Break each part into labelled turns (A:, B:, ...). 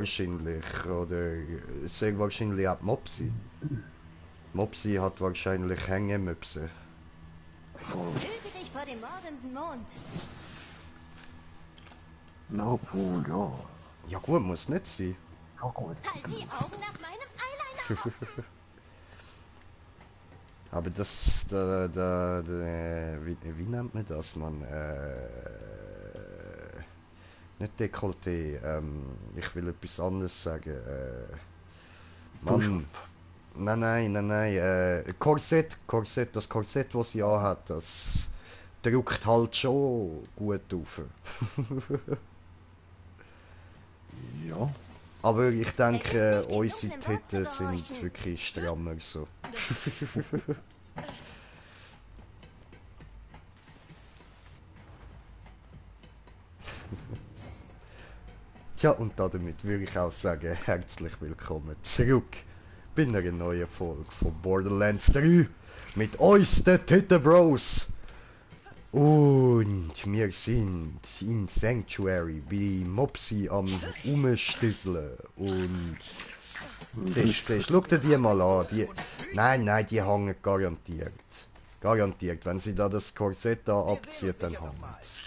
A: wahrscheinlich. Oder sehr wahrscheinlich auch Mopsi. Mopsi hat wahrscheinlich Hängemöpse.
B: Hüte dich vor dem mordenden Mond.
C: Na, obwohl, ja.
A: Ja gut, muss nicht sein.
C: Ja, gut.
B: Halt die Augen nach meinem Eyeliner offen.
A: Aber das, wie nennt man das, man? Nicht Dekolleté, ich will etwas anderes sagen. Mann, nein, Korsett, das Korsett, das sie anhat, das drückt halt schon gut auf.
C: Ja.
A: Aber ich denke,
B: Vergiss nicht, den
A: unsere
B: dunklen Wort
A: Titten
B: zu
A: sind
B: gehorchen.
A: wirklich strammer so. Tja, und damit würde ich auch sagen, herzlich willkommen zurück bei einer neuen Folge von Borderlands 3 mit uns, den Titten Bros. Und wir sind im Sanctuary bei Mopsi am Umstisseln und siehst, schau dir die mal an, die, nein, die hängen garantiert. Garantiert, wenn sie da das Korsett da abzieht, dann hängen sie.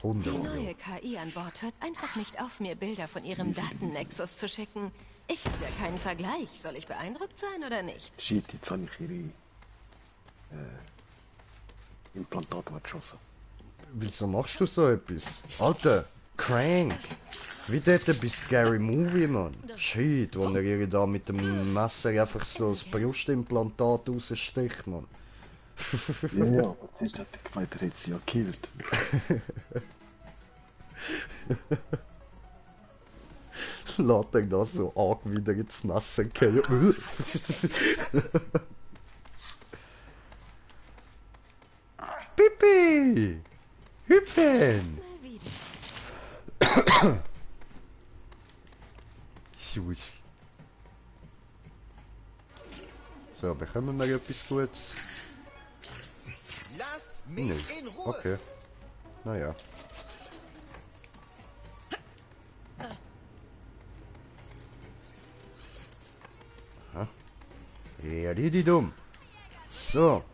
D: Die
A: 100 Euro.
D: neue KI an Bord hört einfach nicht auf, mir Bilder von ihrem Datennexus zu schicken. Ich habe ja keinen Vergleich. Soll ich beeindruckt sein oder nicht?
C: Shit, jetzt habe ich ihre Implantate weggeschossen.
A: Wieso machst du so etwas? Alter, crank! Wie dort bei Scary Movie, Mann. Shit, wo er ihr da mit dem Messer einfach so das Brustimplantat raussticht, Mann.
C: Ja, aber zuerst hat er gemeint, er hätte sie ja gekillt.
A: Lässt er das so angewidert ins Messer fallen. Pipi! Hüpfen!
D: Mal wieder.
A: Schuss. So, bekommen wir etwas Gutes?
E: Lass mich
A: Nicht.
E: in Ruhe.
A: Okay. Naja. Ja, die dumm. So.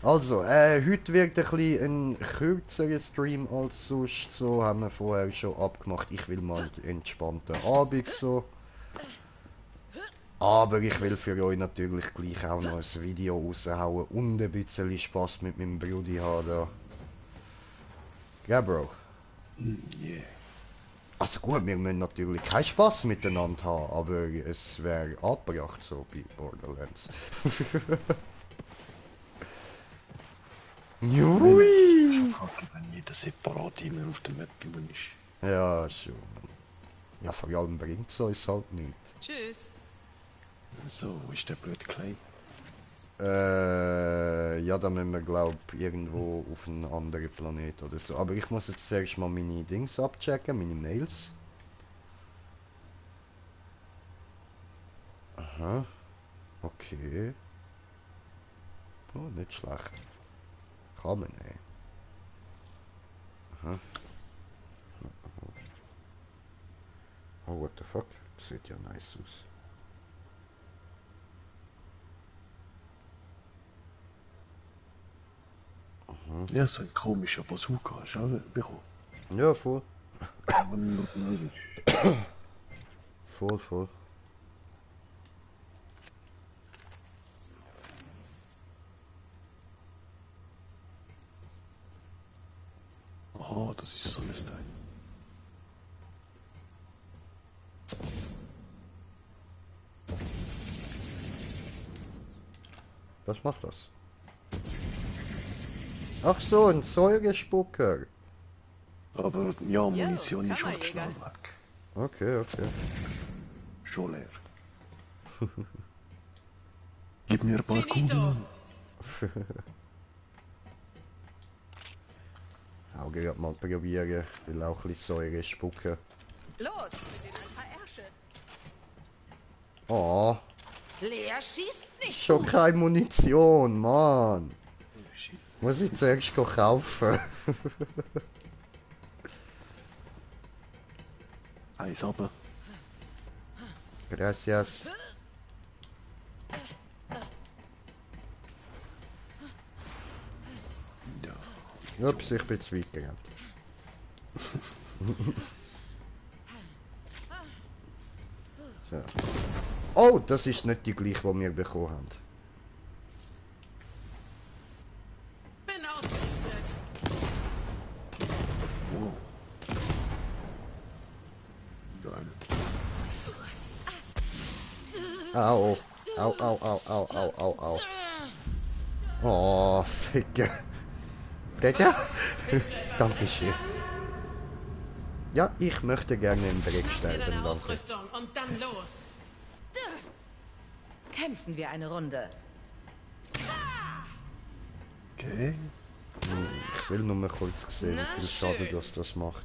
A: Also, heute wird ein bisschen ein kürzerer Stream als sonst. So haben wir vorher schon abgemacht. Ich will mal einen entspannten Abend so. Aber ich will für euch natürlich gleich auch noch ein Video raushauen und ein bisschen Spaß mit meinem Brudi haben da. Ja, Bro.
C: Yeah.
A: Also gut, wir müssen natürlich keinen Spaß miteinander haben, aber es wäre angebracht so bei Borderlands. Jui!
C: Ich frage, wenn jeder separat immer auf der Map immer ist.
A: Ja, schon. Ja, vor allem bringt es uns halt nicht.
D: Tschüss.
C: So, wo ist der blöde Kleid?
A: Ja, da müssen wir, glaub irgendwo auf einen anderen Planet oder so. Aber ich muss jetzt zuerst mal meine Dings abchecken, meine Mails. Aha. Okay. Oh, nicht schlecht. Kann man, ey. Aha. Oh, what the fuck? Sieht ja nice aus.
C: Ja, so ein komischer Bazooka hast du auch bekommen.
A: Ja, voll.
C: Aber nur ist.
A: Voll.
C: Aha, das ist so ein Teil.
A: Was macht das? Ach so, ein Säurespucker.
C: Aber ja, Munition ist halt schnell weg.
A: Okay.
C: Schon leer. Gib mir ein paar Kugeln.
A: Auch gerade mal probieren. Ich will auch ein bisschen Säure spucken.
F: Los, mit den ein paar Ärsche.
A: Oh,
F: Lea schießt nicht
A: schon
F: gut.
A: keine Munition, Mann.
C: Oh, shit.
A: Muss ich zuerst kaufen?
C: Eins runter.
A: Gracias.
C: Ja.
A: Ups, ich bin zu weit gerannt. So. Oh, das ist nicht die gleiche, die wir bekommen haben.
F: Bin ausgerüstet.
C: Wow. Geil.
A: Au. Au, au, au, au, au, au, au. Oh, Ficke. Bitte? Dankeschön. Ja, ich möchte gerne im Dreck
F: Schnapp dir
A: sterben,
F: deine
A: danke.
F: Ausrüstung und dann los.
E: Kämpfen wir eine Runde.
C: Okay.
A: Ich will nur mal kurz sehen,
F: Na
A: wie viel Schaden
F: schön.
A: das macht.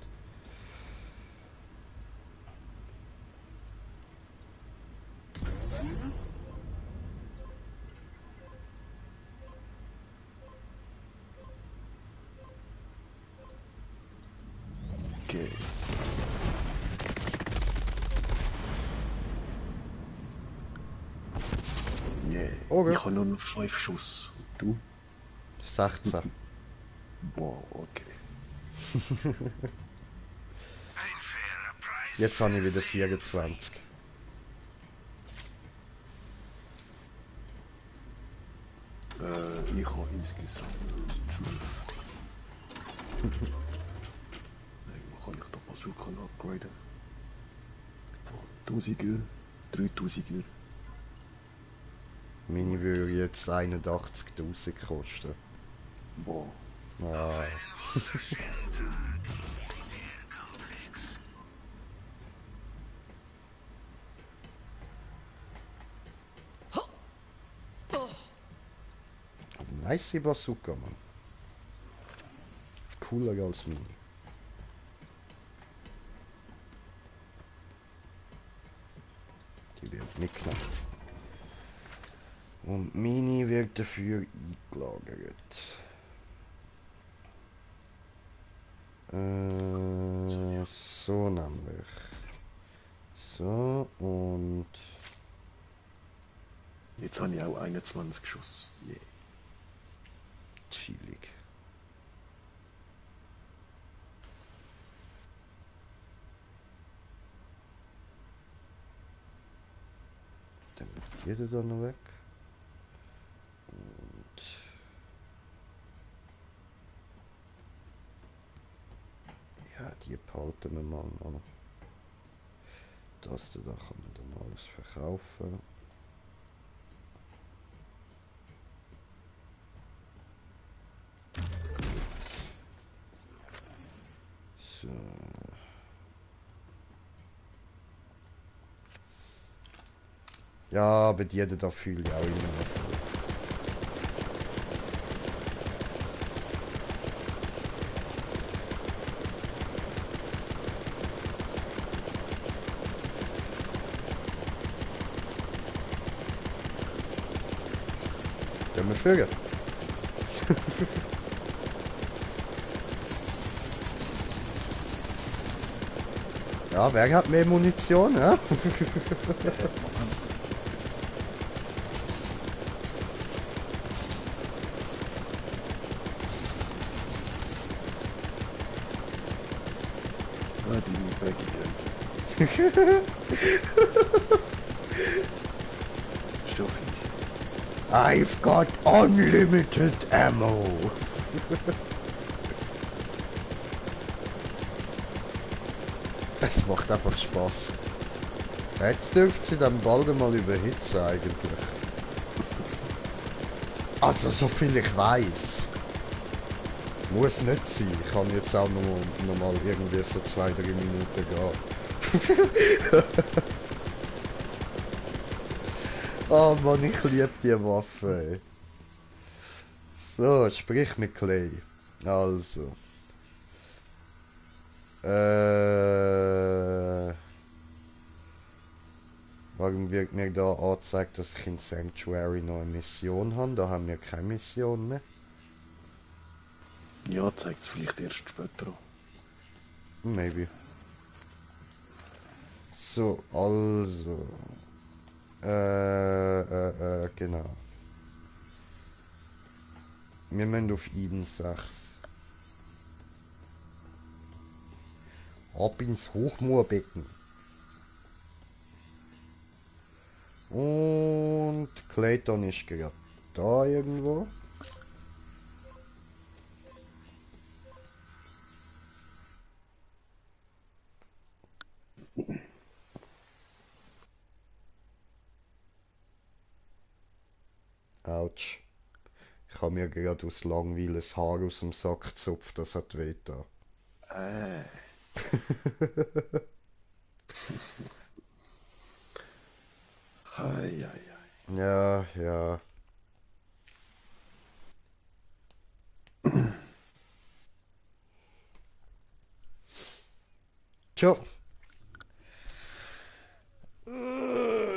C: Okay. Yeah.
A: Okay.
C: Ich habe nur noch 5 Schuss. Und du?
A: 16.
C: Wow, okay.
A: Jetzt habe ich wieder 24.
C: Ich habe insgesamt 12. Irgendwo kann ich da Bazooka noch upgraden. Von 1000er, 3000er.
A: Meine würde jetzt 81.000 kosten.
C: Wow.
A: Ah. Nice Bazooka, Mann. Cooler als meine. Die wird mitgenommen. Und meine wird dafür eingelagert. So nämlich. So und...
C: Jetzt habe ich auch 21 Schuss. Yeah.
A: Chillig. Dann wird jeder da noch weg. Und... Ja, die behalten wir mal noch. Das da kann man dann alles verkaufen. So. Ja, aber die da fühle ich auch immer noch. Können wir fliegen? Ja, wer hat mehr Munition, ja?
C: Ah, die Baggy Girl. Stoff easy.
A: I've got unlimited ammo. Es macht einfach Spaß. Jetzt dürfte sie dann bald mal überhitzen eigentlich. Also so viel ich weiß. Muss nicht sein. Ich kann jetzt auch noch mal irgendwie so 2-3 Minuten gehen. Oh Mann, ich liebe die Waffe. Ey. So, sprich mit Clay. Also. Warum wird mir da angezeigt, dass ich in Sanctuary noch eine Mission habe? Da haben wir keine Mission mehr.
C: Ja, zeigt es vielleicht erst später an.
A: Maybe. So, also. Genau. Wir müssen auf Eden 6. Ab ins Hochmoorbecken. Und Clayton ist gerade da irgendwo. Autsch. Ich habe mir gerade aus Langweil ein Haar aus dem Sack gezupft, das hat weh da.
C: Ei, ei, ei.
A: Ja, ja. Tja.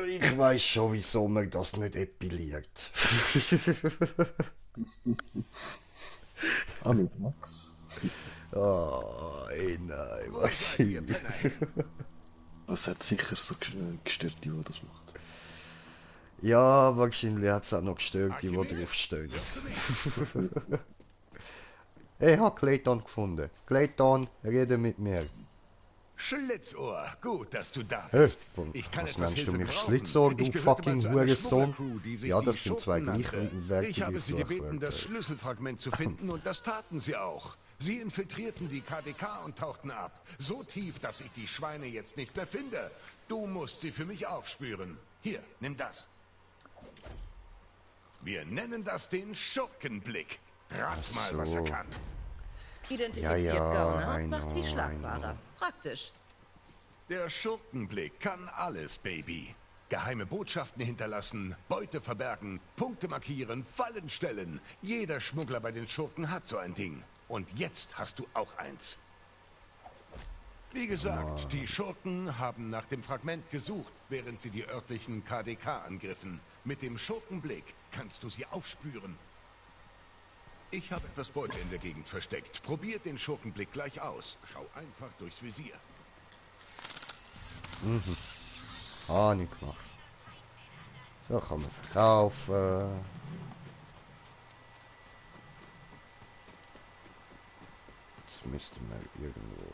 A: Ich weiß schon, wieso man das nicht epiliert.
C: Hallo, Max.
A: Ey, nein, wahrscheinlich.
C: Das hat sicher so gestört, die das macht.
A: Ja, wahrscheinlich hat es auch noch gestört, die draufstehen. Ich habe Clayton gefunden. Clayton, rede mit mir.
E: Schlitzohr, gut, dass du da
A: Hä?
E: bist. Ich kann
A: Was
E: etwas
A: nennst du
E: Hilfe
A: mich
E: brauchen.
A: Schlitzohr, du
E: Ich gehörte mal
A: fucking
E: zu einer
A: Hurensohn?
E: Schmugglercrew, die sich
A: Ja,
E: die
A: das sind zwei
E: Schurken nannte.
A: gleichwertige
E: Ich habe sie gebeten, das
A: Fluchwörter.
E: Schlüsselfragment zu finden und das taten sie auch. Sie infiltrierten die KDK und tauchten ab. So tief, dass ich die Schweine jetzt nicht mehr finde. Du musst sie für mich aufspüren. Hier, nimm das. Wir nennen das den Schurkenblick. Rat mal, was er
A: so.
E: kann.
G: Identifiziert
A: Ja,
G: Gauner
A: I
G: und macht sie
A: know, I
G: schlagbarer.
A: know.
G: Praktisch.
E: Der Schurkenblick kann alles, Baby. Geheime Botschaften hinterlassen, Beute verbergen, Punkte markieren, Fallen stellen. Jeder Schmuggler bei den Schurken hat so ein Ding. Und jetzt hast du auch eins. Wie gesagt, die Schurken haben nach dem Fragment gesucht, während sie die örtlichen KDK angriffen. Mit dem Schurkenblick kannst du sie aufspüren. Ich habe etwas Beute in der Gegend versteckt. Probiert den Schurkenblick gleich aus. Schau einfach durchs Visier.
A: Nicht gemacht. So kann man verkaufen. Jetzt müsste man irgendwo...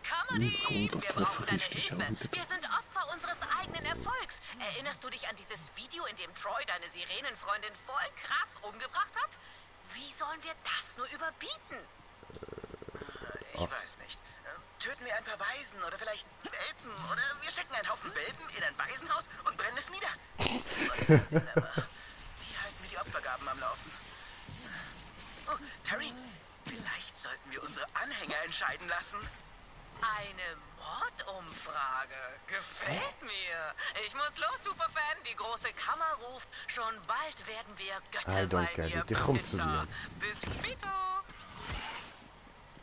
H: Kameradieb, wir brauchen deine
C: Ist auch
H: Hilfe.
C: wieder da.
H: Wir sind Opfer unseres eigenen Erfolgs. Erinnerst du dich an dieses Video, in dem Troy deine Sirenenfreundin voll krass umgebracht hat? Wie sollen wir das nur überbieten?
I: Ich weiß nicht. Töten wir ein paar Waisen oder vielleicht Welpen oder wir stecken einen Haufen Welpen in ein Waisenhaus und brennen es nieder. Was wollen wir aber? Wie halten wir die Opfergaben am Laufen? Oh, Terry, vielleicht sollten wir unsere Anhänger entscheiden lassen.
H: Eine Mordumfrage. Gefällt mir. Ich muss los, Superfan. Die große Kammer ruft. Schon bald werden wir Götter
A: I don't
H: sein,
A: get
H: ihr
A: it. Ich komm zu
H: Pisser.
A: dir.
H: Bis später.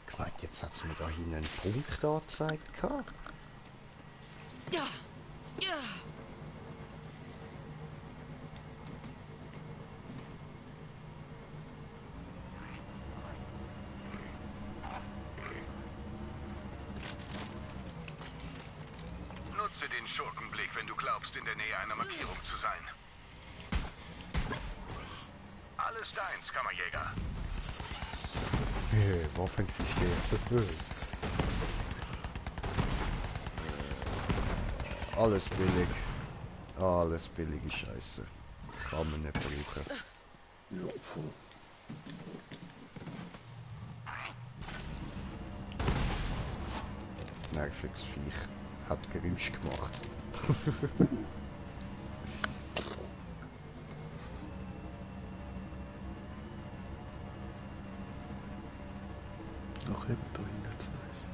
A: Ich meine, jetzt hat es mir da hinten einen Punkt angezeigt. gehabt.
G: Ja. Ja.
E: Nutze den Schurkenblick, wenn du glaubst, in der Nähe einer Markierung zu sein. Alles deins, Kammerjäger.
A: Waffenkiste. Alles billig. Alles billige Scheiße. Kann man nicht brauchen.
C: Ja, voll.
A: Nerviges Viech. Hat Geräusch gemacht.
C: Doch eben da hinten zu nice.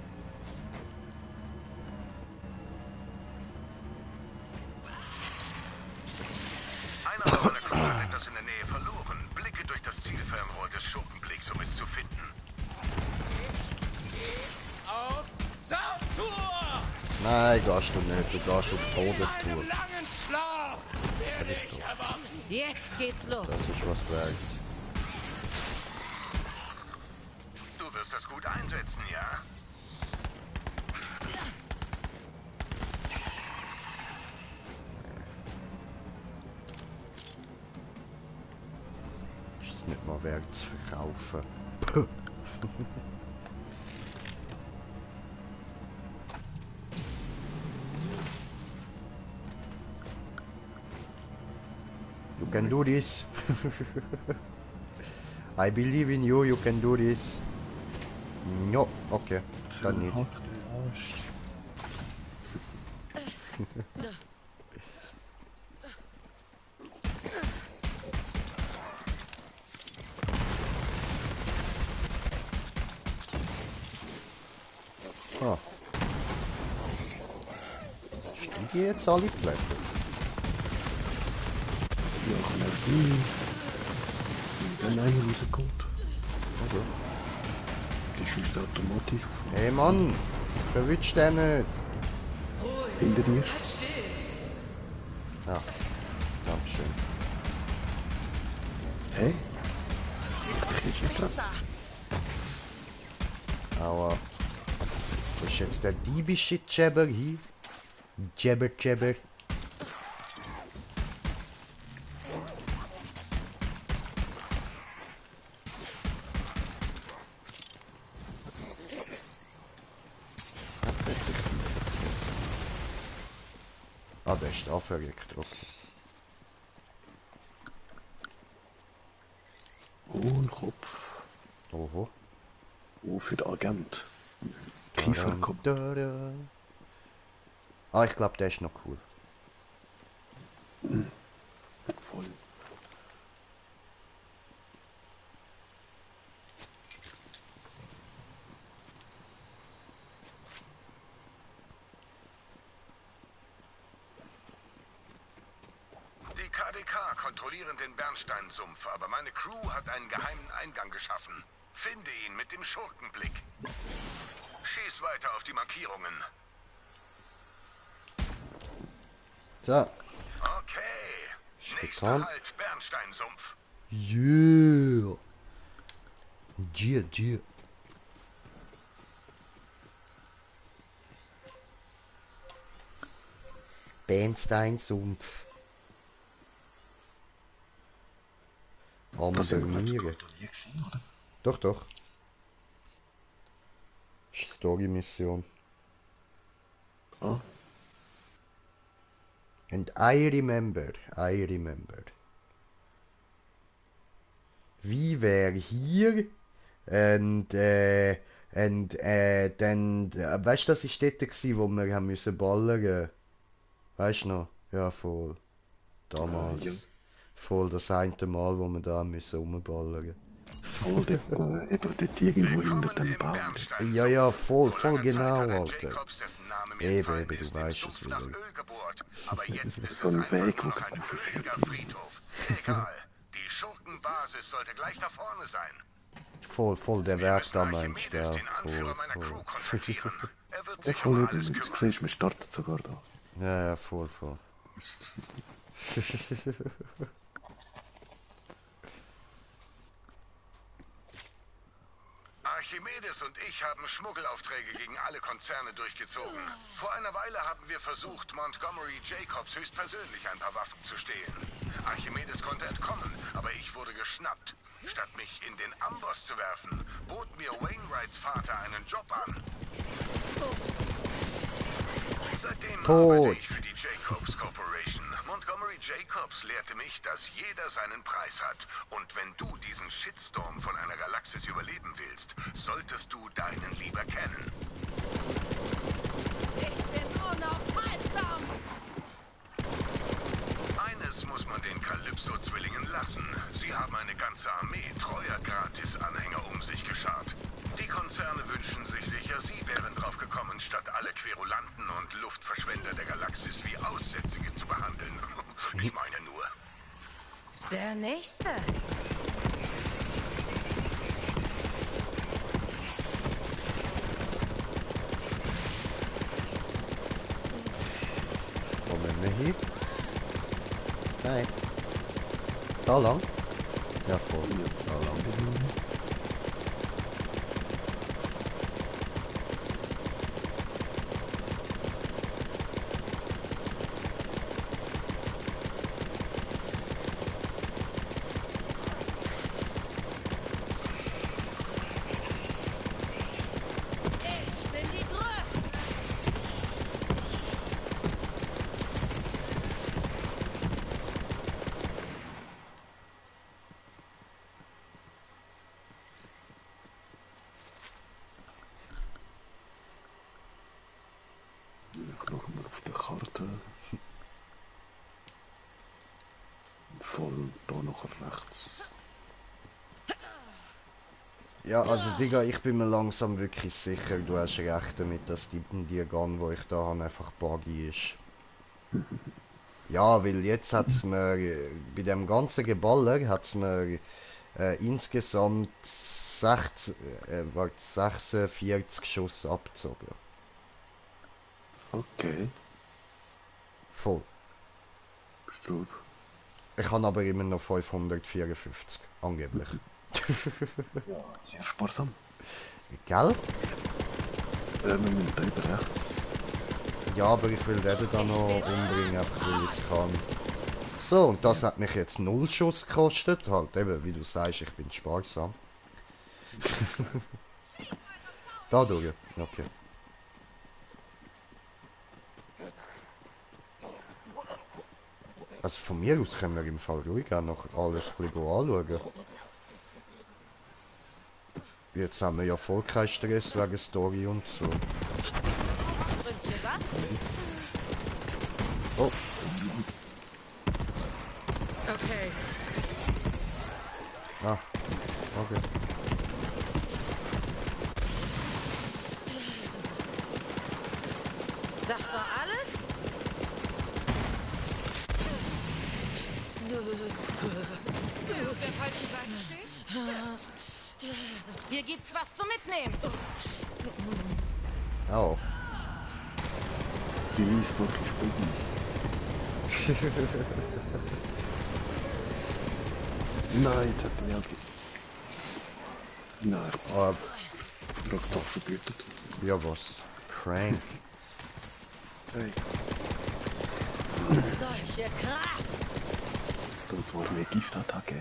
E: Einer meiner Crew hat etwas in der Nähe verloren. Blicke durch das Zielfernrohr des Schurkenblicks, um es zu finden.
A: Nein, gehst du nicht. Du gehst auf Todestour.
G: Jetzt geht's los.
A: Das ist was wert.
E: Du wirst das gut einsetzen, ja?
A: nicht mal wert zu verkaufen. Puh. You can do this. I believe in you, you can do this. No, okay, dann nicht.
C: Hack den Arsch.
A: Ah. Stimmt die jetzt alle geplättet?
C: Ja, kann auch nie. Wenn einer rauskommt.
A: Also.
C: Die schießt automatisch auf.
A: Hey Mann, verwünscht den nicht.
C: Hinter dir.
F: Halt still.
A: Ja, dankeschön.
C: Hä? Ich jetzt nicht dran.
A: Aber das ist jetzt der diebische Jabber hier. Jabber, Jabber. Ah, der ist da verrückt, okay.
C: Oh, ein Kopf.
A: Oho.
C: Oh, für den Agent. Kieferkopf.
A: Da. Ah, ich glaube, der ist noch cool.
C: Voll.
E: Die KDK kontrollieren den Bernsteinsumpf, aber meine Crew hat einen geheimen Eingang geschaffen. Finde ihn mit dem Schurkenblick. Schieß weiter auf die Markierungen.
A: So.
E: Okay. Nächster
A: Getan.
E: Halt, Bernsteinsumpf.
A: Yeah. Yeah. Bernsteinsumpf.
C: Das haben wir
A: Abonnieren.
C: noch nie gesehen, oder?
A: Doch, doch. Ist Story-Mission.
C: Ah,
A: And I remember. Wie wär hier? Und dann, weißt du, das ist dort gewesen, wo wir haben müssen ballern. Weißt du noch? Ja, voll. Damals.
C: ja.
A: Voll das eine Mal, wo wir da müssen rumballern.
C: Voll dort, eben dort irgendwo hinter dem
E: Im
C: Baum.
E: Bernsteinsumpf.
A: Ja, voll
E: Vor langer Zeit
A: genau,
E: hat ein
A: Alter.
E: Jacobs, dessen Name mir
A: Eben,
E: entfallen
A: eben, du
E: ist, den
A: weißt
E: Sumpf
A: es
E: nach
A: wieder.
E: Öl gebohrt. Aber jetzt ist
C: So
E: es
C: ein
E: einfach
C: Weg,
E: nur
C: wo
E: noch ein
C: kaputt
E: öliger
C: wird.
E: Friedhof. Egal. Die Schurkenbasis sollte gleich da vorne sein.
A: Voll der
E: Wir
A: Werk
E: müssen
A: da, Mensch,
E: Archimedes,
A: gell?
E: den Anführer meiner Crew,
A: Voll.
E: kontaktieren. Er wird
C: Ja,
E: sich
C: voll
E: um
C: eben.
E: alles
C: Du
E: kümmern.
C: siehst, man startet sogar da.
A: Ja, voll.
E: Archimedes und ich haben Schmuggelaufträge gegen alle Konzerne durchgezogen. Vor einer Weile haben wir versucht, Montgomery Jacobs höchstpersönlich ein paar Waffen zu stehlen. Archimedes konnte entkommen, aber ich wurde geschnappt. Statt mich in den Amboss zu werfen, bot mir Wainwrights Vater einen Job an. Seitdem arbeite ich für die Jacobs Corporation. Montgomery Jacobs lehrte mich, dass jeder seinen Preis hat. Und wenn du diesen Shitstorm von einer Galaxis überleben willst, solltest du deinen lieber kennen.
G: Ich bin unaufhaltsam.
E: Eines muss man den Calypso-Zwillingen lassen. Sie haben eine ganze Armee treuer Gratis-Anhänger um sich geschart. Die Konzerne wünschen sich sicher, sie wären drauf gekommen, statt alle Querulanten und Luftverschwender der Galaxis wie Aussätzige zu behandeln. Ich meine nur.
G: Der Nächste.
A: Kommen wir hier? Nein. Da lang? Ja, voll. Da lang.
C: voll da nachher rechts.
A: Ja, also Digga, ich bin mir langsam wirklich sicher, du hast recht damit, dass die Gun, wo ich da habe, einfach buggy ist. Ja, weil jetzt hat's mir, bei dem ganzen Geballer hat's mir insgesamt 46 Schuss abgezogen.
C: Okay,
A: Voll.
C: Strub.
A: Ich habe aber immer noch 554, angeblich.
C: Ja, sehr sparsam.
A: Gell?
C: Wir müssen da über rechts.
A: Ja, aber ich will den dann noch umbringen, einfach weil ich es kann. So, und das hat mich jetzt 0 Schuss gekostet. Halt eben, wie du sagst, ich bin sparsam. Da durch, okay. Also von mir aus können wir im Fall ruhig auch noch alles ein bisschen anschauen. Jetzt haben wir ja voll keinen Stress wegen Story und so.
G: Und hier was?
A: Oh,
F: Okay.
A: ah, okay.
G: Das war alles?
F: Wer auf der falschen Seite steht?
G: Hier gibt's was zum Mitnehmen.
A: Oh.
C: Die ist wirklich buggy. Nein, jetzt hat er mich auch Nein,
A: Ah,
C: ich habe doch verbietet.
A: ja was? Crank.
C: Hey,
G: Solche Kraft.
C: das war eine Giftattacke.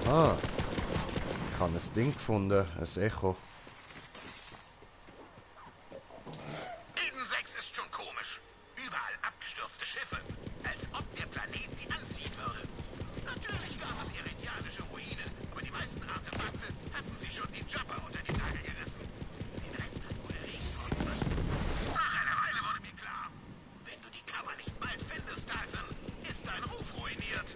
A: Aha. Ich habe ein Ding gefunden, ein Echo.
I: Eden 6 ist schon komisch. Überall abgestürzte Schiffe. Als ob der Planet sie anziehen würde. Natürlich gab es iridianische Ruinen, aber die meisten Artefakte hatten sie schon die Jobber unter die Nagel gerissen. Den Rest hat wohl der Regen tun müssen. Nach einer Weile wurde mir klar, wenn du die Kammer nicht bald findest, Dalton, ist dein Ruf ruiniert.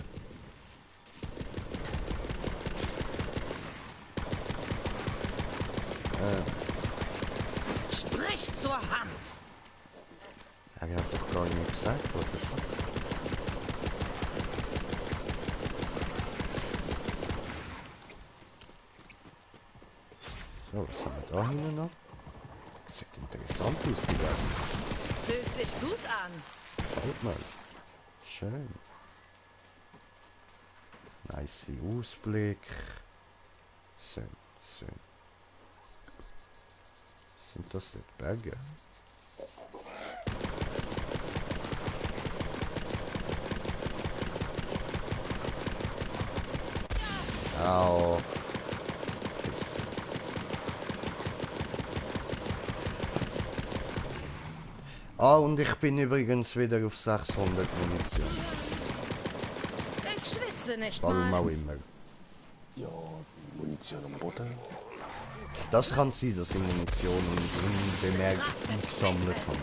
G: Sprich zur Hand.
A: Er hat doch gar nicht gesagt, was das war. So, was haben wir da hinten noch? Das sieht interessant aus, die beiden.
G: Fühlt sich gut an.
A: Schaut mal. Schön. Nice Ausblick. Schön, schön. Sind das nicht Berge? Au. Pisse. Ah, und ich bin übrigens wieder auf 600 Munition.
G: Ich schwitze nicht
A: Warum
G: mal.
A: auch immer.
C: Ja, Munition am Boden.
A: Das kann sein, dass ich Munition unbemerkt gesammelt habe.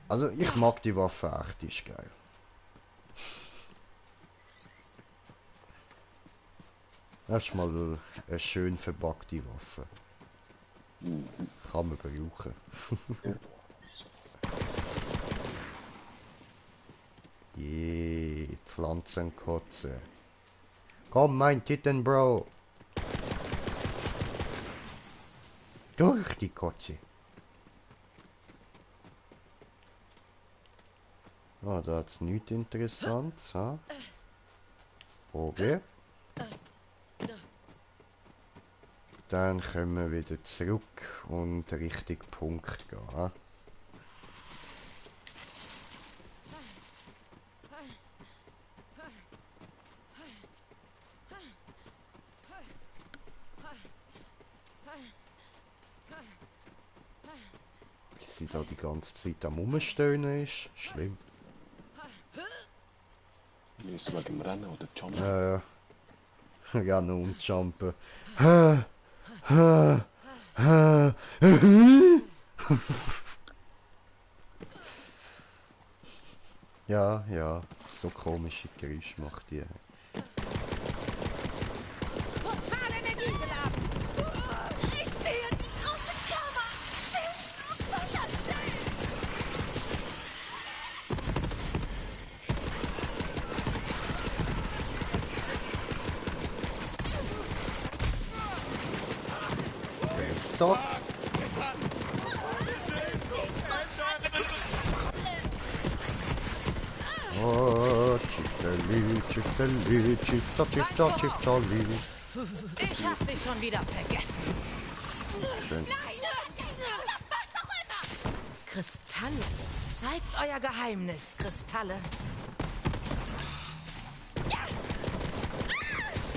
A: Also ich mag die Waffe echt, die ist geil. Erstmal eine schön verpackte Waffe. Kann man brauchen. Je, Pflanzenkotze. Komm, mein Titten, Bro. Durch die Kotze. Ah, da hat's nichts Interessantes, ha? Okay. Dann können wir wieder zurück und Richtung Punkt gehen, ha? Wie sie da die ganze Zeit am Umstöhnen ist. Schlimm.
C: Müssen wir wegen dem Rennen oder Jumpen?
A: Ja, und jumpen. Ja, ja, so komische Geräusche macht die.
G: Total energiegeladen.
B: Ich sehe die große Kammer. Sie ist wunderschön.
A: So. Oh, Chifterli, Chifterli, Chifter, Chifter, Chifterli.
G: Ich hab dich schon wieder vergessen.
A: Schön.
G: Kristalle. Zeigt euer Geheimnis, Kristalle.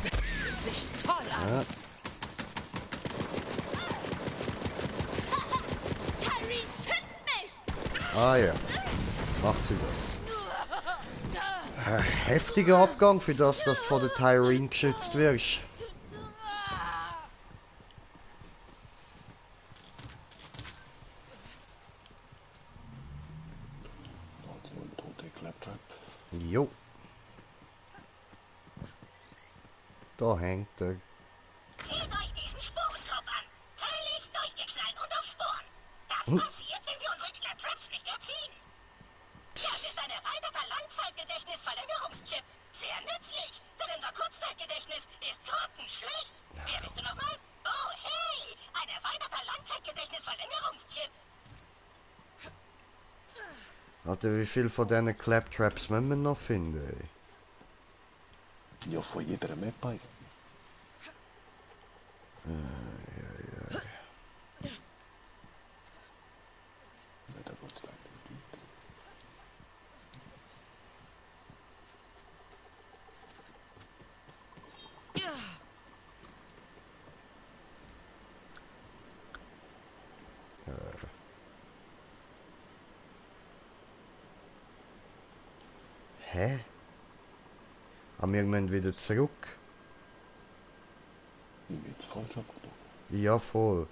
G: Fühlt sich toll an.
A: Ja.
B: Tyreen schützt mich.
A: Ah ja, macht sie das. Heftiger Abgang für das, dass du von der Tyreen geschützt wirst.
C: Tote Claptrap.
A: Jo. Da hängt er.
H: Zieht euch diesen Spurenkorb an. Völlig durchgeknallt und auf Spuren. Das passiert, wenn wir unsere Claptraps nicht erziehen. Das ist ein erweiterter Langzeitgedächtnisverlängerungschip. Sehr nützlich, denn unser Kurzzeitgedächtnis ist grottenschlecht. Wer bist du nochmal? Oh, hey! Ein erweiterter Langzeitgedächtnisverlängerungschip.
A: Warte, wie viel von diesen Claptraps müssen wir noch finden?
C: Ja, von jeder Map bei. Ja, da geht's leider nicht weiter.
A: Hä? Haben wir irgendwann wieder zurück?
C: Sind wir jetzt falsch abgelaufen?
A: Ja, voll.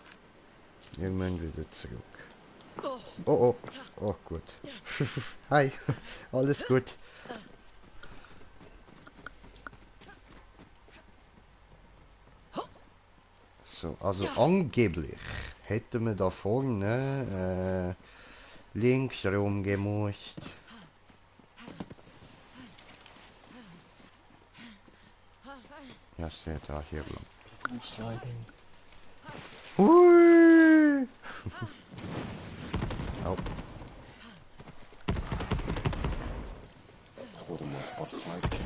A: Irgendwann wieder zurück. Oh, oh. Oh, gut. Hi. Alles gut. So, also angeblich hätten wir da vorne links rumgemusst. Ja, sehr da hier lang.
C: Sliding.
A: Hui! Au.
C: Ich wurde mal auf Sliding.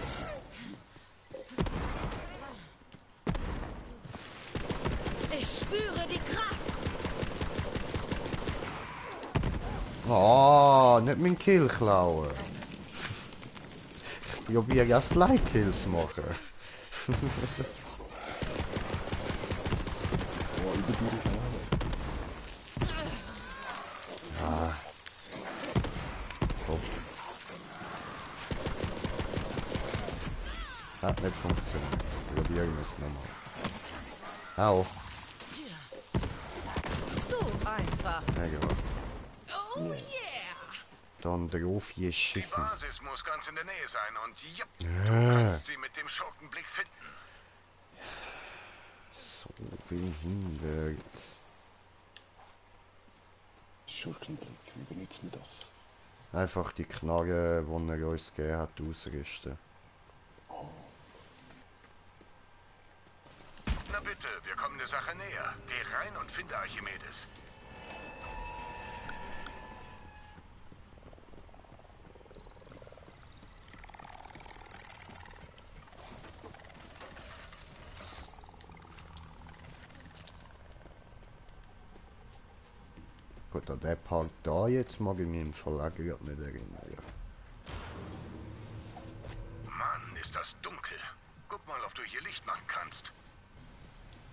G: Ich spüre die Kraft.
A: Oh, nicht mein Kill klauen. Ich probiere ja Slide-Kills machen.
C: Oh, über die Regale.
A: Ja. Top. Hat nicht funktioniert. Probieren wir es nochmal. Au.
G: So einfach.
A: Egal.
F: Oh yeah!
A: Dann drauf
E: Die
A: geschissen.
E: Basis muss ganz in der Nähe sein und ja, du kannst sie mit dem Schurkenblick finden.
A: So behindert.
C: Schurkenblick, wie benutzen wir das?
A: Einfach die Knarre, die er uns gegeben hat, ausrüsten.
E: Na bitte, wir kommen der Sache näher. Geh rein und finde Archimedes.
A: Gut, an den Part da jetzt mag ich mich im Verlag gerade nicht erinnern.
E: Mann, ist das dunkel. Guck mal, ob du hier Licht machen kannst.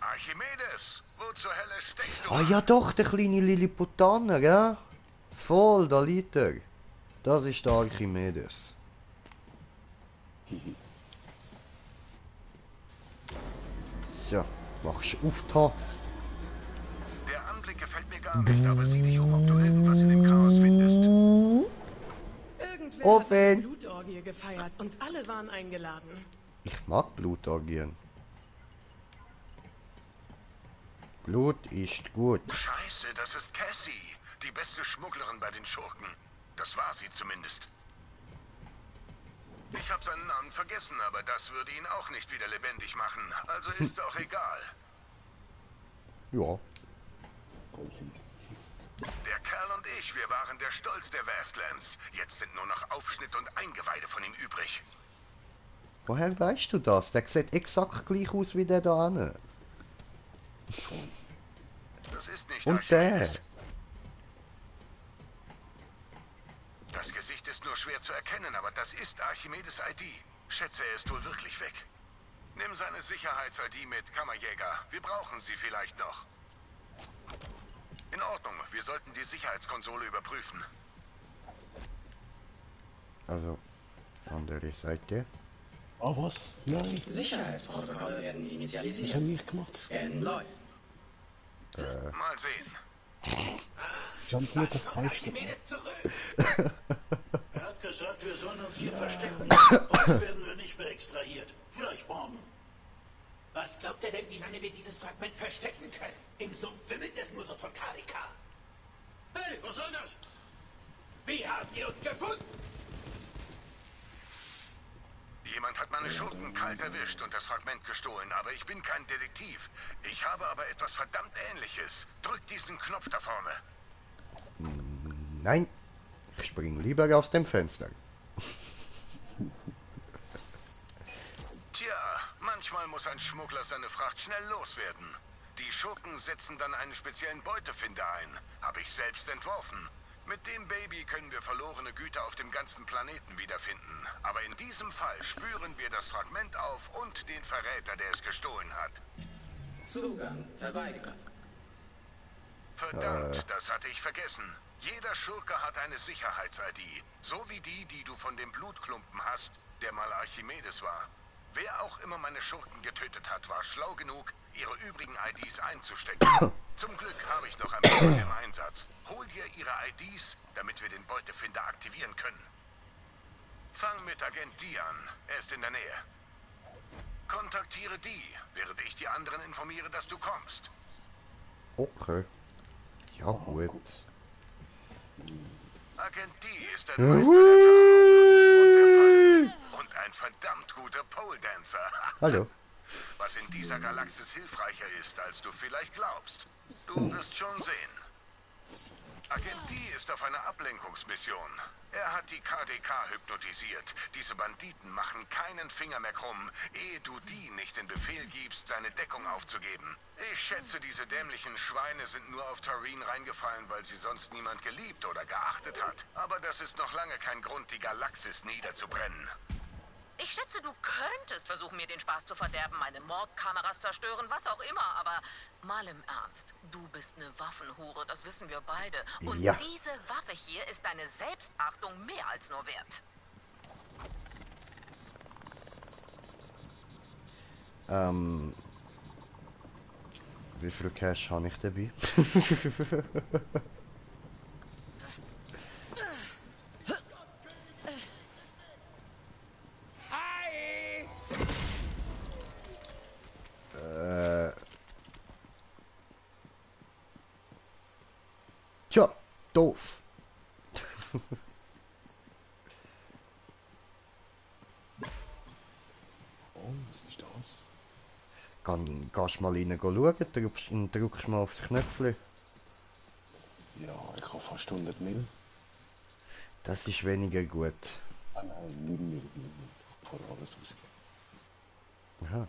E: Archimedes, wo zur Hölle steckst du?
A: Ah ja doch, der kleine Lilliputaner, gell? Voll, da liegt er. Das ist der Archimedes. So, machst du auf da.
E: gar nicht, aber sieh dich um, ob du irgendwas in dem Chaos findest.
F: Irgendwer hat eine
A: Offen!
F: Blutorgie gefeiert und alle waren eingeladen.
A: Ich mag Blutorgien. Blut ist gut.
E: Scheiße, das ist Cassie. Die beste Schmugglerin bei den Schurken. Das war sie zumindest. Ich habe seinen Namen vergessen, aber das würde ihn auch nicht wieder lebendig machen. Also ist auch egal.
A: Ja.
E: Der Kerl und ich, wir waren der Stolz der Westlands. Jetzt sind nur noch Aufschnitt und Eingeweide von ihm übrig.
A: Woher weißt du das? Der sieht exakt gleich aus wie der da hinten.
E: Das ist nicht
A: Und der?
E: Archimedes. Das Gesicht ist nur schwer zu erkennen, aber das ist Archimedes ID. Schätze, er ist wohl wirklich weg. Nimm seine Sicherheits-ID mit, Kammerjäger. Wir brauchen sie vielleicht noch. In Ordnung, wir sollten die Sicherheitskonsole überprüfen.
A: Also, andere Seite.
C: Ah, was? Nein,
J: Sicherheitsprotokolle werden initialisiert.
C: das habe ich gemacht.
J: Scan läuft.
E: Mal sehen.
C: Ich habe nicht das falsch gemacht.
J: Archimedes zurück! Er hat gesagt, wir sollen uns hier verstecken. Heute werden wir nicht mehr extrahiert. Vielleicht morgen. Was glaubt er denn, wie lange wir dieses Fragment verstecken können? Im Sumpf wimmelt es nur so von Karika. Hey, was soll das? Wie haben die uns gefunden?
E: Jemand hat meine Schurken kalt erwischt und das Fragment gestohlen, aber ich bin kein Detektiv. Ich habe aber etwas verdammt Ähnliches. Drück diesen Knopf da vorne.
A: Nein, ich spring lieber aus dem Fenster.
E: Tja, manchmal muss ein Schmuggler seine Fracht schnell loswerden. Die Schurken setzen dann einen speziellen Beutefinder ein. Habe ich selbst entworfen. Mit dem Baby können wir verlorene Güter auf dem ganzen Planeten wiederfinden. Aber in diesem Fall spüren wir das Fragment auf und den Verräter, der es gestohlen hat.
J: Zugang verweigert.
E: Verdammt, das hatte ich vergessen. Jeder Schurke hat eine Sicherheits-ID. So wie die, die du von dem Blutklumpen hast, der mal Archimedes war. Wer auch immer meine Schurken getötet hat, war schlau genug, ihre übrigen IDs einzustecken. Zum Glück habe ich noch ein bisschen im Einsatz. Hol dir ihre IDs, damit wir den Beutefinder aktivieren können. Fang mit Agent D an. Er ist in der Nähe. Kontaktiere D, während ich die anderen informiere, dass du kommst.
A: Okay. Ja, gut.
E: Agent D ist ein Meister der Tarnung und ein verdammt guter Pole Dancer.
A: Hallo.
E: Was in dieser Galaxis hilfreicher ist, als du vielleicht glaubst. Du wirst schon sehen. Agent D ist auf einer Ablenkungsmission. Er hat die KDK hypnotisiert. Diese Banditen machen keinen Finger mehr krumm, ehe du die nicht den Befehl gibst, seine Deckung aufzugeben. Ich schätze, diese dämlichen Schweine sind nur auf Tareen reingefallen, weil sie sonst niemand geliebt oder geachtet hat. Aber das ist noch lange kein Grund, die Galaxis niederzubrennen.
G: Ich schätze, du könntest versuchen, mir den Spaß zu verderben, meine Mordkameras zerstören, was auch immer, aber mal im Ernst. Du bist eine Waffenhure, das wissen wir beide. Und
A: Ja.
G: diese Waffe hier ist deine Selbstachtung mehr als nur wert.
A: Wie viel Cash habe ich dabei? Tja, doof.
C: Oh, was ist das?
A: Gehst mal rein schauen, drückst mal auf das Knöpfchen.
C: Ja, ich habe fast 100 Mil.
A: Das ist weniger gut.
C: Ah nein, Mil. Vor alles raus.
A: Aha.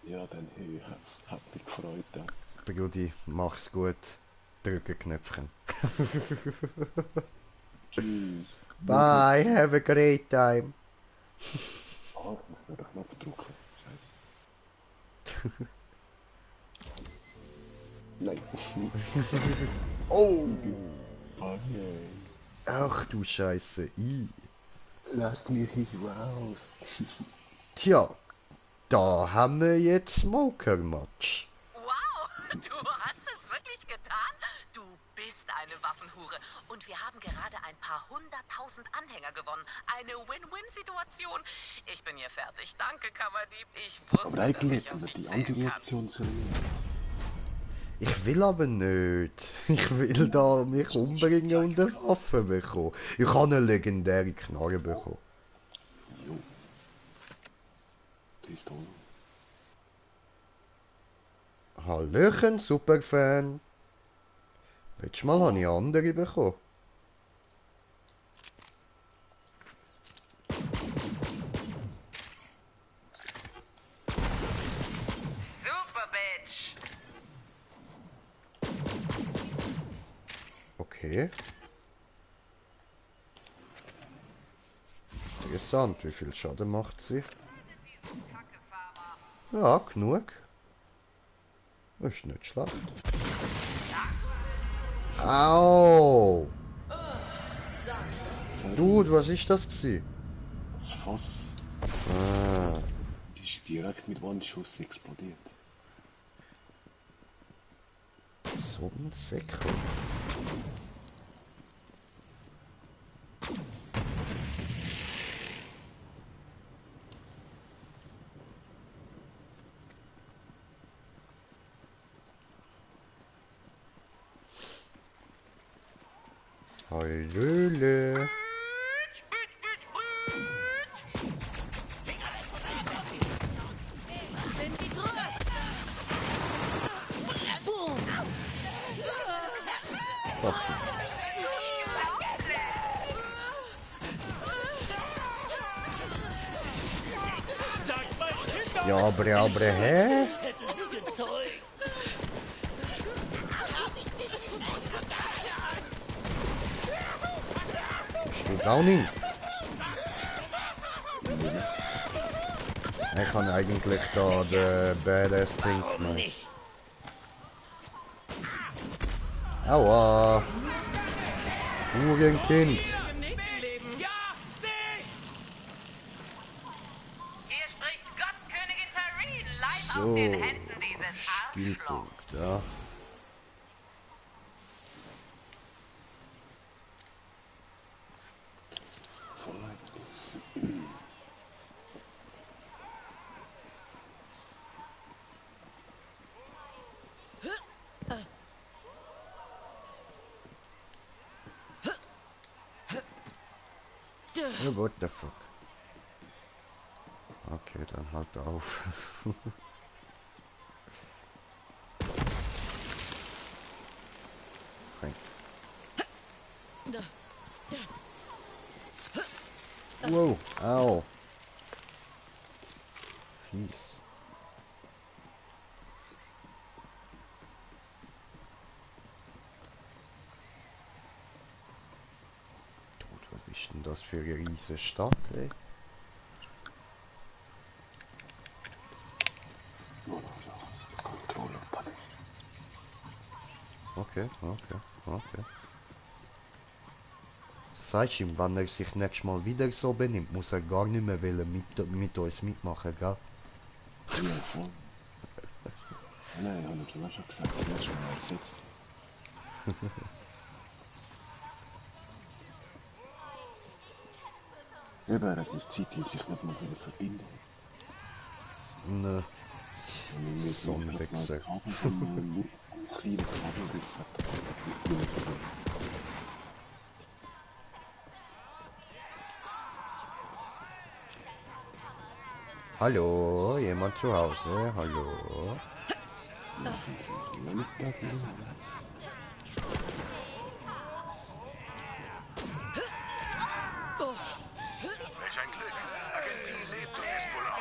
C: Ja, dann hey, hat mich gefreut. Ja.
A: Brudi, mach's gut. Drücke Knöpfchen.
C: Tschüss.
A: Bye, have a great time.
C: Ah, ich muss nur den Knopf drücken. Scheiße. Nein.
A: Oh!
C: Oh nein.
A: Ach du Scheiße.
C: Lass mich hier raus.
A: Tja, da haben wir jetzt Smoker-Match.
G: Wow, du hast es wirklich getan? Du eine Waffenhure. Und wir haben gerade ein paar 100.000 Anhänger gewonnen. Eine Win-Win-Situation. Ich bin hier fertig. Danke, Kammerdieb. Ich wusste,
C: Aber
G: dass
C: eigentlich
G: ich auf
C: oder
G: dich
C: die
G: zählen
C: andere
G: kann.
C: Option sollen
A: Ich will aber nicht. Ich will da mich umbringen und eine Waffe bekommen. Ich habe eine legendäre Knarre bekommen.
C: Jo. Pistole.
A: Hallöchen, Superfan. Letztes Mal habe ich andere bekommen.
G: Super, Bitch.
A: Okay. Interessant, wie viel Schaden macht sie? Ja, genug. Das ist nicht schlecht. Au! Dude, was ist das gewesen?
C: Das Fass
A: Ah,
C: ist direkt mit Wandschuss explodiert.
A: so ein Säckel. Hallöle. Ja, aber, hä?
J: Hätte sie gezeugt.
A: Bist du Downing? Ich kann eigentlich da den Badass trinken. Aua! Hurenkind!
F: Im nächsten Leben.
G: Hier spricht Gottkönigin Tareen live
A: So,
G: aus den Händen dieses Arschlochs.
A: Spielpunkt, ja. Oh, what the fuck? Okay, dann halt auf. Rein. Wow, au. Fies. Was ist denn das für eine riesige Stadt, ey?
C: Controller-Panel.
A: Okay. Sagst ihm, wenn er sich nächstes Mal wieder so benimmt, muss er gar nicht mehr wollen mit uns mitmachen, gell?
C: Ja, voll. Nein, ich habe schon gesagt, das ist schon mal ersetzt. Eben, er hat das Zeitchen sich nicht mal wieder verbinden.
A: Ne. So ein Wichser.
C: Kleine Kabelriss hat das nicht verbunden.
A: Hallo, jemand zu Hause? Hallo?
E: Welch ein Glück. Agent D lebt und ist wohl auf.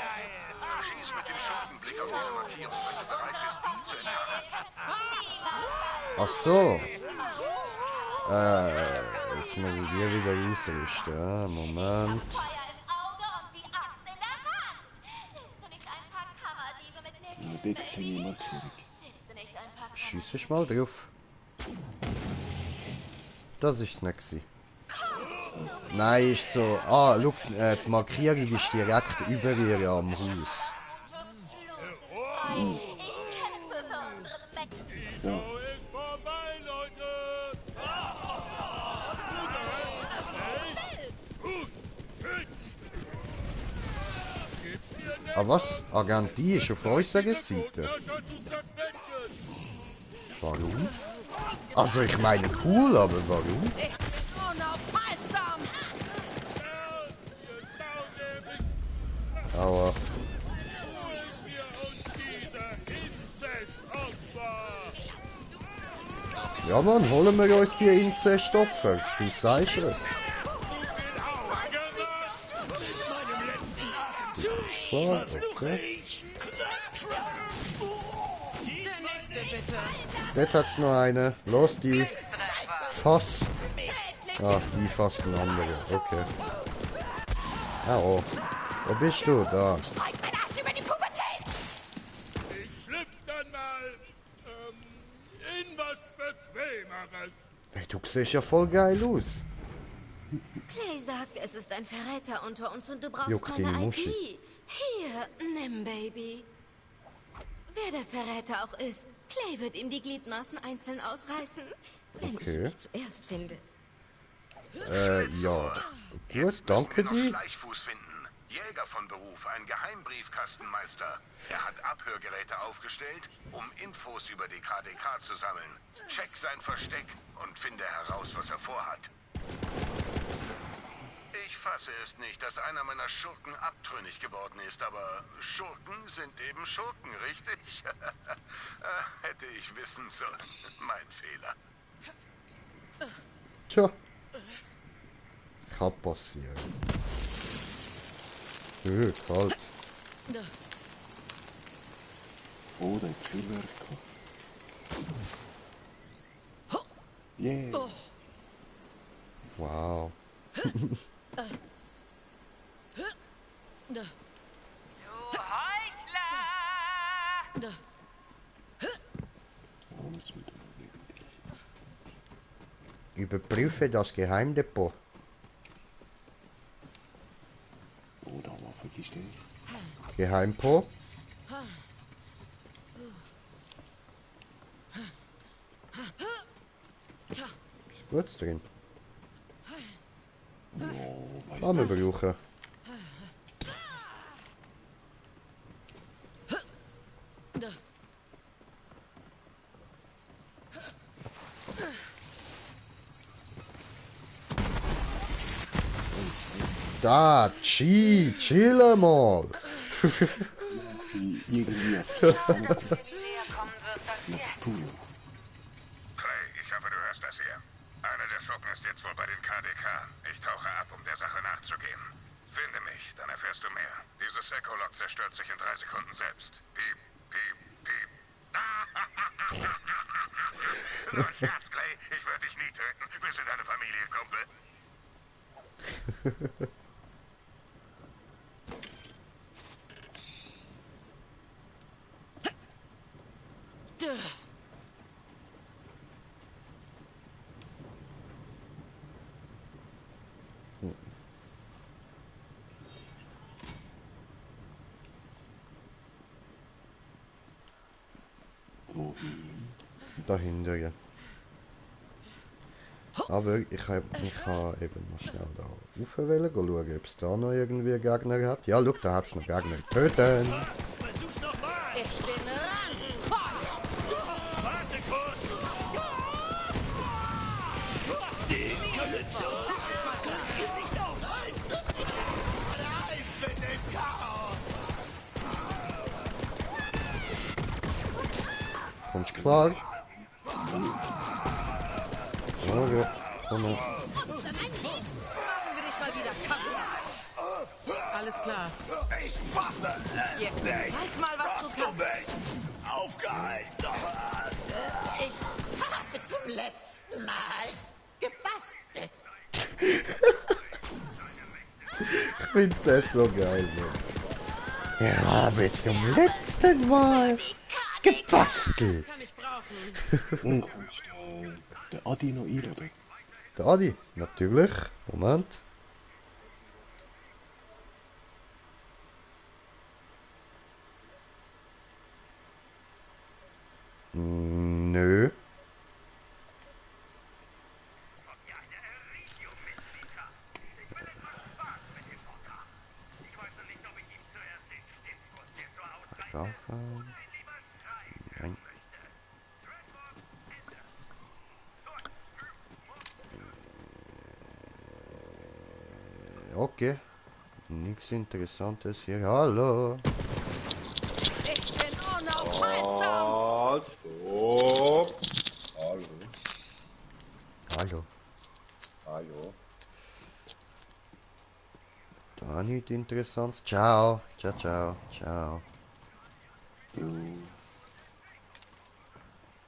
E: Schieß mit dem Schurkenblick auf diese Markierung, wenn du bereit bist, die zu enttarnen.
A: Ach so. Jetzt muss ich hier wieder ausrüsten. Ja, Moment.
H: Feuer im Auge und die Axt in der Hand. Willst du nicht ein paar Kammerdiebe mitnehmen?
C: Dort sehe ich Markierung.
H: Willst du nicht ein paar
A: Schieß ich mal drauf. Das ist nicht gewesen. Nein, ist so. Ah, look, die Markierung ist direkt über ihr am Haus.
H: Ich kämpfe für unsere Menschen.
C: Ja.
J: Ist vorbei, Leute.
A: Ah was? Argentie ist auf unserer Seite. Warum? Also ich meine cool, aber warum?
F: Unaufhaltsam!
A: Aua. Ja Mann, holen wir uns die Inzestopfer. Du sagst es. Klar, okay.
F: Der nächste, bitte.
A: Dort hat's noch eine. Los, die Fass. Ah, die fasst einen anderen. Okay. Oh. Wo bist du? Da.
B: Streik mein Arsch über die Pubertät!
K: Ich schlüpf dann mal in was Bequemeres.
A: Hey, du siehst ja voll geil aus.
D: Clay sagt, es ist ein Verräter unter uns und du brauchst
A: Juckt
D: meine
A: die Muschi.
D: ID. Hier, nimm, Baby. Wer der Verräter auch ist, Clay wird ihm die Gliedmaßen einzeln ausreißen, wenn ich
A: Okay.
D: mich zuerst finde.
A: Ja. Gut, danke
E: noch
A: dir.
E: Schleichfuß finden. Jäger von Beruf, ein Geheimbriefkastenmeister. Er hat Abhörgeräte aufgestellt, um Infos über die KDK zu sammeln. Check sein Versteck und finde heraus, was er vorhat. Ich fasse es nicht, dass einer meiner Schurken abtrünnig geworden ist, aber Schurken sind eben Schurken, richtig? Hätte ich wissen sollen. Mein Fehler.
A: Tja. Kann passieren. Kalt.
C: Oh, der hat viel Werk gehabt. Yeah.
A: Wow.
G: Du Heuchler!
C: Oh, jetzt mit dem Weg.
A: Überprüfe das Geheimdepot.
C: Oh, da war vergisst ich.
A: Geheimpot. Ist Gutes drin.
C: Oh, weiß
A: Kann man brauchen. Da, chill mal.
C: irgendwie ein Verstand
G: Näher kommen wird, das
C: mit Puh.
E: Clay, ich hoffe, du hörst das hier. Einer der Schurken ist jetzt wohl bei den KDK. Ich tauche ab, um der Sache nachzugehen. Finde mich, dann erfährst du mehr. Dieses Echolog zerstört sich in 3 Sekunden selbst. Piep, piep, piep. Nur ein Scherz, Clay. Ich würde dich nie töten. Wir sind eine Familie, Kumpel.
C: Wohin?
A: Dahinter, ja. Aber ich kann eben noch schnell da raufwählen, schauen, ob es da noch irgendwie Gegner hat. Ja, schau, da hat es noch Gegner. Töten!
K: Versuch's nochmal.
F: Ich bin ran!
K: Warte kurz. Die Kondition können wir nicht aufhalten. Eins mit dem Chaos.
A: Kommst du klar? Okay, komm mal.
F: Machen wir dich mal wieder kaputt. Alles klar.
K: Ich fasse
F: Jetzt zeig mal, was du kannst.
K: mich aufgehalten.
H: Ich habe zum letzten Mal gebastelt.
A: Ich finde das so geil, Mann. Ja, habe jetzt zum letzten Mal gebastelt.
F: Kann ich brauchen.
C: Und kannst du den Adi noch einladen?
A: Der Adi, natürlich. Moment. Nö. Nein. Okay. Nichts Interessantes hier. Hallo.
F: Ich bin unaufhaltsam.
L: Halt, stopp. Hallo.
A: Hallo.
L: Hallo.
A: Da nichts Interessantes. Ciao. Ciao, ciao. Ciao.
C: Jo.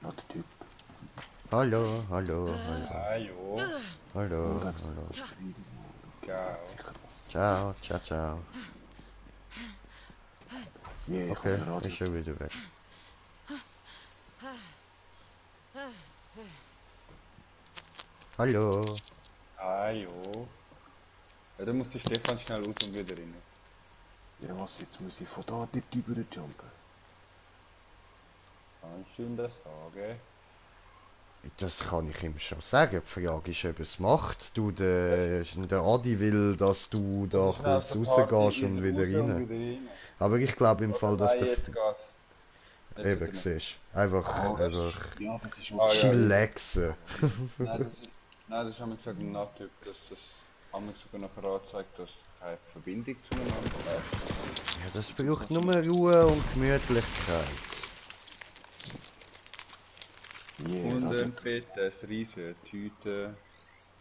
C: Not der Typ.
A: Hallo, hallo, hallo.
L: Hallo.
A: Hallo,
C: Das
A: hallo.
L: Ciao.
C: Sicher was.
A: Ciao, ciao, ciao.
C: Yeah, ich
A: Okay,
C: habe Radio.
A: ist schon wieder weg. Hallo.
L: Hallo. Ja, dann muss der Stefan schnell raus und wieder rein.
C: Ja, was, jetzt muss ich von da dort über den jumpen.
L: Kannst du ihm das sagen?
A: Das kann ich ihm schon sagen. Die Frage ist, ob er es macht. Du, der Adi will, dass du da kurz rausgehst und wieder rein. Aber ich glaube im Fall, dass der... Eben, siehst du. Einfach
C: Ja, das ist auch
A: chillaxen.
L: Nein, das haben wir gesagt im Nachtyp, dass das haben wir sogar nachher angezeigt, dass keine Verbindung zueinander ist.
A: Ja, das braucht nur Ruhe und Gemütlichkeit.
C: Yeah,
L: Und
C: Radio.
L: ein Bett, eine riesige Tüte.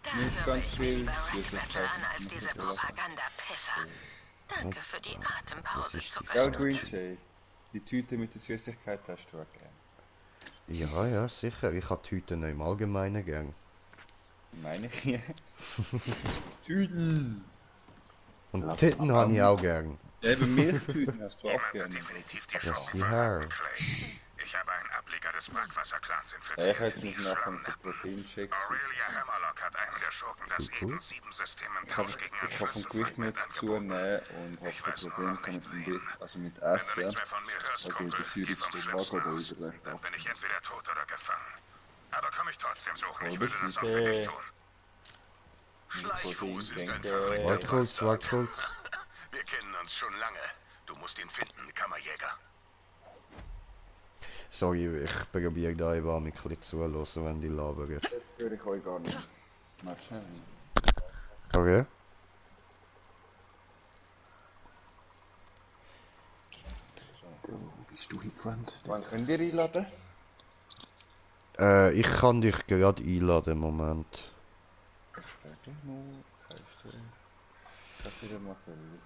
G: Da
L: Nicht
G: höre
L: ganz
G: ich mich
L: viel.
G: lieber
L: Süßes
G: Rackflasche
L: Zeug,
G: an als
L: muss
G: diese
L: ich sagen.
G: Propagandapisser. Danke für die Atempause,
A: ist die
L: Gell, Green
G: Zuckerschnutz.
L: Jay? Die Tüte mit der Süßigkeit hast du auch gern.
A: Ja, ja, sicher. Ich habe Tüten im Allgemeinen gern.
L: Meine ich hier. Tüten!
A: Und Titten habe ich auch gern.
L: Eben Milchtüten hast du auch
K: Jemand
L: gern.
K: hat definitiv die
A: Ja,
K: Show
A: sicher.
K: verraten, Clay. Ich habe einen Ableger des Brackwasser-Clans
L: Ja, ich
K: infiltriert.
L: hätte
K: Die
L: mich nachher mit der
K: Schlammlappen.
L: Proteincheck.
K: Aurelia Hammerlock hat einem der Schurken das Eden-7-System im
L: Ich habe
K: Tausch gegen ein
L: vom Gewicht nicht
K: Schlüsselfragment angeboten.
L: zunehmen und habe
K: Ich weiß
L: das
K: nur
L: Problem
K: noch nicht
L: mit
K: wen.
L: also mit
K: Wenn du
L: Essen.
K: nichts mehr von mir hörst,
L: Da geht
K: Kumpel,
L: der Syrisch
K: geh vom
L: der
K: Schlimmsten
L: Wagen
K: aus.
L: da
K: Dann bin ich entweder tot oder gefangen. Aber komm ich trotzdem suchen, ich
L: Oh,
K: würde
L: das
K: das auch
L: ist,
K: für dich tun. Schleichfuß
L: Protein,
K: ist ein
L: denke-
K: verrückter
A: Warte kurz,
K: Bastard.
A: warte kurz.
K: Wir kennen uns schon lange. Du musst ihn finden, Kammerjäger.
A: Sorry, ich probiere da eben ein bisschen zuhören, wenn die labern.
L: Das höre ich euch gar nicht. Mach schnell.
A: Okay.
C: Wo bist du hingerannt?
L: Wann könnt ihr einladen?
A: Ich kann dich gerade einladen, Moment.
L: Warte nur, kannst du das wieder machen?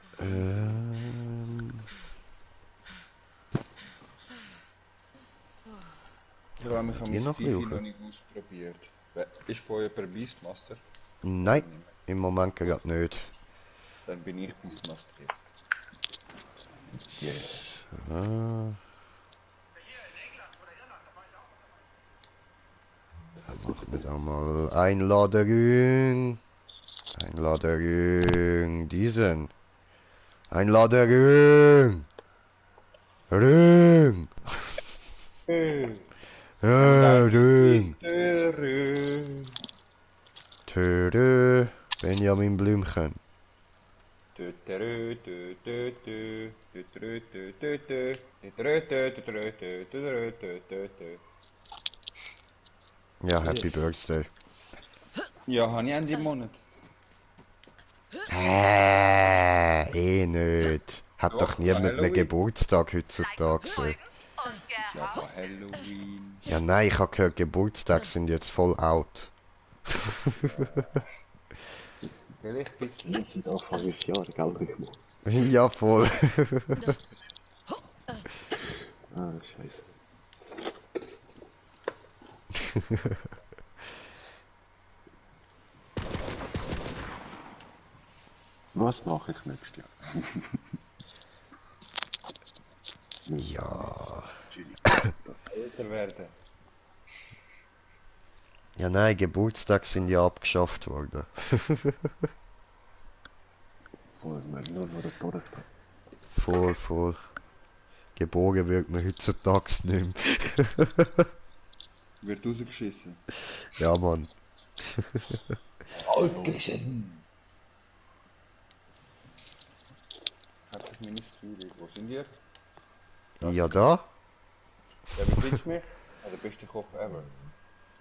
L: Ich habe mich
A: Je
L: am
A: noch
L: Stiefel
A: brauchen.
L: noch nicht ausprobiert. Ist vorher per Beastmaster?
A: Nein, im Moment gerade nicht.
L: Dann bin ich Beastmaster jetzt.
A: Ah. Dann machen wir da mal Einladung. Einladung. Diesen. Einladung. Ring. Ring. Töre. Benjamin Blümchen. Ja, Happy Birthday.
L: Ja, habe ich Ende Monat.
A: Nicht. Hat
L: Doch,
A: doch niemand mehr
L: Halloween.
A: Geburtstag heutzutage.
L: Ja, aber Halloween.
A: Ja, nein, ich habe gehört, Geburtstage sind jetzt voll out.
L: Vielleicht ein bisschen.
C: Wir sind Anfang des Jahres, gell, Richmo?
A: Ja, voll.
C: Ah, scheiße. Was mache ich nächstes Jahr?
A: Ja.
C: Das
L: Älter werden.
A: Ja, nein, Geburtstage sind ja abgeschafft worden.
C: voll, nur noch der Todestag.
A: Voll, voll. Geboren wird man heutzutage nicht mehr.
L: Wird rausgeschissen.
A: Ja, Mann.
L: Ausgeschissen. Hat sich meine Stühle. Wo sind ihr?
A: Ja, da?
L: Ja, wie findest du mich? Ja, der beste Koch ever.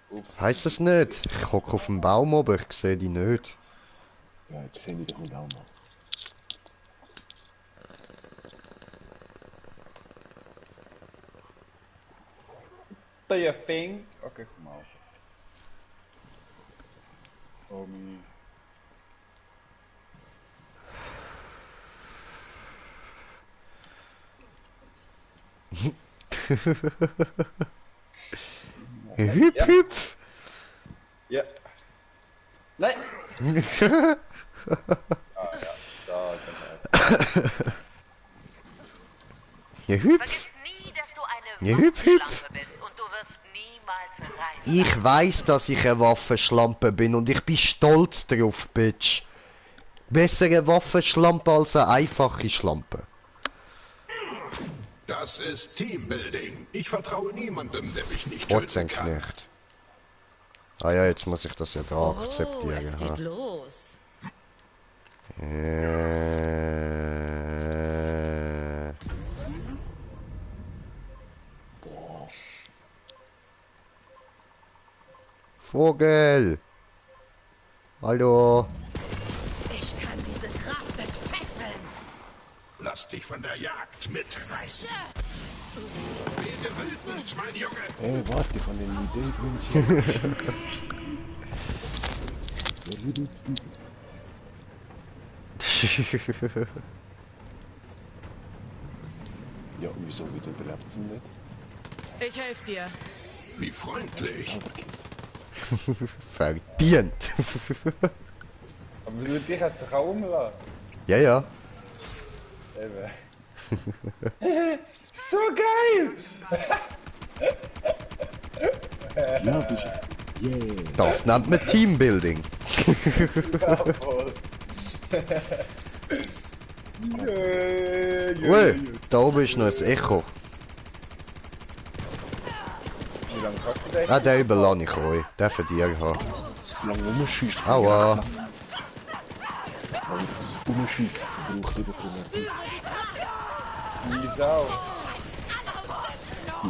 L: Ups.
A: Heißt das nicht? Ich hocke auf dem Baum oben, ich sehe die nicht.
C: Ja, ich sehe dich mit auch mal.
L: Do you think? Okay, komm mal.
A: Hüpf, hüpf!
L: Ja. Nein! Ah ja, da
A: Ja, hüpf!
G: Vergiss nie, dass du eine
A: Ja, hüpf, hüpf!
G: Waffenschlampe bist und du wirst niemals reich.
A: Ich weiß, dass ich eine Waffenschlampe bin und ich bin stolz drauf, Bitch. Besser eine Waffenschlampe als eine einfache Schlampe.
E: Das ist Teambuilding. Ich vertraue niemandem, der mich nicht töten kann.
A: Knecht. Ah ja, jetzt muss ich das ja da
F: Oh,
A: akzeptieren.
F: es
A: ha.
F: geht los.
A: Vogel! Hallo!
F: Ich kann diese Kraft entfesseln.
E: Lass dich von der Jagd mitreißen. Werde wütend, mein Junge.
C: Ey, warte, ich habe eine Idee, Ja, wieso wieder überlebt sie nicht?
F: Ich helfe dir.
E: Wie freundlich.
A: Verdient!
L: Aber wieso dich hast du doch auch umlassen?
A: Ja, ja.
L: Eben. So geil!
C: Ja, bist yeah.
A: Das nennt man Teambuilding.
L: Jawohl.
A: Ui, da oben ist noch ein Echo.
L: Wie lange kannst du den?
A: Ah, den überlasse ich euch. Den für dich haben.
C: So lange rumschießen.
A: Aua.
C: Weil das Umschießen verbraucht wieder viel Energie.
L: Wieso?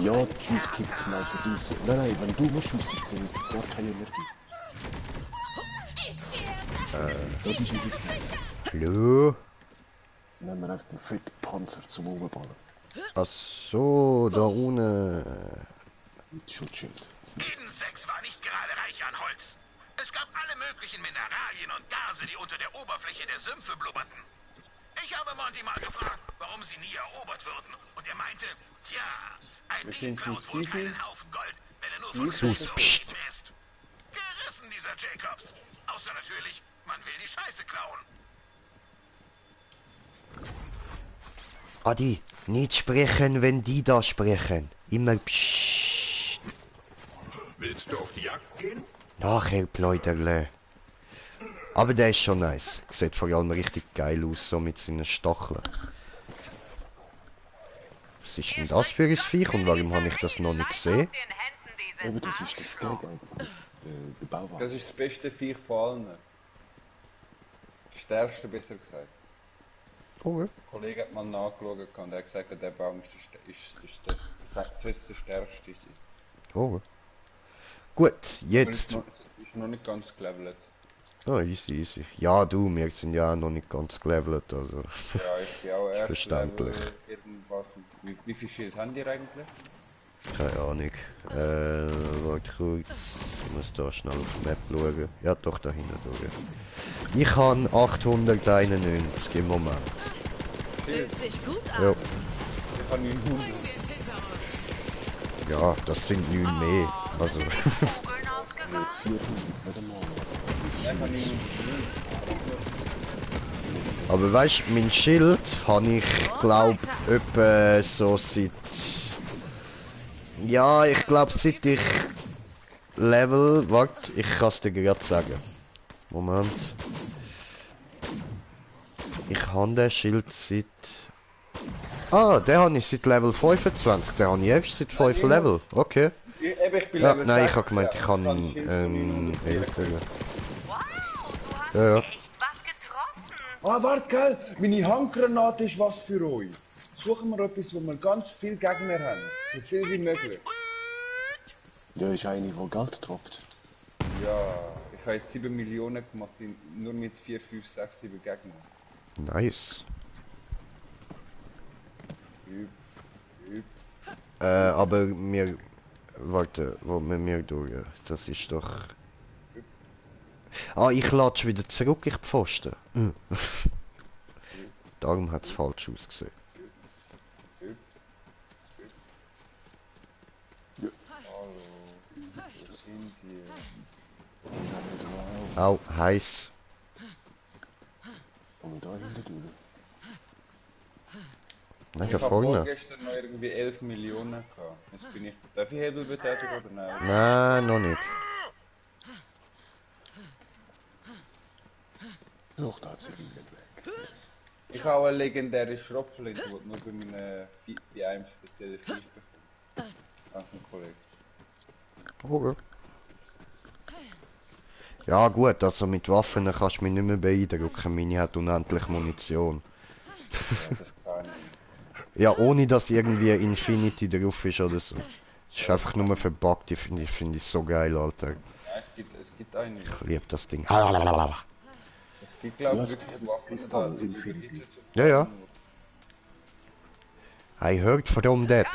C: Ja, die Leute kickt es mal raus. Nein, wenn du umschießt, dann ist gar keine Energie. Das ist ein bisschen...
A: Hallo?
C: Nehmen wir einfach den fetten Panzer zum Umballen.
A: Ach so, da unten.
C: Mit Schutzschild.
K: Eden 6 war nicht gerade reich an Holz. Es gab alle möglichen Mineralien und Gase, die unter der Oberfläche der Sümpfe blubberten. Ich habe Monty mal gefragt, warum sie nie erobert würden. Und er meinte, tja, ein Dieb klaut wohl keinen Haufen Gold, wenn er nur von
A: Sus,
K: so
A: psst.
K: ist. Gerissen, dieser Jacobs. Außer natürlich, man will die Scheiße klauen.
A: Adi, nicht sprechen, wenn die da sprechen. Immer pssst.
E: Willst du auf die Jagd gehen?
A: Nachher, Pläuderle. Aber der ist schon nice. Sieht vor allem richtig geil aus, so mit seinen Stacheln. Was ist denn das für ein Viech und warum habe ich das noch nicht gesehen?
C: Aber das ist das Geld eigentlich. Der Bauwagen.
L: Das ist das beste Viech von allen. Das stärkste, besser gesagt.
A: Okay.
L: Ein Kollege hat mal nachgeschaut und er hat gesagt, der Baum ist der stärkste.
A: Okay. Gut, jetzt.
L: Ist noch nicht ganz gelevelt.
A: Oh, easy, easy. Ja, du, wir sind ja noch nicht ganz gelevelt, also.
L: Ja, ich bin auch erst
A: Verständlich.
L: Level irgendwas. Wie viel Schild haben die eigentlich?
A: Keine Ahnung. Warte kurz. Ich muss da schnell auf die Map schauen. Ja, doch, da hinten durch. Ich habe 891 im Moment.
F: Fühlt sich gut an.
A: Ja.
L: Ich habe 900.
A: Ja, das sind 9 mehr. Also. Aber weißt du, mein Schild habe ich, glaube etwa so seit. Ja, ich glaube seit ich Level. Warte, ich kann es dir gerade sagen. Moment. Ich habe den Schild seit. Ah, den habe ich seit Level 25. Den habe ich erst seit 5 Level. Okay.
L: Ich bin
A: Ja,
L: Level
A: nein,
L: 6,
A: ich habe gemeint, ich habe einen älteren. Ja, ja.
L: Ah, warte, gell? Meine Handgranate ist was für euch. suchen wir etwas, wo wir ganz viele Gegner haben. So viel wie möglich.
C: Ja, ist eine, die Geld droppt.
L: Ja, ich habe jetzt 7 Millionen gemacht, nur mit 4, 5, 6, 7 Gegnern.
A: Nice.
L: Üb.
A: Aber wir... Warte, wo wir mir durch? Das ist doch... Ah, ich latsch wieder zurück, ich Pfosten. Darum hat es falsch ausgesehen.
L: Hallo, wo sind die?
A: Au, heiß.
C: Und da hinter dir.
A: Nein,
L: Ich
A: da
L: habe
A: vorne.
L: vorgestern noch irgendwie 11 Millionen gehabt. Jetzt bin ich... Darf ich Hebel betätigen oder nein?
A: Nein, noch nicht.
C: Doch, da hat sie ihn weg.
L: Ich habe eine legendäre Schrotflinte, die nur bei einem speziellen Viech bekommt. Danke, Kollege.
A: Okay. Ja gut, also mit Waffen kannst du mich nicht mehr beeindrucken. Meine hat unendlich Munition.
L: Ja, das kann ich.
A: Ja, ohne dass irgendwie Infinity drauf ist oder so. Es ist einfach nur verbuggt, ich finde ich so geil, Alter.
L: Ja, es gibt eine.
A: Ich liebe das Ding.
L: Es gibt, glaube ich, wirklich Waffen,
C: Infinity.
A: Ja, ja. I heard from that.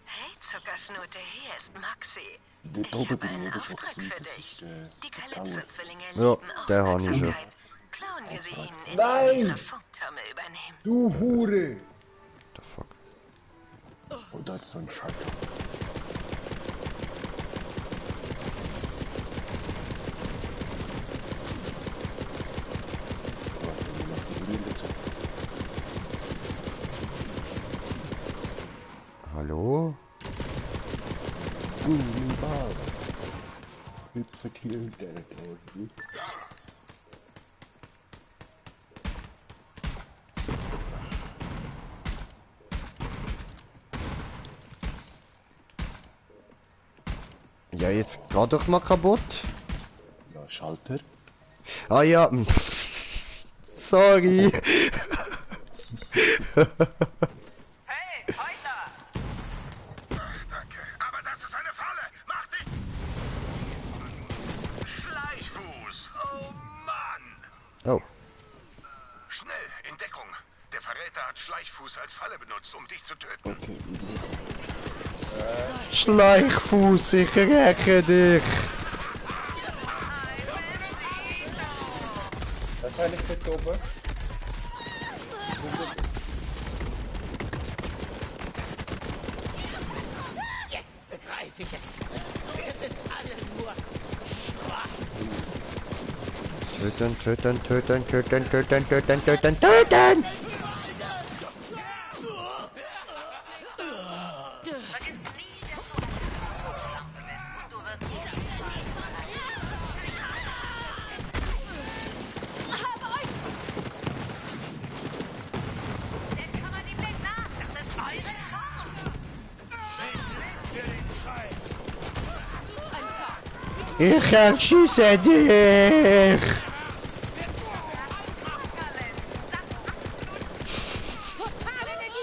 G: Hey, Zuckerschnute, hier ist Maxi.
C: Dort
G: Ich
C: oben
G: habe
C: bin ich
G: einen
C: eben
G: Auftrag
C: schon
G: für
C: das
G: dich.
C: ist
G: Die
C: der
G: Kalypso-Zwillinge
A: Ja,
G: lieben
A: der habe ich schon.
G: Aufmerksamkeit. Klauen wir sie ihnen, indem
L: Nein!
G: wir ihre Funktürme übernehmen.
L: Du Hure!
A: The fuck?
C: Und da ist so ein Schalter.
A: Hallo?
C: Gummiball. It's a kill territory.
A: Ja, jetzt geh doch mal kaputt.
C: Ja, Schalter.
A: Ah ja. Sorry.
K: Hey, Häuser! Ach, danke. Aber das ist eine Falle! Mach dich! Schleichfuß! Oh Mann!
A: Oh.
K: Schnell, in Deckung. Der Verräter hat Schleichfuß als Falle benutzt, um dich zu töten.
C: Okay,
A: Schleichfuß, ich räche dich.
L: Das habe ich dort oben.
J: Jetzt begreife ich es. Wir sind alle nur schwach.
A: Töten, töten, töten, töten, töten, töten, töten, töten! Ich erschieße dich!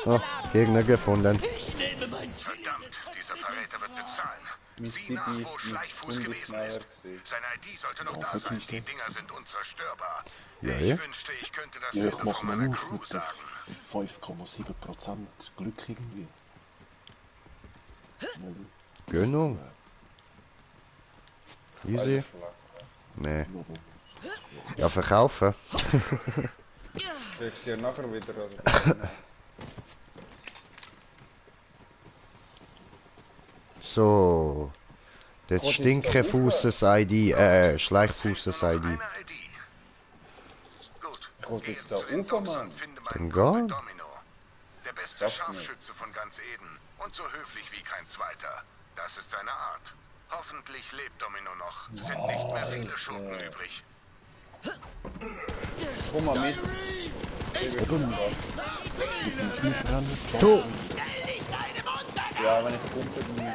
A: Oh, Gegner gefunden.
K: Verdammt, dieser Verräter wird bezahlen. Sieh nach, wo Schleichfuß gewesen ist. Seine ID sollte noch da sein. Die Dinger sind unzerstörbar.
A: Ja,
K: Ich
A: ja.
K: wünschte, ich könnte das
C: ja, ich
K: Ende
C: mach
K: von
C: mal
K: meiner
C: auf
K: Crew
C: mit
K: sagen.
C: 5,7% Glück irgendwie.
A: Gönnung. Easy. Nee. Ja, verkaufen.
L: Kriegst du ja nachher wieder. Also.
A: So. Das Stinkefußes-ID, Schleichfußes-ID.
K: Eine ID. Gut,
L: Kommt
K: geh
L: jetzt
K: zu
L: da
K: den
L: Ufer,
K: Docks
L: Mann?
K: und finde
A: Dann
K: meinen
A: geh.
K: Kumpel Domino. Der beste
L: Sag mir.
K: Scharfschütze von ganz Eden. Und so höflich wie kein zweiter. Das ist seine Art. Hoffentlich lebt Domino noch. Es sind nicht mehr viele Schurken übrig.
L: Komm mal mit.
A: Tu!
L: Ja, wenn ich gucke, dann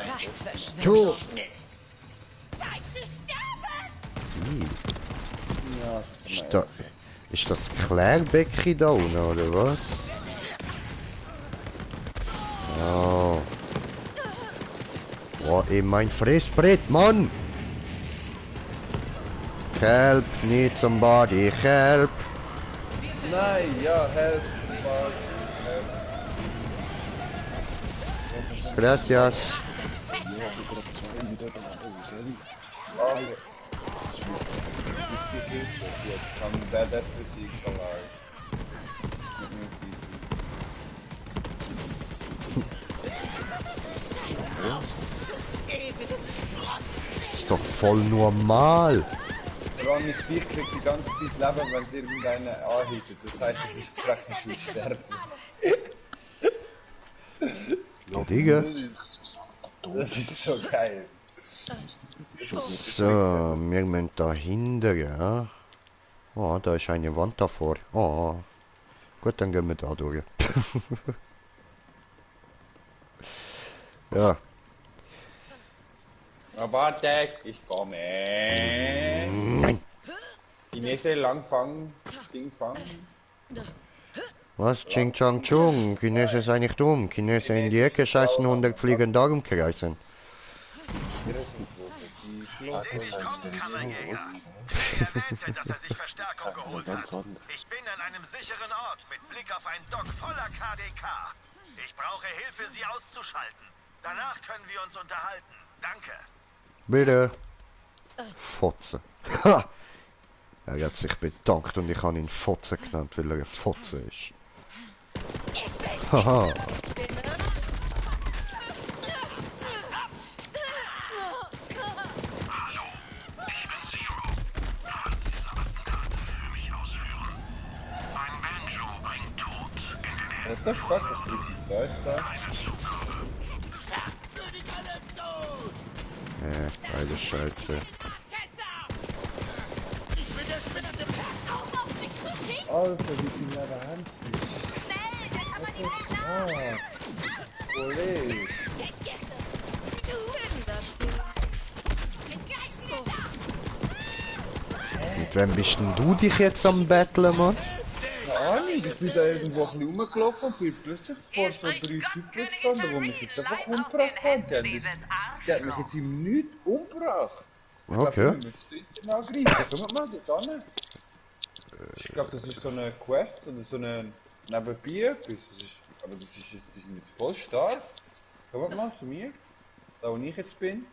J: Zeit verschwindet.
A: Tu!
J: Zeit zu sterben!
L: ja,
A: Sta Ist das Klärbecken da unten, oder was? Ja. Oh, ey, mein Fressbrett, Mann! Help, need somebody, help!
L: Nein, ja, help.
A: Gracias.
L: I'm dead as we see alive.
A: Ist doch voll normal.
L: Ronny Spiel kriegt die ganze Zeit Leben, wenn sie irgendeine anhittet. Das heißt, es ist praktisch wie Sterben.
A: Ja, Digga.
L: Das ist so geil.
A: So, wir müssen dahinter, ja. Oh, da ist eine Wand davor. Oh. Gut, dann gehen wir da durch. Ja.
L: Aber warte, ich komme.
A: Nein.
L: Chinese lang fangen, Ding fangen.
A: Was? Ching Chang Chung. Chinesen sind nicht dumm. Chinesen in die Ecke scheißen, 100 fliegen da umkreisen.
K: Komm, Kammerjäger. Ich erwähnte, dass er sich Verstärkung geholt hat. Ich bin an einem sicheren Ort mit Blick auf ein Dock voller KDK. Ich brauche Hilfe, sie auszuschalten. Danach können wir uns unterhalten. Danke.
A: Bitte. Fotze. Ha! Er hat sich bedankt und ich habe ihn Fotze genannt, weil er ein Fotze ist. Haha.
L: What the fuck, was drückt die Deutsch da?
A: Geile Scheiße.
L: Alter, wie viel in der Hand Kollege.
A: Mit wem bist denn du dich jetzt am Battlen, Mann?
L: Keine Ahnung, ich bin da irgendwo ein bisschen rumgelaufen und bin plötzlich vor so 3 Typen gestanden, die mich jetzt einfach umgebracht haben. Die hat mich jetzt im Nichts umgebracht.
A: Okay.
L: Ich glaube, wir müssen jetzt angreifen. Kommt mal dort hin. Ich glaube, das ist so eine Quest oder so eine nebenbei etwas. Aber die sind jetzt voll stark. Kommt mal zu mir. Da wo ich jetzt bin.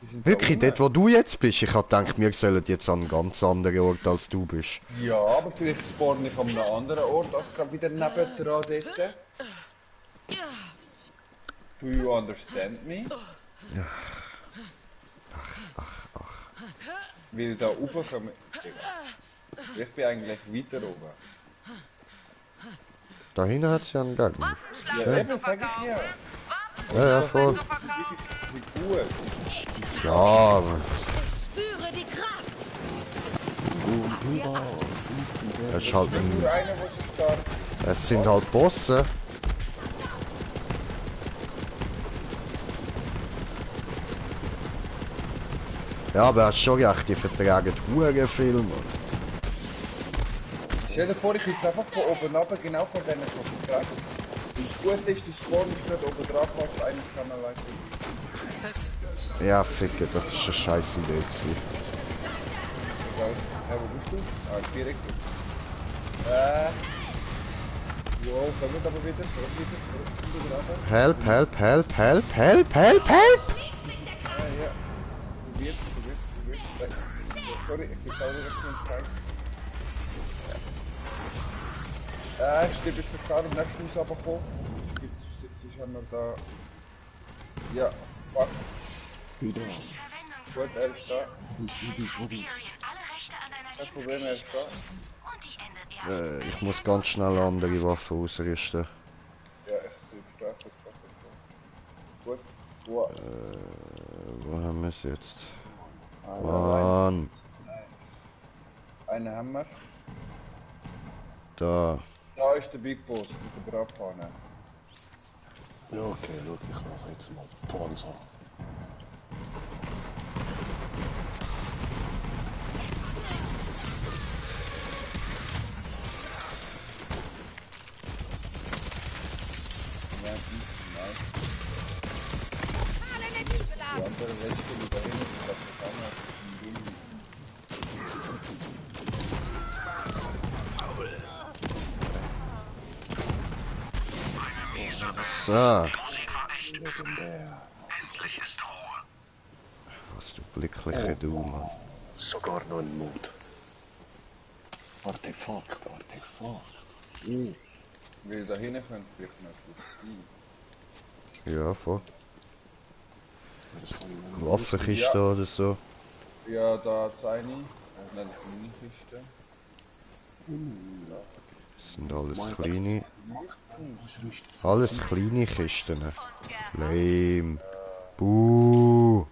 L: Die sind
A: Wirklich,
L: da
A: dort wo du jetzt bist? Ich hab gedacht, wir sollen jetzt an einen ganz anderen Ort als du bist.
L: Ja, aber vielleicht spawn ich an einem anderen Ort als gerade wieder nebendran dort. Do you understand me?
A: Ja.
L: Weil da oben kommen... Ich bin eigentlich weiter oben.
A: Da hinten hat es ja einen Garten.
L: Ja, eben, sag ich ja.
A: Ja, voll.
L: Das ist gut.
A: Ja, aber
F: Spüre die Kraft.
A: es ist halt ein...
L: Nur einer, der so stark ist.
A: Es sind halt Bosse. Ja, aber hast schon recht, die vertragen hure viel, Mann.
L: Stell dir vor, ich jetzt einfach von oben runter, genau von denen so krass. Und das Gute ist, die Spawn ist nicht oben drauf, was einer kann allein.
A: Ja, ficke, das ist eine scheiß Idee gewesen.
L: Ja, wo bist du? Ah, ich direkt. Wow, kommt aber wieder.
A: Help, help, help, help, help, help, help!
L: Ja. Probiert. Sorry, ich bin sauer auf den Zeit. Ich stehe bis klar und nächstes muss aber kommen. Jetzt haben wir da... Ja, fuck.
C: Wieder.
L: Gut, er ist da. Kein Problem, er ist da.
A: Ich muss ganz schnell andere Waffen ausrüsten.
L: Ja, ich bin stark. Gut. Wow.
A: Wo haben wir es jetzt?
L: Ah,
A: Mann!
L: Einen haben wir.
A: Da.
L: Da ist der Big Boss mit der Bratpfanne.
C: Ja, okay, schau, ich mache jetzt mal Panzer.
L: Nein, nein. Die andere Rechte, die da hinten ist, das vergangen hat,
A: So.
C: Endlich ist Ruhe.
A: Was du glücklicher du, Mann.
C: Sogar noch ein Mut. Artefakt.
L: Weil da hinten könnte vielleicht noch etwas sein.
A: Ja, voll. Waffenkiste oder so.
L: Ja, da ist eine. Nicht eine Kiste.
A: Das sind alles kleine. Alles kleine Kisten. Lame. Buh.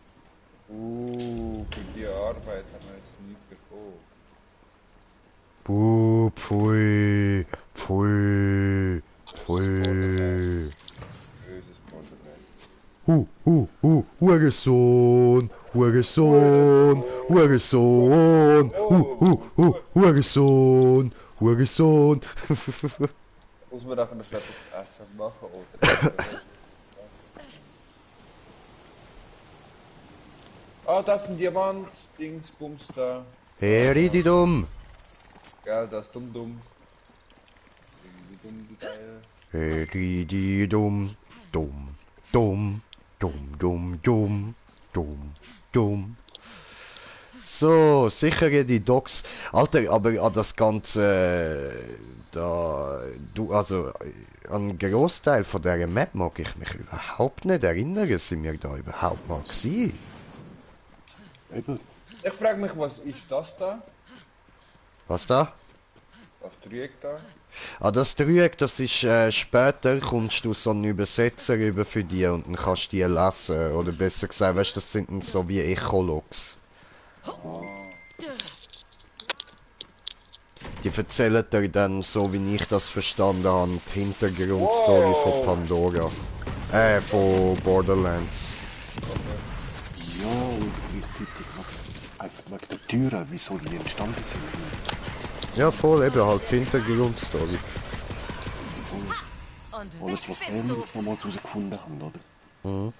L: Für die Arbeit haben wir jetzt nicht bekommen.
A: Buh, pfui. Pfui. Pfui.
L: Böses Borderlands.
A: Hurensohn. Hurensohn. Hurensohn. Hurensohn. Hurensohn.
L: Muss man davon noch etwas zu essen machen, oder? Ah, das ist ein Diamant. Dingsbums da.
A: Herididum.
L: Gell, das ist dumm. Die Teile.
A: Herididum. Dumm. Dumm. Dumm, dumm, dumm. Dumm. Dumm. So, sichere die Docks. Alter, aber an das Ganze, da, du, also, an einen Großteil von dieser Map mag ich mich überhaupt nicht erinnern, sind wir da überhaupt mal gewesen?
L: Ich frage mich, was ist das da?
A: Was da?
L: Das Dreieck da?
A: Ah, das Dreieck, das ist, später kommst du so einen Übersetzer über für die und dann kannst du die lesen, oder besser gesagt, weißt du, das sind dann so wie Echologs. Die erzählen dir dann, so wie ich das verstanden habe, die Hintergrundstory von Pandora. Von Borderlands.
C: Ja, und gleichzeitig einfach wegen der Türen, wieso die entstanden sind.
A: Ja, voll, eben halt die Hintergrundstory.
C: Alles, was Handys damals herausgefunden haben, oder?
A: Mhm.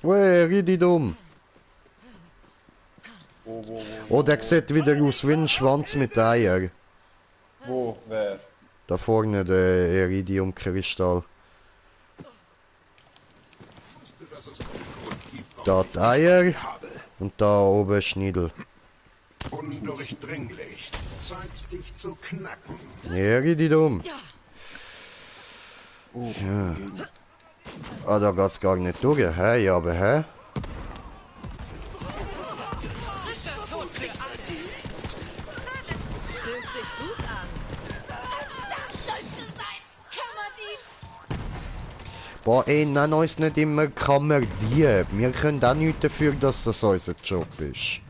A: Weh, Rididum. Oh, der sieht wieder aus wie ein Schwanz mit Eier.
L: Wo? Wer?
A: Da vorne der Iridium-Kristall. Da die Eier und da oben Schniedel.
E: Undurchdringlich. Zeit, dich zu knacken.
A: Iridium. Ja. Ah, da geht's gar nicht durch, hä? Ja, aber hä?
F: Frischer Tod für alle. Fühlt sich gut an.
B: Das sollst du sein, Kammerdien!
A: Boah, ey, nenn uns nicht immer Kammerdieb. Wir können auch nichts dafür, dass das unser Job ist.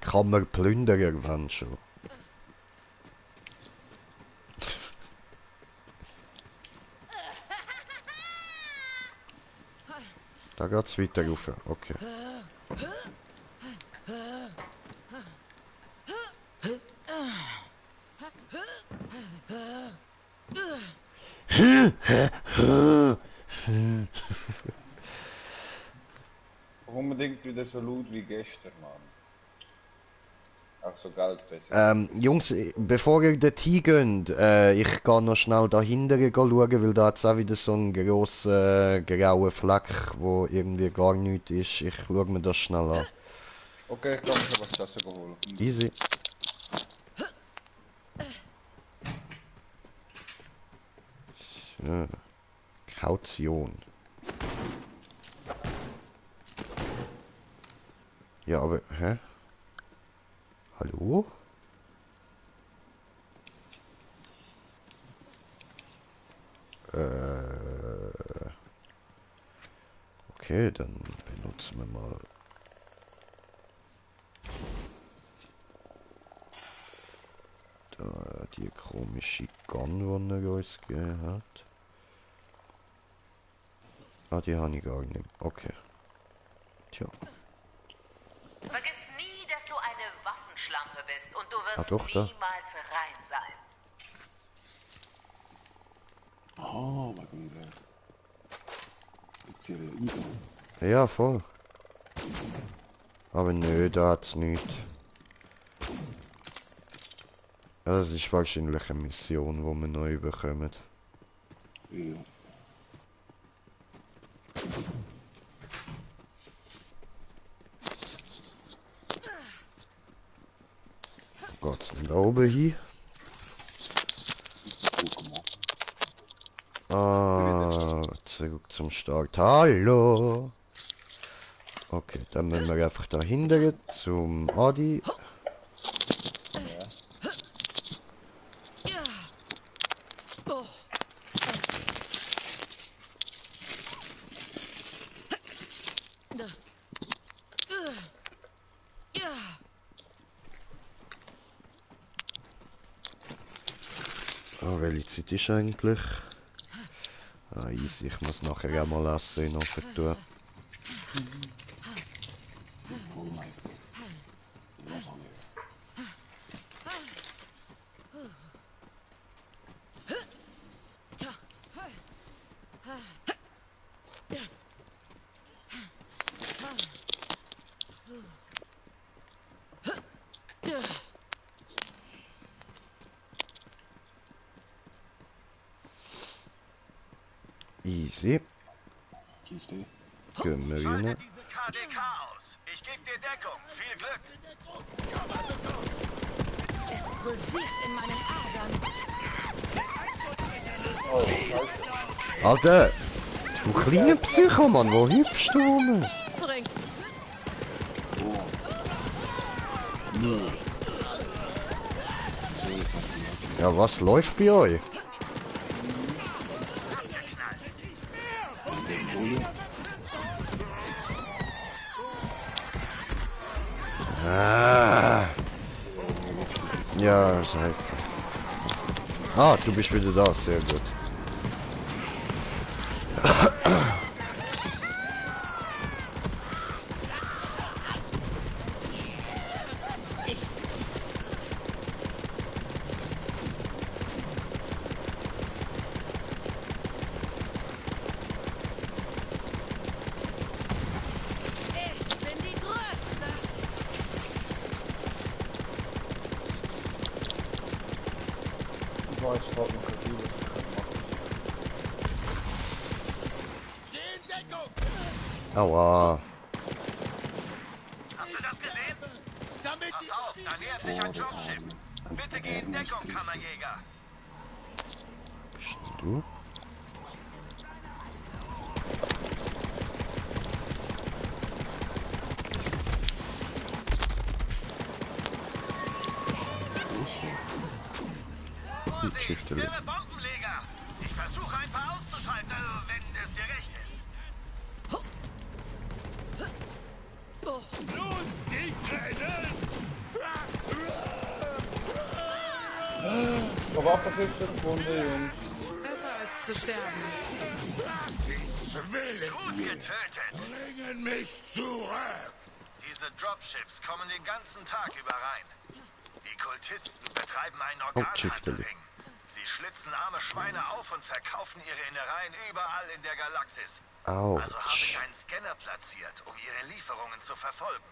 A: Kammerplünderer, wenn schon. Da geht's weiter rauf, okay.
L: Unbedingt wieder so laut wie gestern, Mann. Auch so Geldbesser.
A: Jungs, bevor ihr dort hingeht, ich gehe noch schnell da hinten schauen, weil da jetzt auch wieder so ein grosser grauer Fleck, wo irgendwie gar nichts ist. Ich schaue mir das schnell an.
L: Okay, ich kann mir was zu essen holen.
A: Easy. So. Kaution. Ja, aber, hä? Hallo? Okay, dann benutzen wir mal da die komische Gun, die er uns gegeben hat. Ah, die habe ich gar nicht. Okay. Tja. Ah, doch, da.
G: niemals rein sein.
C: Ah, wegen der speziellen Eingang.
A: Ja, voll. Aber nö, da hat's nicht. Ja, das ist wahrscheinlich eine Mission, die wir neu bekommen.
C: Ja.
A: Geht's denn da oben hin? Ah, zurück zum Start. Hallo! Okay, dann müssen wir einfach da hinten zum Adi. Ah, welche Zeit ist eigentlich? Ah, easy, ich muss nachher auch mal Essen in den Ofen tun. Easy.
C: Kiste.
A: Gehen wir rein.
K: Schalte diese KDK aus. Ich gebe dir Deckung. Viel Glück.
F: Es pulsiert in meinen Adern.
A: Alter! Du kleiner Psychomann, wo hüpfst du rum?
F: Bringt.
A: Ja, was läuft bei euch? Ah. Ja, scheiße. Ah, du bist wieder da, sehr gut.
F: Ich bin die Größte.
L: Ich weiß gerade noch nicht, was ich machen.
A: Aua.
K: Hast du das gesehen? Pass auf, da nähert sich ein Dropship. Bitte geh in Deckung, Kammerjäger.
A: Bist du?
K: Vorsicht, wirre Bombenleger. Ich versuche ein paar auszuschalten, wenn es dir recht ist.
L: Aber Waffenfischer gefunden, Jungs.
F: Besser als zu sterben.
K: Gut getötet.
E: Bringen mich zurück!
K: Diese Dropships kommen den ganzen Tag über rein. Die Kultisten betreiben einen
A: Schiftele.
K: Organhandelring. Sie schlitzen arme Schweine auf und verkaufen ihre Innereien überall in der Galaxis. Also habe ich einen Scanner platziert, um ihre Lieferungen zu verfolgen.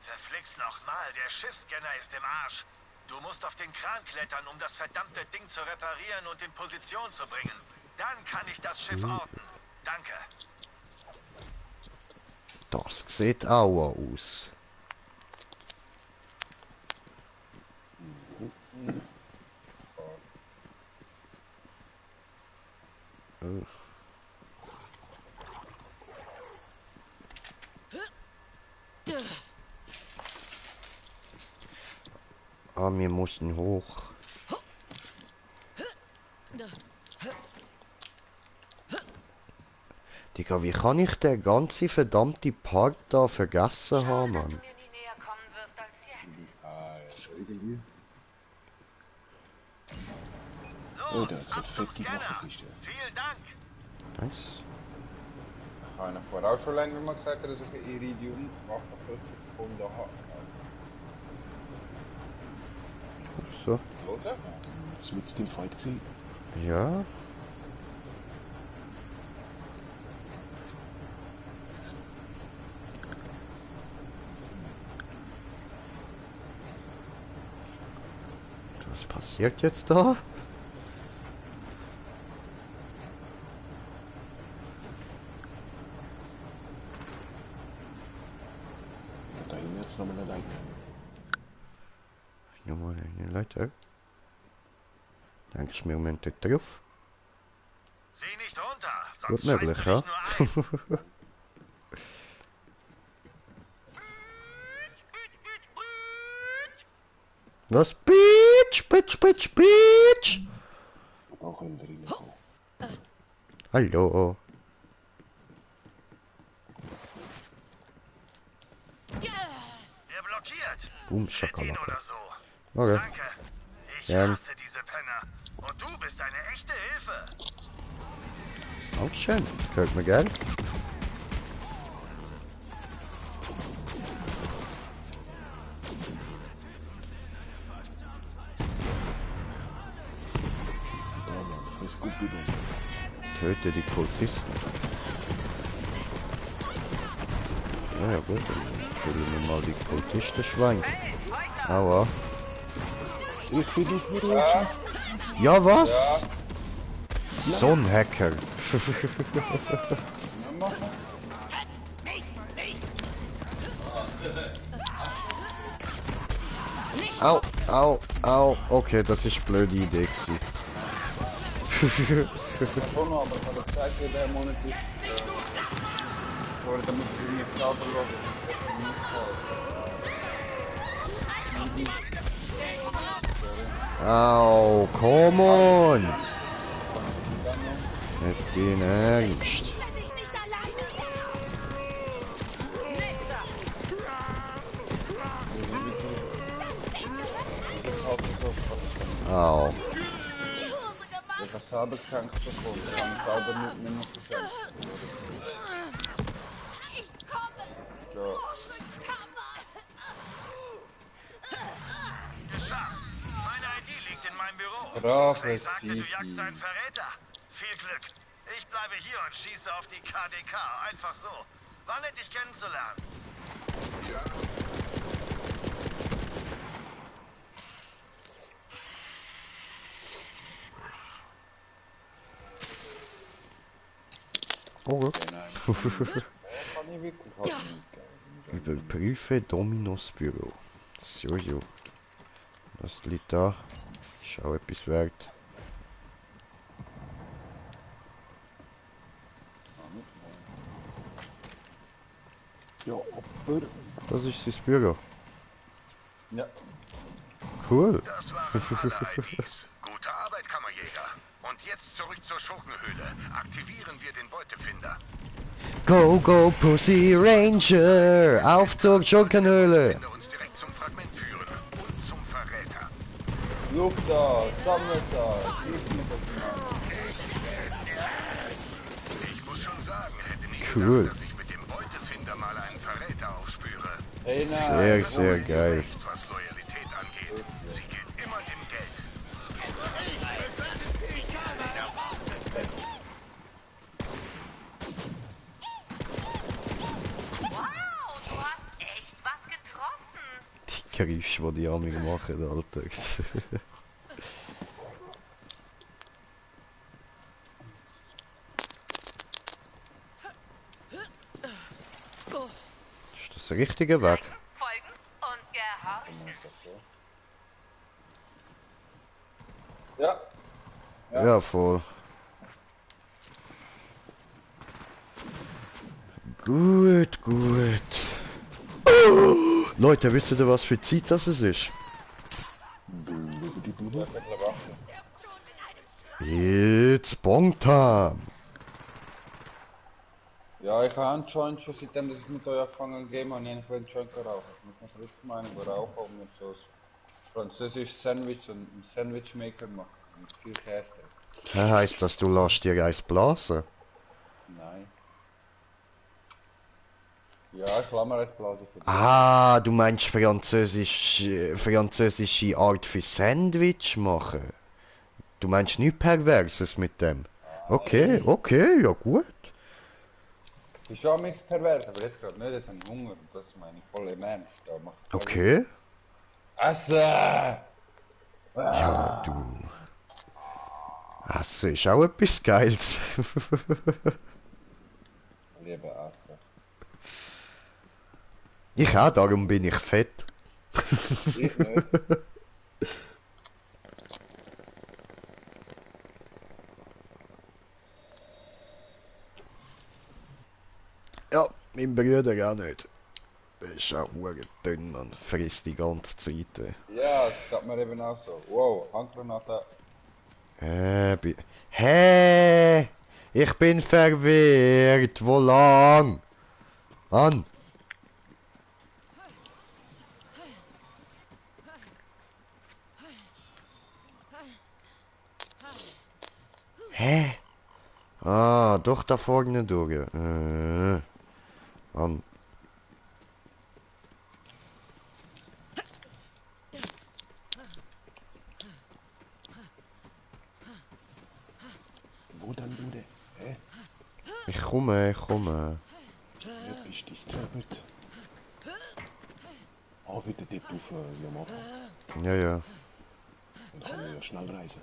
K: Verflixt nochmal, der Schiffsscanner ist im Arsch. Du musst auf den Kran klettern, um das verdammte Ding zu reparieren und in Position zu bringen. Dann kann ich das Schiff orten. Danke.
A: Das sieht auch aus. Ah, wir mussten hoch. Digga, wie kann ich den ganzen verdammte Part da vergessen haben, Mann?
G: Mir nie näher kommen wirst als jetzt.
C: Ah, schon irgendwie.
K: Los,
C: Oh, da ist
K: ab
C: eine
K: zum
C: fette
K: Scanner.
C: Waffenkiste.
K: Vielen Dank.
A: Nice.
L: Ich habe vorher auch schon länger mal gesagt, dass ich eine Iridium-Waffenfischer gefunden habe.
A: so.
C: Das letzte im Fight gesehen.
A: Ja. Was passiert jetzt da?
C: Da hinten jetzt nochmal eine Leiter.
A: Nochmal eine Leiter. Denkst du, wir müssen dort drauf?
K: Sieh nicht runter,
A: Gut
K: sonst
A: möglich,
K: scheißt
A: ja?
K: du dich nur ein.
A: Was? Bitch, bitch, bitch, bitch!
C: Auch in der Reinkommen.
A: Hallo.
K: Der blockiert.
A: Boom,
K: Hit ihn
A: Schakalaka.
K: oder so.
A: Okay.
K: Danke. Ich
A: Gern.
K: hasse diese Penner. Und du bist eine echte Hilfe.
A: Auch schön. Gehört mir gern.
C: Das ist gut gewesen.
A: Töte die Kultisten. Ja, ja gut, dann kriegen wir mal die Kultisten-Schwein. Aua.
C: Ich bin nicht mehr ruhig.
A: Ja, was? So ein Hacker. Au, au, au. Okay, das ist eine blöde Idee gewesen.
L: Schon noch, aber ich habe gesagt, der Monat ist. Oder da muss ich nicht selber
A: Au, come on! Nicht den Ernst. Au.
L: Ich habe selber geschenkt bekommen. Ich habe selber nicht mehr noch geschenkt. Ja.
K: Geschafft. Meine ID liegt in meinem Büro.
L: Braves
K: Clay sagte, du
L: Vieh.
K: jagst einen Verräter. Viel Glück. Ich bleibe hier und schieße auf die KDK. Einfach so. War nett, dich kennenzulernen.
A: Oh,
L: Kann ich wirklich haben.
A: Überprüfe Dominos Büro. So, jo. Was liegt da? Schau etwas wert.
C: Ja, aber...
A: Das ist sein Büro.
L: Ja.
A: Cool.
K: Das waren alle IDs. Gute Arbeit, Kammerjäger. Und jetzt zurück zur Schurkenhöhle. Aktivieren wir den Beutefinder.
A: Go, go, Pussy Ranger! Auf zur Schurkenhöhle!
K: Finde uns direkt zum Fragment führen. Und zum Verräter.
L: Look da, sammelt da.
K: Ich muss schon sagen, hätte nicht
A: Cool.
K: gedacht, dass ich mit dem Beutefinder mal einen Verräter aufspüre.
L: Hey, nein.
A: Sehr, sehr geil.
K: Nicht, was Loyalität angeht. Sie geht immer dem Geld.
G: Wow, du hast echt was getroffen.
A: Die Geräusche, die Amig machen, Alter. Ist das der richtige Weg?
G: Folgen und gehorchen.
L: Ja.
A: Ja, voll. Gut, gut. Oh! Leute, wisst ihr, was für Zeit das es ist? It's Bong Time.
L: Ja, ich habe einen Joint schon seitdem, dass ich mit euch angefangen habe, Game habe, ich einen Joint geraucht. Ich muss noch richtig meinen rauchen und mir so ein französisches Sandwich und einen Sandwichmaker machen. Mit viel Käse.
A: Das heisst, dass du lässt dir eins blasen?
L: Nein. Ja, Klammerblase für dich.
A: Ah, du meinst französische Art für Sandwich machen? Du meinst nichts Perverses mit dem? Okay, okay, ja gut.
L: Das ist schon nichts pervers, aber jetzt gerade nicht, jetzt habe ich Hunger. Und das meine ich voll im Ernst. Da macht
A: Okay.
L: Essen!
A: Ja, du. Essen ist auch etwas Geiles.
L: Ich liebe Essen.
A: Ich auch, darum bin ich fett.
L: Ich nicht.
A: Ja, mein Bruder auch nicht. Der ist auch verdammt dünn, man. Frisst die ganze Zeit.
L: Ja, das geht mir eben auch so. Wow, Handgranate.
A: Hä? Ich bin verwirrt. Wo lang? Mann. Hä? Ah, doch da vorne durch. Mann.
C: Wo dann, Bude? Hä?
A: Ich komme, ich komme.
C: Ja, bist du disturbed? Ah, wieder dort auf Yamaha.
A: Ja, ja.
C: Dann kann ich ja schnell reisen.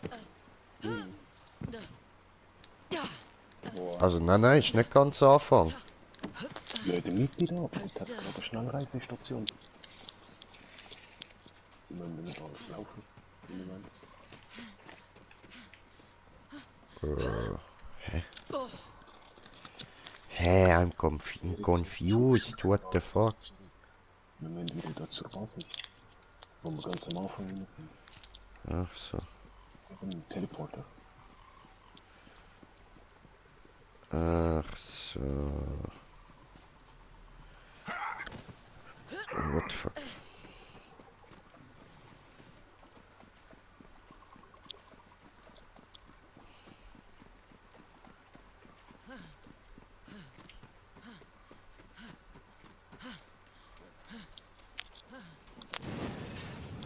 A: Also nein, ist nicht ganz am Anfang.
C: Ja, in der Mitte da, aber jetzt hat es gerade eine Schnellreisestation. Wir müssen nicht alles laufen.
A: Hä? Hä, I'm confused, what the fuck?
C: Wir müssen wieder da zur Basis, wo wir ganz am Anfang hin sind.
A: Ach so.
C: Ein Teleporter.
A: Ach so. What the fuck?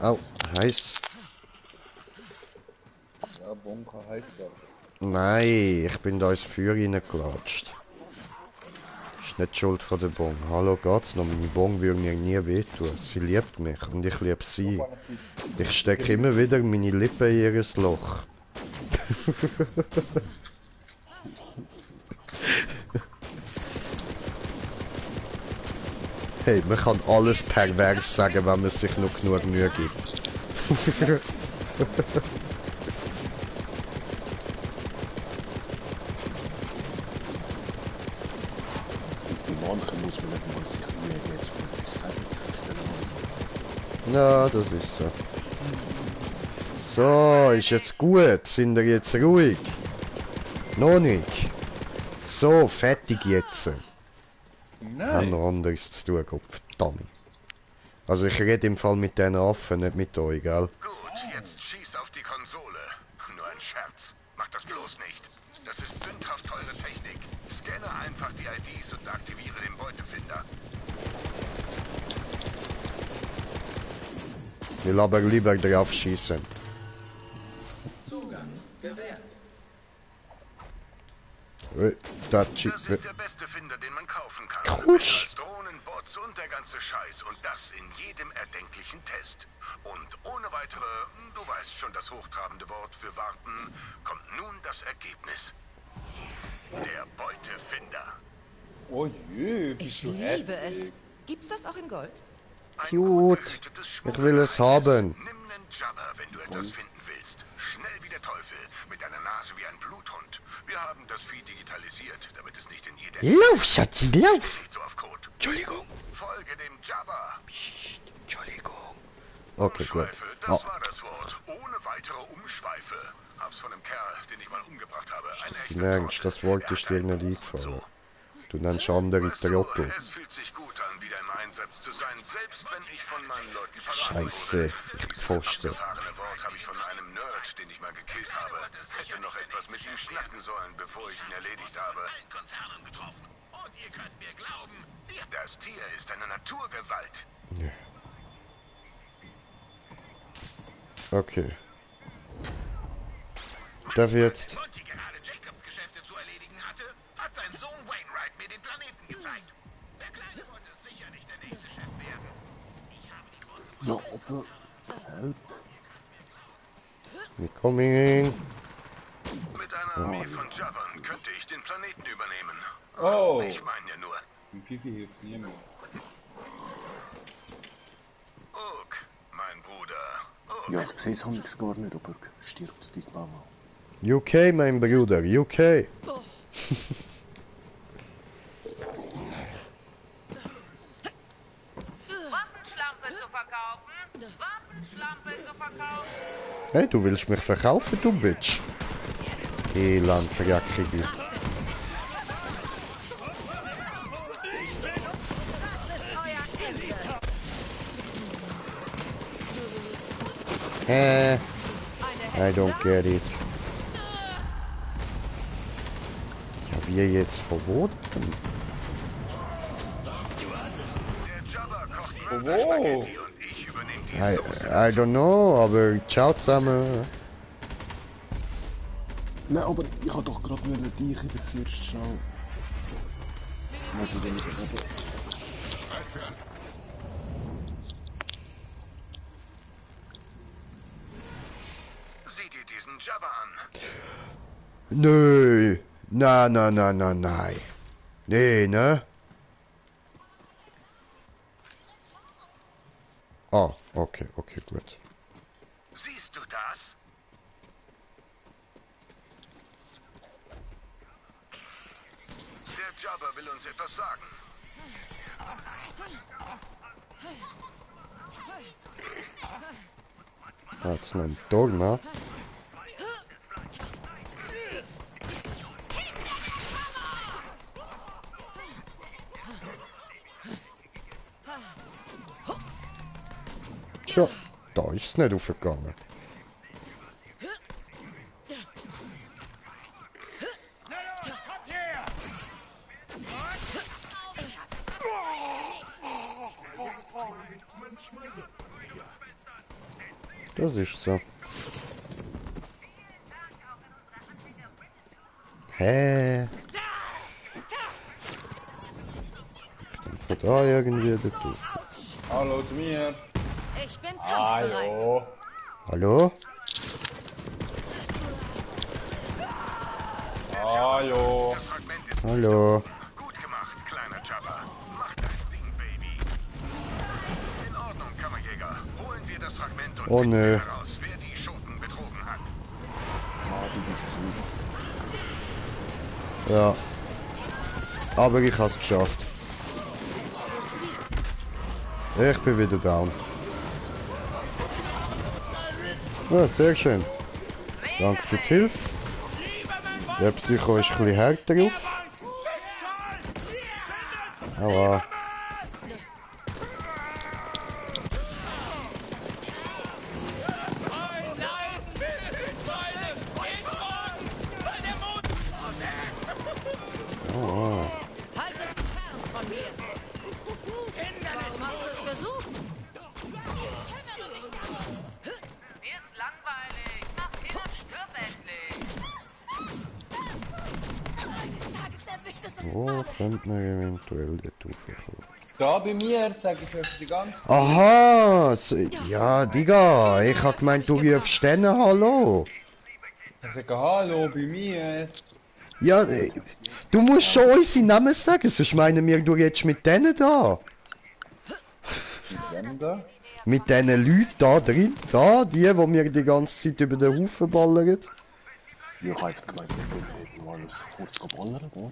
A: Au, heiß.
L: Ja, Bunker heiß da.
A: Nein, ich bin da ins Feuer reingelatscht. Ist nicht die Schuld von der Bon. Hallo, geht's noch? Meine Bon würde mir nie wehtun. Sie liebt mich und ich liebe sie. Ich stecke immer wieder meine Lippen in ihr Loch. Hey, man kann alles pervers sagen, wenn man sich noch genug Mühe gibt.
C: Die manchen muss man nicht mal sich Mühe geben, jetzt mal etwas sagen, das ist
A: Ja, das ist so. So, ist jetzt gut. Sind wir jetzt ruhig? Noch nicht. So, fertig jetzt. Haben noch anderes zu tun, Gott verdammt. Also ich rede im Fall mit den Affen, nicht mit euch, gell?
K: Gut, jetzt schieß auf die Konsole. Nur ein Scherz. Mach das bloß nicht. Das ist sündhaft teure Technik. Scanne einfach die IDs und aktiviere den Beutefinder.
A: Ich will aber lieber drauf schießen.
J: Zugang gewährt.
K: Das ist der beste Finder, den man kaufen kann.
A: Husch.
K: Als Drohnen, Bots und der ganze Scheiß. Und das in jedem erdenklichen Test. Und ohne weitere, du weißt schon das hochtrabende Wort für warten, kommt nun das Ergebnis. Der Beutefinder.
L: Oh je,
F: Ich liebe es. Gibt's das auch in Gold?
A: Cute. Ich will es haben.
K: Nimm nen Jabber, wenn du etwas finden willst. Schnell wie der Teufel, mit deiner Nase wie ein Bluthund. Wir haben das Vieh digitalisiert, damit es nicht in jeder...
A: Lauf, Schatzi, lauf!
K: Nicht so auf Code.
A: Entschuldigung.
K: Folge dem Jabber.
A: Psst, Entschuldigung. Okay, gut.
K: Umschweife, das war das Wort. Ohne weitere Umschweife. Hab's von einem Kerl, den ich mal umgebracht habe. Ein
A: Das
K: echter
A: merkst, das wollte
K: Er
A: ich
K: hat
A: dir
K: ein
A: nicht
K: Buch und
A: eingefallen. Du nennst andere
K: Weißt du,
A: Trottel.
K: es fühlt sich gut an, wieder im Einsatz zu sein, selbst wenn ich von meinen Leuten verraten
A: Scheiße,
K: wurde.
A: ich
K: Dieses
A: pfoste.
K: abgefahrene Wort habe ich von einem Nerd, den ich mal gekillt habe. Hätte noch etwas mit ihm schnacken sollen, bevor ich ihn erledigt habe. Und ihr könnt mir glauben,
E: Das Tier ist eine Naturgewalt.
A: Ja. Okay. Darf ich jetzt?
K: Monty gerade Jacobs Geschäfte zu erledigen hatte, hat sein Sohn Wainwright mir den Planeten gezeigt. Der Kleine wollte sicher nicht der nächste Chef werden. Ich habe die große...
C: Ja, aber... Help.
A: Wir coming.
E: Mit einer Armee von Javan könnte ich den Planeten übernehmen.
L: Oh!
E: Ich meine ja nur.
L: Im Fifi hilft niemand.
E: Ook, mein Bruder. Ook.
C: Ja, ich sehe es amigs gar nicht, aber stirbt deine Mama.
A: UK, mein Bruder, UK.
G: Waffenschlampe zu verkaufen. Waffenschlampe zu verkaufen.
A: Hey, du willst mich verkaufen, du Bitch. Elend, dreckige. I don't get it. Ja, wir jetzt verwurden?
E: Der Jabba kocht
L: Oh,
E: Mörderspaghetti und ich übernehme die Soße.
A: I don't know, aber ciao zusammen.
C: Nein, aber ich habe doch gerade dich eben zuerst schnell... Also, wenn ich eben...
E: Sieh dir diesen Jabba an.
A: Nö. Nein. Nee, ne? Ah, okay, gut.
E: Siehst du das? Der Jabba will uns etwas sagen.
A: That's not Dogma. Tja, da ist es nicht aufgegangen. Das ist so. Hä? Von da irgendwie dazu.
L: Hallo zu mir.
F: Ich bin kampfbereit.
L: Hallo.
A: Hallo?
L: Hallo.
E: Das Fragment ist
A: Hallo?
E: gut gemacht, kleiner Jabba. Mach dein Ding, Baby. In Ordnung, Kammerjäger. Holen wir das Fragment und
A: Oh,
E: finden
A: nö.
E: heraus, wer die Schoten betrogen hat.
C: Ah, du bist zu.
A: Ja. Aber ich hab's geschafft. Ich bin wieder down. Ja, sehr schön. Danke für die Hilfe. Der Psycho ist ein bisschen härter drauf. Aua. Aua.
F: Halt es fern von mir. Warum hast du es versucht?
G: Mir ist langweilig. Mach hin und stirb endlich.
B: Eines Tages erwischt es uns
A: Wo
B: alle.
A: könnte man eventuell dort raufkommen?
L: Da bei mir sage ich euch die ganze Zeit.
A: Aha! Ja, Digga, ich hab gemeint, du rufst denen Hallo.
L: Ich sage Hallo bei mir.
A: Ja, du musst schon unsere Namen sagen, sonst meinen wir, du redest mit denen da.
L: Mit wem da?
A: Mit diesen Leuten da drin, da, die mir die ganze Zeit über den Haufen ballern.
C: Ja, ich habe einfach gemeint, ich will alles kurz ballern, oder?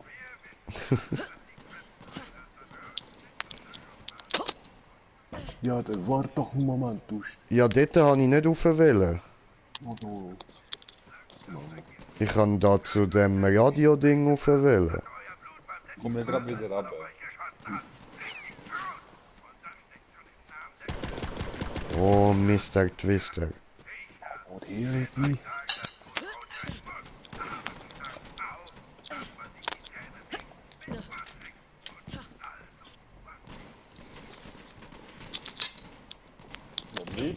C: Ja, dann warte doch einen Moment, du...
A: Ja, dort habe ich nicht raufwählen.
C: Oh.
A: Ich kann da zu dem Radio-Ding raufwählen.
L: Komm mir gerade wieder runter.
A: Oh, Mr. Twister.
C: Oh, here me.
L: Wie?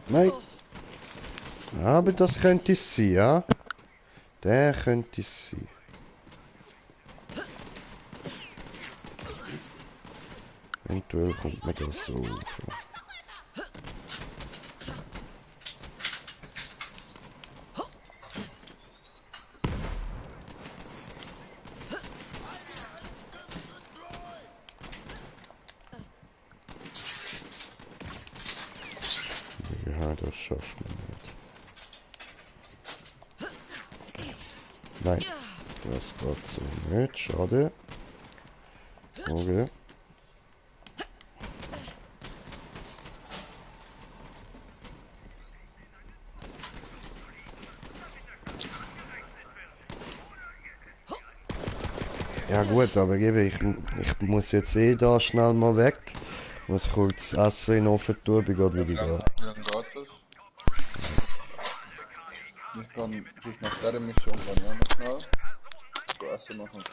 A: Nein. Aber das könnte es sein, ja? Der könnte es sein. Eventuell kommt mir das so auf. Ja, das schafft man nicht. Nein, das geht so nicht. Schade. Okay. Ja gut, aber ich muss jetzt eh da schnell mal weg. Ich muss kurz Essen in den Ofen tun, bin gerade wieder da.
L: Wie lange geht das? Ich kann bis nach der Mission kann ich auch noch schnell Essen machen.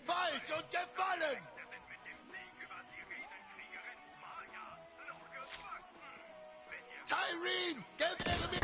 J: Falsch und gefallen! Tyreen, gewähre mir...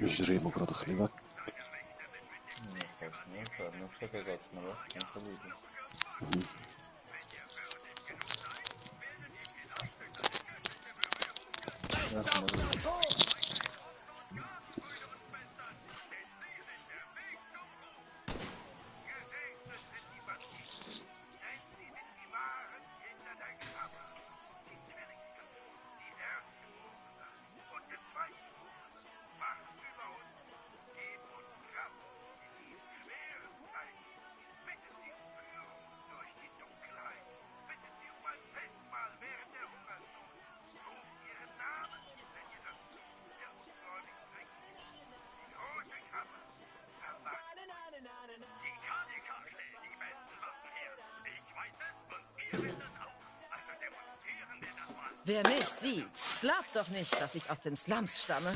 C: Ich drehe mir gerade ein bisschen weg.
L: Ich weiß nicht, ich habe nicht so gesagt, schnell weg, kein Problem. Ja,
F: Wer mich sieht, glaubt doch nicht, dass ich aus den Slums stamme.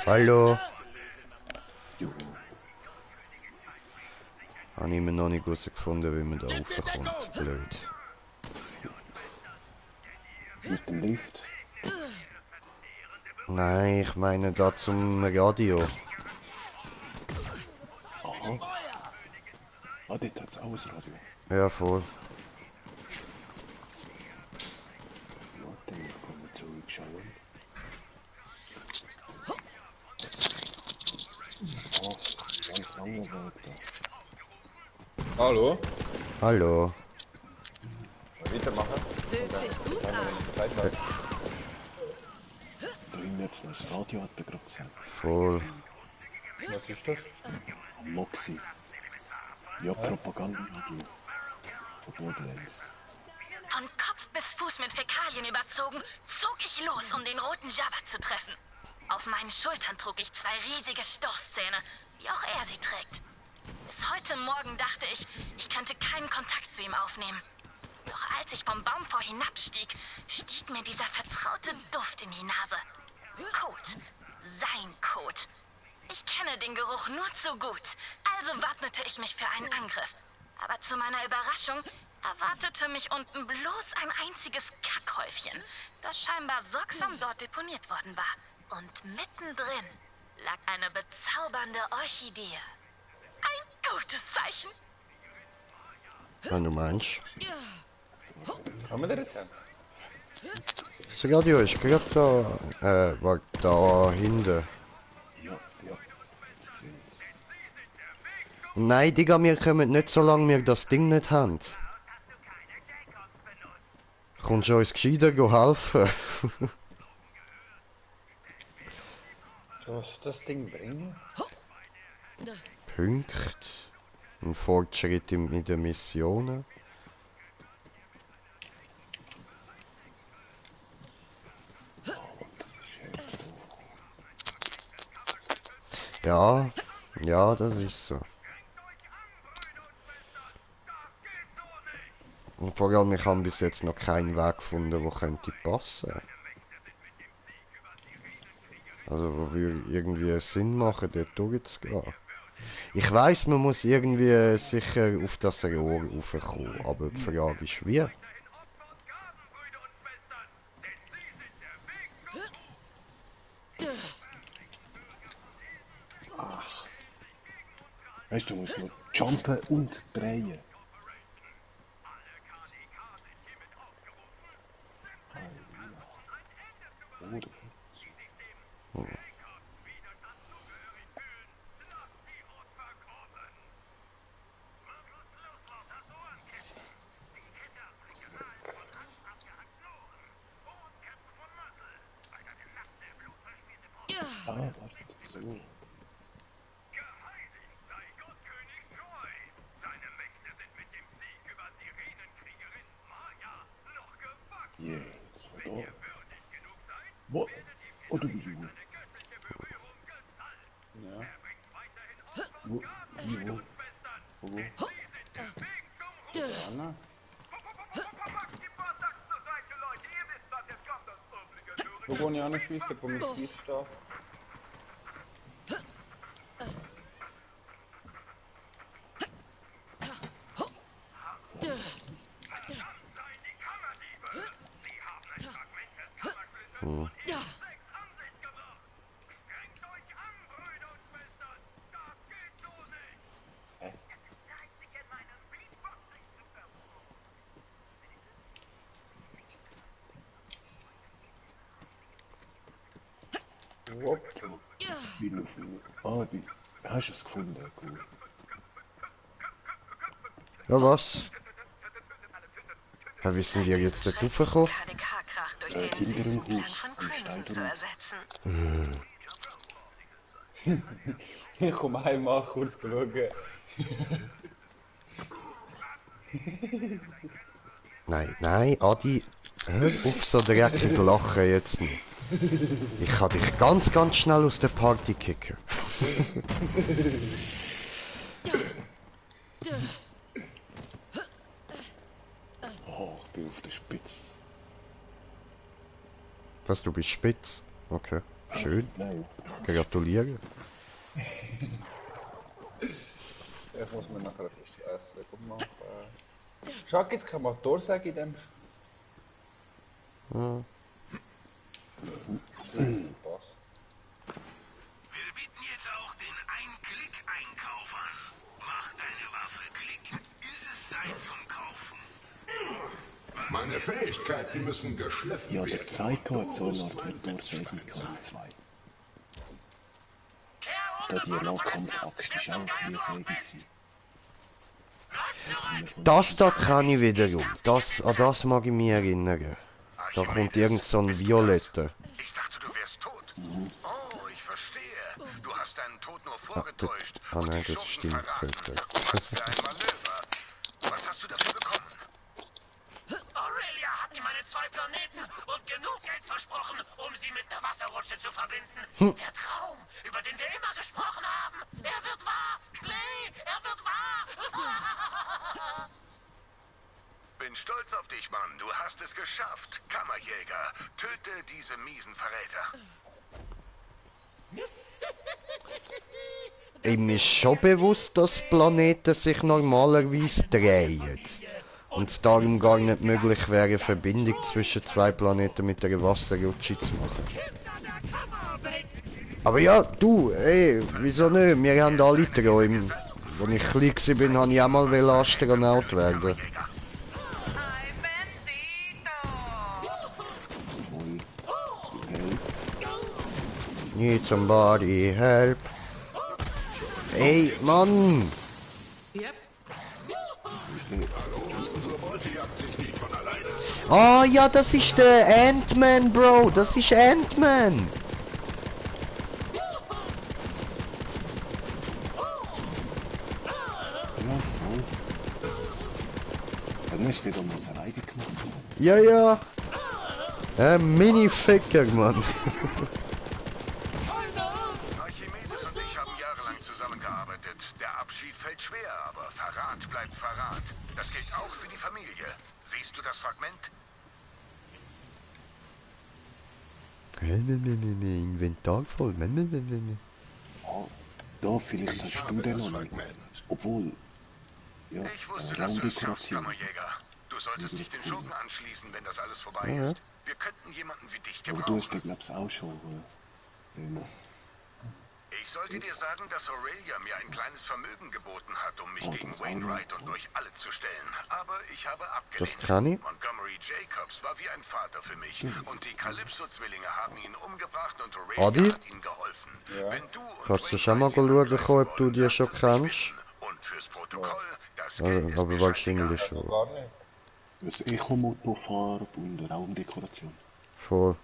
A: Hallo. Habe ich mir noch nicht herausgefunden, wie man da raufkommt. Blöd.
C: Mit dem Lift.
A: Nein, ich meine da zum Radio.
C: Aha. Ah, dort hat es auch ein Radio.
A: Ja, voll.
C: Warte, ich kann mal zurückschauen. lange weiter.
L: Hallo?
A: Hallo.
L: Weitermachen?
F: Fühlt sich gut an.
L: Zeit lang.
C: Drin jetzt noch das Radio hat er gerade gesagt.
A: Voll.
L: Was ist das?
C: Moxie. Ja, Propagandavideo. Von Borderlands.
G: Von Kopf bis Fuß mit Fäkalien überzogen, zog ich los, um den roten Jabba zu treffen. Auf meinen Schultern trug ich 2 riesige Stoßzähne, wie auch er sie trägt. Bis heute Morgen dachte ich, ich könnte keinen Kontakt zu ihm aufnehmen. Doch als ich vom Baum vor hinabstieg, stieg mir dieser vertraute Duft in die Nase. Kot. Sein Kot. Ich kenne den Geruch nur zu gut, also wappnete ich mich für einen Angriff. Aber zu meiner Überraschung erwartete mich unten bloß ein einziges Kackhäufchen, das scheinbar sorgsam dort deponiert worden war. Und mittendrin lag eine bezaubernde Orchidee. Ein gutes Zeichen.
A: Wenn du meinst.
L: Kann man das sagen?
A: Das Radio ist gerade da. War da hinten.
C: Ja, das gesehen.
A: Nein, Digga, wir kommen nicht, solange wir das Ding nicht haben. Kommst du uns gescheiter helfen?
L: Was das Ding bringen?
A: Punkt. Ein Fortschritt in den Missionen. Ja, ja, das ist so. Und vor allem, ich habe bis jetzt noch keinen Weg gefunden, wo könnte passen. Also, wo würde irgendwie Sinn machen, dort durchzugehen. Ich weiss, man muss irgendwie sicher auf das Rohr raufkommen, aber die Frage ist, wie?
C: Ach. Weißt du, du musst nur jumpen und drehen. Ah, warte, so. Yeah, jetzt war da. Wo? Oh, du bist gut.
L: Ja.
C: Wo? Wo? Wo?
L: Anna? Wo kann ich auch noch schießen, da komme ich nicht stark.
C: Wie laufen? Ah, die. Hast du es gefunden? Cool.
A: Ja, was? Ja, wie sind wir jetzt dort raufgekommen?
G: KDK-Krach durch den
C: Hinter dem
G: süßen Klang
C: Haus,
G: von
C: am
G: Crimson zu
C: Steinturm.
G: ersetzen.
L: Ich komme einmal kurz schauen.
A: Nein, nein, Adi, hör auf so dreckig lachen jetzt nicht. Ich kann dich ganz, ganz schnell aus der Party kicken.
C: Oh, ich bin auf der Spitze.
A: Was, du bist spitz? Okay, schön.
C: Nein.
A: Gratuliere.
L: Ich muss mir nachher etwas essen. Guck mal. Schau, jetzt kann man Motorsäge in dem.
A: Ja.
K: Wir bieten jetzt auch den Ein-Klick-Einkauf an. Mach deine Waffe Klick. Ist es Zeit zum Kaufen?
E: Meine Fähigkeiten müssen geschliffen
C: Ja, der
E: werden.
C: Psycho hat so eine Art Motorsägen gehabt, 2. Alter, die Nahkampfaxt ist auch viersäbig gewesen.
A: Das da kann ich wiederum. An das mag ich mich erinnern. Da kommt irgend so ein Violetter.
K: Ich dachte, du wärst tot. Oh, ich verstehe. Du hast deinen Tod nur
A: Ah,
K: vorgetäuscht.
A: nein,
K: die
A: das
K: Schurken
A: stimmt.
K: verraten. Was für ein Manöver. Was hast du dafür bekommen?
M: Aurelia hat mir meine 2 Planeten und genug Geld versprochen, um sie mit der Wasserrutsche zu verbinden. Der Traum, über den wir immer gesprochen haben, er wird wahr. Clay, er wird wahr.
K: Bin stolz auf dich, Mann. Du hast es geschafft. Kammerjäger, töte diese miesen Verräter.
A: Ihm ist schon bewusst, dass Planeten sich normalerweise drehen. Und es darum gar nicht möglich wäre, eine Verbindung zwischen 2 Planeten mit einer Wasserrutsche zu machen. Aber ja, du, wieso nicht? Wir haben alle Träume. Als ich klein war, wollte ich auch mal Astronaut werden. Need somebody help. Ey, Mann! Ah ja, das ist der Ant-Man, Bro. Das ist Ant-Man.
C: Dann ist nicht um unsere Reihe gemacht.
A: Ja, ja. Mini-Ficker, Mann.
K: Archimedes und ich haben jahrelang zusammengearbeitet. Der Abschied fällt schwer, aber Verrat bleibt Verrat. Das gilt auch für die Familie. Siehst du das Fragment?
A: Inventar voll.
C: Oh, da vielleicht hast du den noch nicht. Obwohl, ja,
K: Ich wusste, dass du es schaffst, Kammerjäger. Du solltest dich den Schurken anschließen, wenn das alles vorbei
A: Ja.
K: ist. Wir könnten jemanden wie dich
C: aber du
K: gebrauchen.
C: hast den, glaub's auch schon.
K: Ich sollte dir sagen, dass Aurelia mir ein kleines Vermögen geboten hat, um mich gegen Wainwright und euch alle zu stellen. Aber ich habe abgelehnt.
A: Das kann ich.
K: Montgomery Jacobs war wie ein Vater für mich. Und die Calypso-Zwillinge haben ihn umgebracht und Aurelia
A: Adi?
K: hat ihm geholfen.
L: Ja.
K: Wenn du und
A: Kannst du schon mal schauen, ob du die schon kennst?
K: und fürs Protokoll, das
A: Also,
K: Geld ist
A: aber
K: mir
A: wahrscheinlich
K: scheißegal.
A: schon.
L: Gar nicht.
C: Das Echo-Motorfarbe und Raumdekoration.
A: Voll.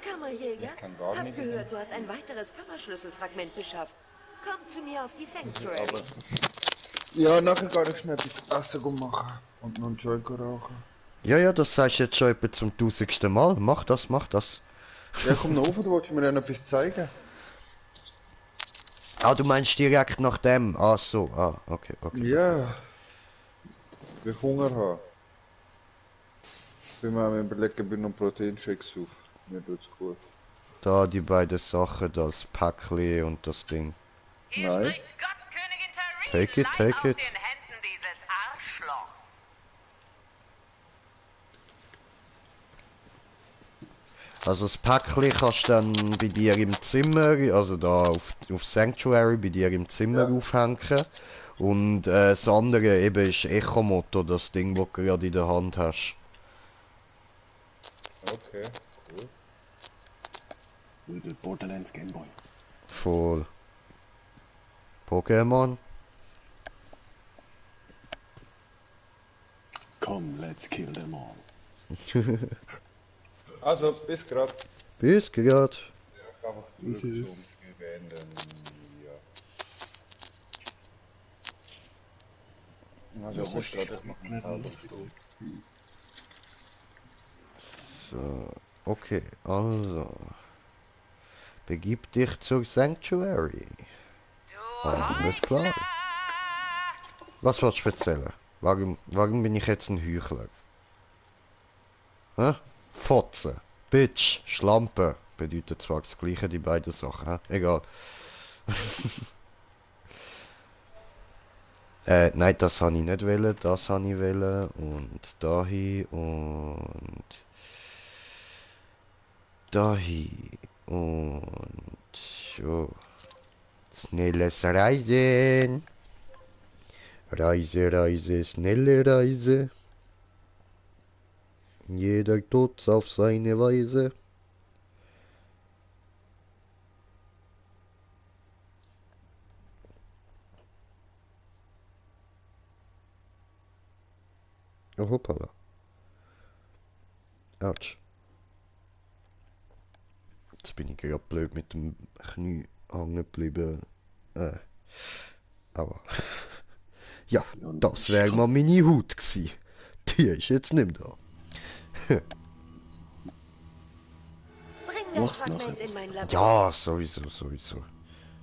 N: Kammerjäger,
L: Ich kann gar
N: hab
L: nicht.
N: gehört, du hast ein weiteres Kammerschlüsselfragment beschafft. Komm zu mir auf die Sanctuary.
L: Aber ja, nachher kann ich schnell etwas Essen machen und noch einen Joint rauchen.
A: Ja, ja, das sagst du jetzt schon etwa zum 1000. Mal. Mach das, mach das.
L: Ja, komm noch rauf, du wolltest mir ja noch etwas zeigen.
A: Ah, du meinst direkt nach dem? Ah, so. Ah, okay, okay.
L: Ja. Wenn ich Hunger habe. Ich bin mir am überlegen, ob ich noch Proteinshakes auf. Mir tut's gut.
A: Da die beiden Sachen, das Päckchen und das Ding.
L: Nein.
A: Take it, take it. Also das Päckchen kannst du dann bei dir im Zimmer, also da auf Sanctuary bei dir im Zimmer aufhängen. Und das andere eben ist Echo-Motor, das Ding, das du gerade in der Hand hast.
L: Okay, cool.
C: Oder Borderlands Gameboy.
A: Voll. Pokémon.
C: Komm, let's kill them all.
L: Also, bis grad.
A: Bis grad.
L: Ja, einfach
C: Ist
L: drücken,
C: es?
L: so beenden. Ja. Also, bis grad, ich mach eine halbe Stunde.
A: So, okay, also. Begib dich zur Sanctuary. Alles klar. Was willst du erzählen? Warum bin ich jetzt ein Heuchler? Hä? Fotze, Bitch, Schlampe. Bedeutet zwar das gleiche, die beiden Sachen, hä? Egal. Nein, das habe ich nicht wollen, das habe ich wollen. Und dahin und dahin und so. Schnelles Reisen. Reise, Reise, schnelle Reise. Jeder tut's auf seine Weise. Oh, hoppala. Autsch. Jetzt bin ich gerade blöd mit dem Knie hängen geblieben. Aber... ja, das wäre mal meine Haut gewesen. Die ist jetzt nicht mehr da.
N: Bring das Fragment in mein Labor.
A: Ja, sowieso.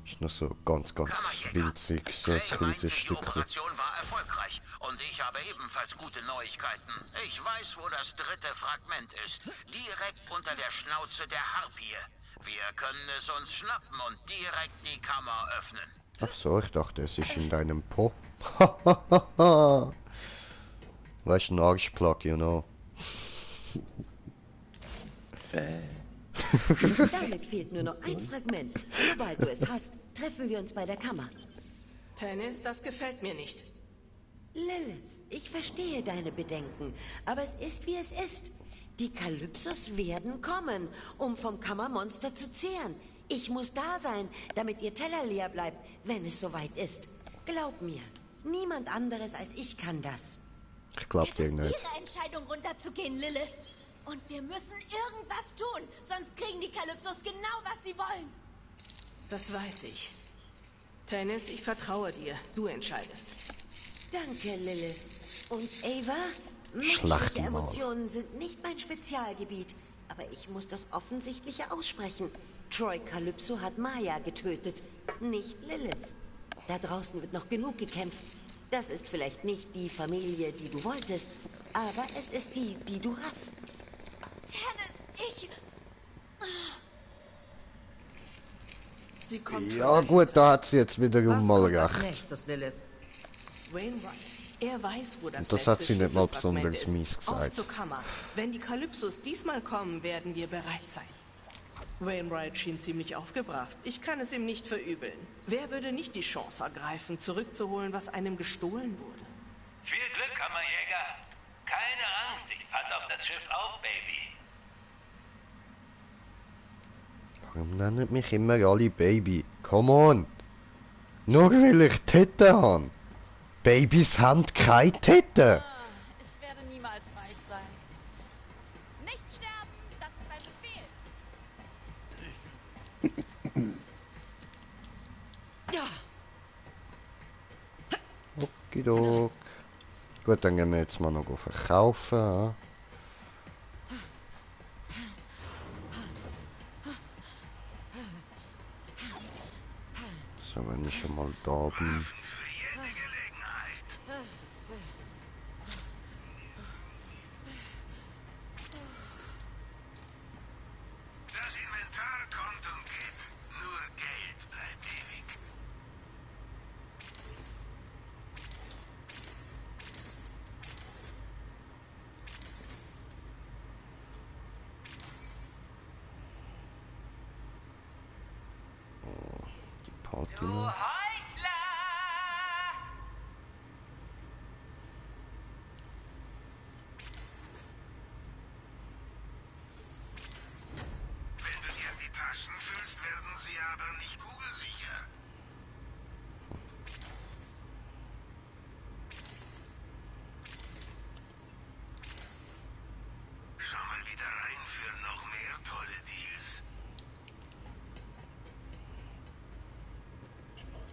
A: Ist noch so ganz winzig, so ein kleines
K: Die
A: Stückchen.
K: Operation war erfolgreich und ich habe ebenfalls gute Neuigkeiten. Ich weiß, wo das dritte Fragment ist. Direkt unter der Schnauze der Harpie. Wir können es uns schnappen und direkt die Kammer öffnen.
A: Ach so, ich dachte, es ist in deinem Po. Weißt du, ein Arschplug, you know.
N: Damit fehlt nur noch ein Fragment. Sobald du es hast, treffen wir uns bei der Kammer.
F: Tennis, das gefällt mir nicht.
N: Lilith, ich verstehe deine Bedenken, aber es ist, wie es ist. Die Kalypsos werden kommen, um vom Kammermonster zu zehren. Ich muss da sein, damit ihr Teller leer bleibt, wenn es soweit ist. Glaub mir, niemand anderes als ich kann das.
A: Ich glaub dir nicht.
B: Ihre Entscheidung runterzugehen, Lilith. Und wir müssen irgendwas tun, sonst kriegen die Kalypsos genau, was sie wollen.
F: Das weiß ich. Tennis, ich vertraue dir. Du entscheidest.
N: Danke, Lilith. Und Ava?
A: Schlacht
N: Menschliche
A: ihn mal.
N: Emotionen sind nicht mein Spezialgebiet. Aber ich muss das Offensichtliche aussprechen. Troy Calypso hat Maya getötet, nicht Lilith. Da draußen wird noch genug gekämpft. Das ist vielleicht nicht die Familie, die du wolltest, aber es ist die, die du hast.
B: Tennis, ich...
F: Sie kommt
A: Ja
F: schon.
A: gut, da hat sie jetzt wiederum
F: Was
A: mal
F: kommt als
A: recht.
F: nächstes, Lilith? Wainwright. Er weiß, wo das
A: Und das hat
F: letzte
A: sie nicht mal
F: Schlüsselfragment
A: besonders
F: ist.
A: mies
F: Auf
A: gesagt.
F: zur Kammer. Wenn die Kalypsos diesmal kommen, werden wir bereit sein. Wainwright schien ziemlich aufgebracht. Ich kann es ihm nicht verübeln. Wer würde nicht die Chance ergreifen, zurückzuholen, was einem gestohlen wurde?
M: Viel Glück, Kammerjäger. Keine Angst, ich passe auf das Schiff auf, Baby.
A: Warum nennen mich immer alle Baby? Come on! Nur weil ich Titten habe. Babys haben keine Titten.
B: Ich werde niemals reich sein. Nicht sterben, das ist ein Befehl.
F: Ja.
A: Okidok. Gut, dann gehen wir jetzt mal noch verkaufen. Ja. So, wenn ich schon mal da bin.
K: Das Inventar kommt und geht. Nur Geld bleibt ewig.
A: Die Party noch.
K: Wenn du dir die Taschen füllst, werden sie aber nicht kugelsicher. Schau mal wieder rein für noch mehr tolle Deals.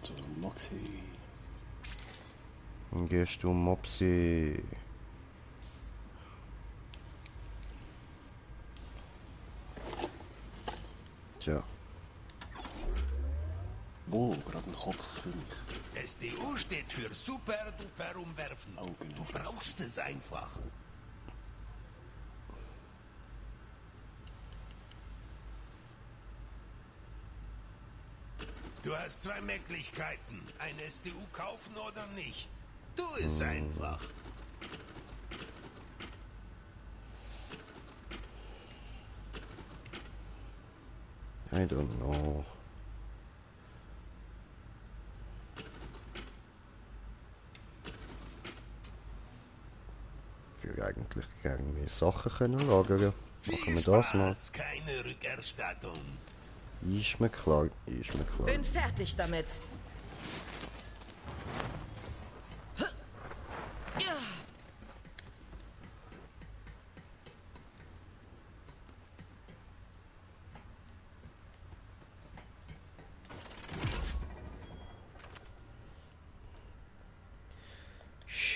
C: So, Moxie.
A: Dann gehst du Mopsi. Tja.
C: Oh, gerade ein Kopf für mich.
E: SDU steht für super duper umwerfen.
C: Oh, genau.
E: Du brauchst es einfach. Du hast zwei Möglichkeiten. Ein SDU kaufen oder nicht. Tu es einfach.
A: I don't know. Ich würde eigentlich gerne mehr Sachen können lagern. Machen wir das mal.
E: Spaß, keine Rückerstattung.
A: Ist mir klar, ist mir klar.
F: Bin fertig damit.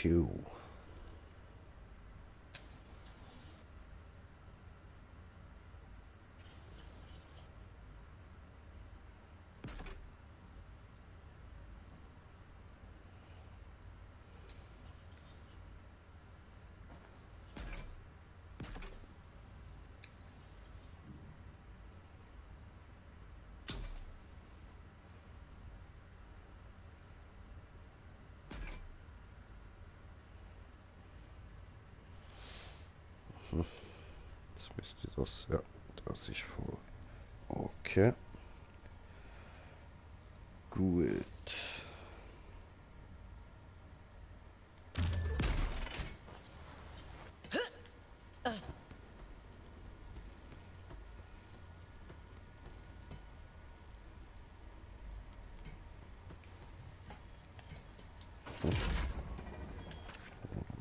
A: Pikachu. Jetzt müsste das, ja, das ist voll. Okay. Gut.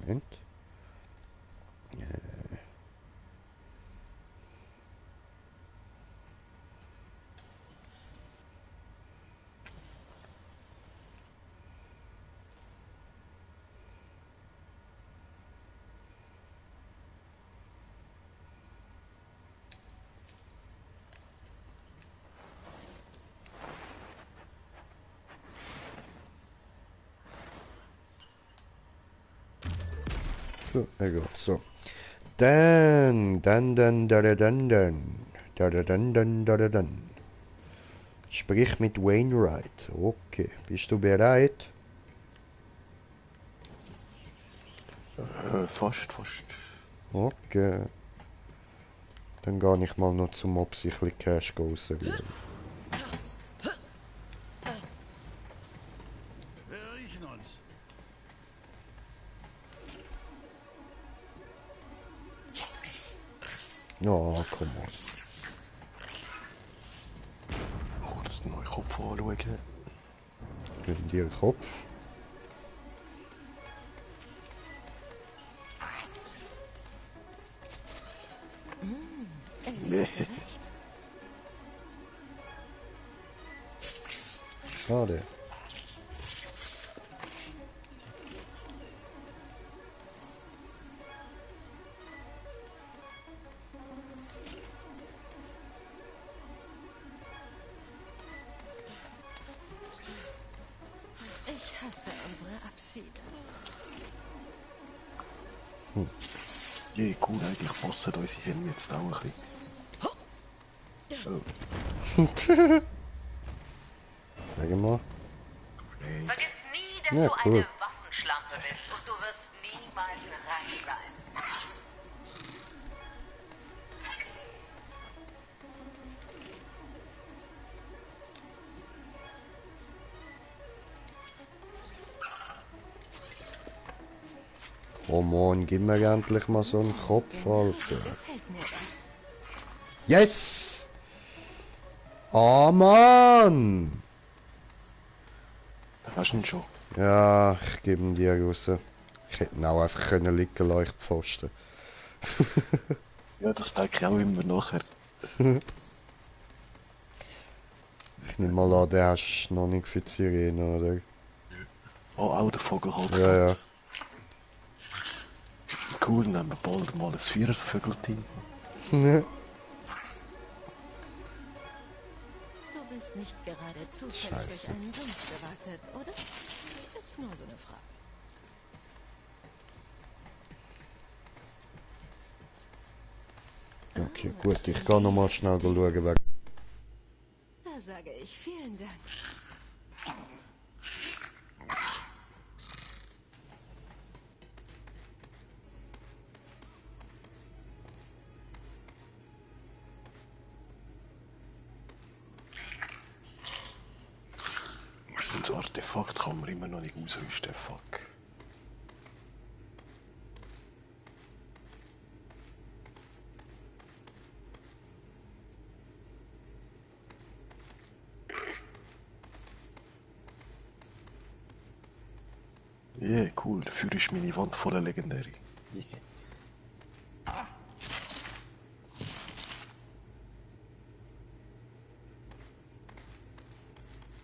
A: Moment. So, egal, so. Dann. Sprich mit Wainwright. Okay, bist du bereit?
C: Fast.
A: Okay. Dann gehe ich mal noch zum Mob sich ein bisschen Cash rausrühren.
J: Wir riechen uns.
A: Ja, komm mal.
C: Oh, das ist ein neuer Kopf anschauen.
A: In dir Kopf. Schade.
D: Ich hasse unsere Abschiede.
C: Je, cool, eigentlich passen unsere Helme jetzt auch ein bisschen. Oh.
A: Sag mal.
G: Vergiss nie, dass
A: Ja,
G: du
A: cool.
G: eine Waffenschlampe bist und du wirst niemals rein sein.
A: Oh Mann, gib mir endlich mal so einen Kopf, Alter.
D: Gefällt mir das.
A: Yes! Oh Mann!
C: Hast du ihn schon?
A: Ja, ich gebe ihn dir raus. Ich hätte ihn auch einfach können liegen lassen, ich Pfosten.
C: Ja, das denke ich auch immer nachher.
A: Ich nehme mal an, den hast du noch nicht für die Sirene, oder?
C: Oh, auch der Vogelholz.
A: Ja, ja.
C: Cool, dann nehmen wir bald mal ein Vierer-Vögelteam.
D: Du bist nicht gerade zufällig
A: Scheiße.
D: durch einen Sumpf gewartet, oder? Ist nur so eine Frage.
A: Okay, gut, ich gehe noch mal schnell schauen, wer...
D: Da sage ich vielen Dank.
C: Und das Artefakt kann man immer noch nicht ausrüsten, fuck. Yeah, cool, dafür ist meine Wand voller Legendäre. Yeah.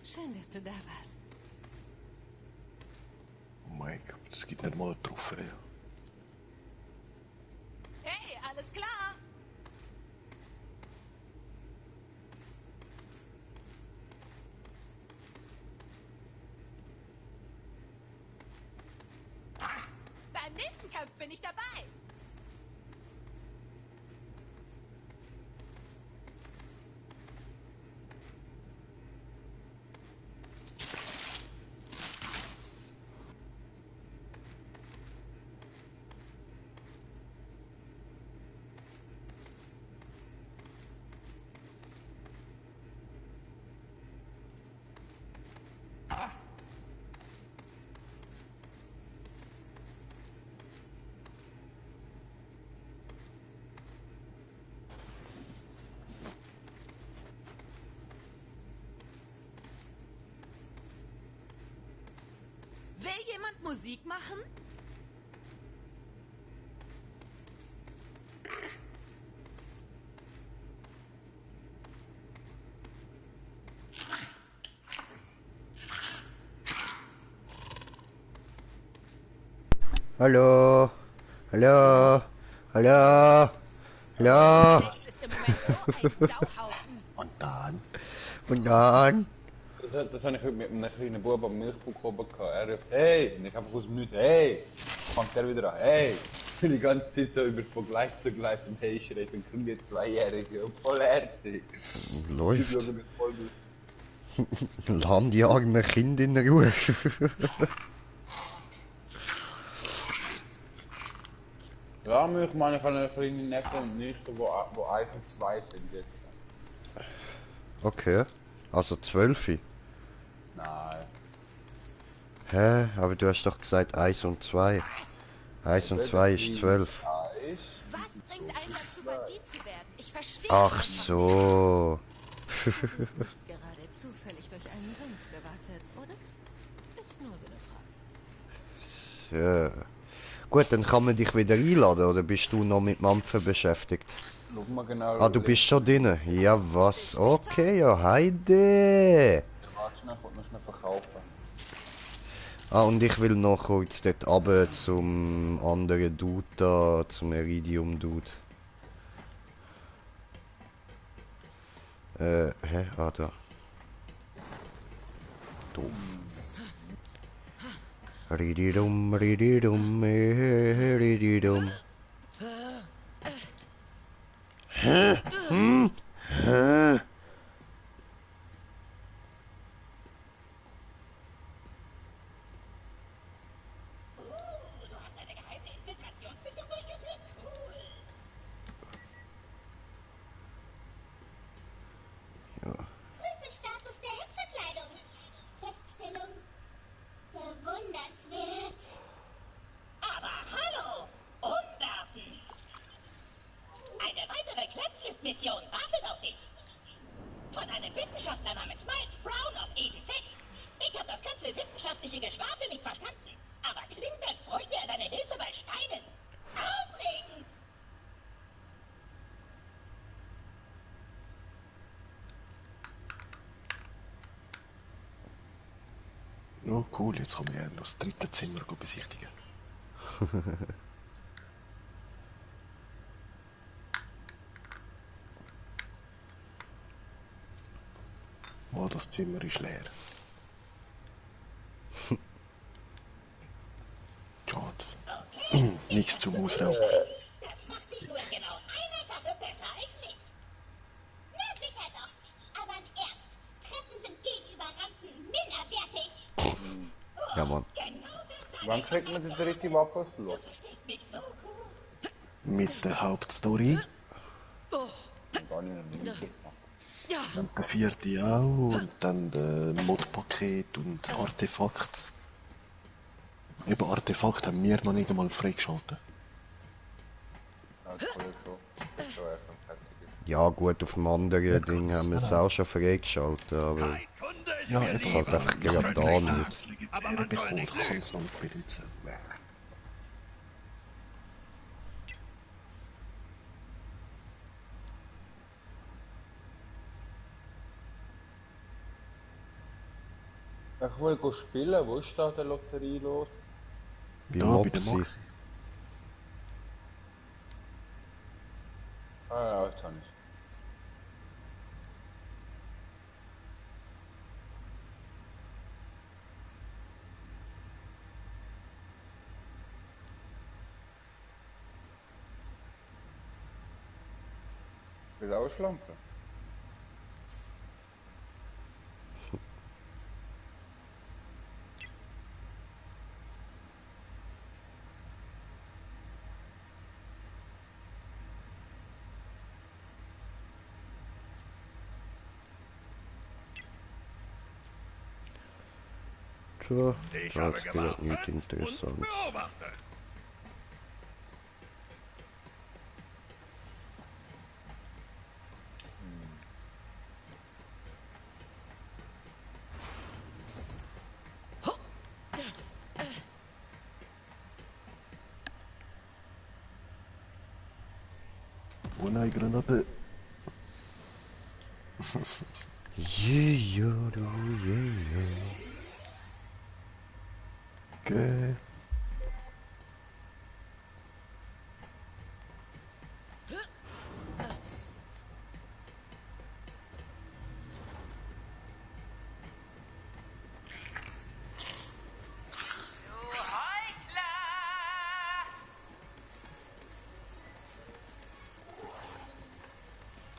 D: Schön, dass du da warst.
C: mein Gott, das gibt nicht mal eine Trophäe.
B: Hey, alles klar? Beim nächsten Kampf bin ich dabei. Will jemand Musik machen?
A: Hallo? Hallo? Hallo? Hallo?
B: Das ist im Moment so ein Sauhaufen.
C: Und dann?
A: Und dann?
L: Das habe ich heute mit einem kleinen Bub am Milchbuch oben gehabt. Er ruft, hey! Und ich einfach aus dem Nichts, hey! Fängt er wieder an, hey! Und die ganze Zeit so von Gleis zu Gleis und hey, schreit so ein kleiner Zweijähriger, voll herzig.
A: Läuft. Lass die armen Kinder in Ruhe.
L: Ja, ich meine, ich habe eine kleine Neffe und Nichte, wo 1 und 2 sind jetzt.
A: Okay. Also 12.
L: Nein.
A: Hä? Aber du hast doch gesagt 1 und 2. 1 und 2 ist 12.
B: Was bringt einen dazu, Bandit zu werden? Ich verstehe.
A: Ach so.
D: Du bist nicht gerade zufällig durch einen Sumpf gewartet, oder? Ist nur so eine Frage.
A: So. Gut, dann kann man dich wieder einladen, oder bist du noch mit Mampfen beschäftigt?
L: Schau mal genau.
A: Ah, du bist schon drin? Ja, was? Okay, ja, heide!
L: Warte schnell, ich wollte noch schnell verkaufen.
A: Ah, und ich will noch kurz dort runter zum anderen Dude da, zum Iridium-Dude. Hä? Ah, da. Doof. Rididum, rididum, rididum. Hä? Hm? Hä?
H: Status der Hexverkleidung. Feststellung. Bewundernswert.
J: Aber hallo! Umwerfen! Eine weitere Krebslist-Mission wartet auf dich. Von einem Wissenschaftler namens Miles Brown auf Eden 6. Ich habe das ganze wissenschaftliche Geschwafel nicht verstanden. Aber klingt, als bräuchte er deine Hilfe bei Steinen. Aufregend!
C: Oh cool, jetzt kann man ja noch das dritte Zimmer besichtigen. Oh, das Zimmer ist leer. Schade. Nichts zum Ausraufen.
H: Das macht dich nur in genau einer Sache besser als mich. Na sicher doch. Aber im Ernst, Treffen sind gegenüber Rampen minderwertig.
A: Ja, Mann.
L: Wann kriegt man die dritte Waffe aus Lot?
C: Mit der Hauptstory.
L: Gar nicht.
C: Und der vierte auch. Und dann der Modpaket und Artefakt. Eben Artefakt haben wir noch nicht einmal freigeschaltet.
L: Ja, das kann ich schon. Schon erst am fertig.
A: Ja gut, auf dem anderen Ding haben wir es auch schon freigeschaltet, aber
C: Ja,
A: es
C: eben.
A: ist halt einfach
C: Ich habe
A: gerade da nicht.
C: das Legendäre bekommen, ich kann es noch nicht benutzen.
L: Ich will spielen, wo ist da der Lotterie los?
A: Bei
C: Da, bei der
A: Mopsi.
C: Moxie.
L: Ah ja, jetzt habe ich. Blaue Schlampe.
A: Tja,
E: Ich
A: da
E: habe
A: hat's gerade
E: gewartet
A: nichts
E: und
A: Interessantes.
E: beobachtet.
C: Oh nein, Granate.
A: Yeah, yeah.
C: Okay.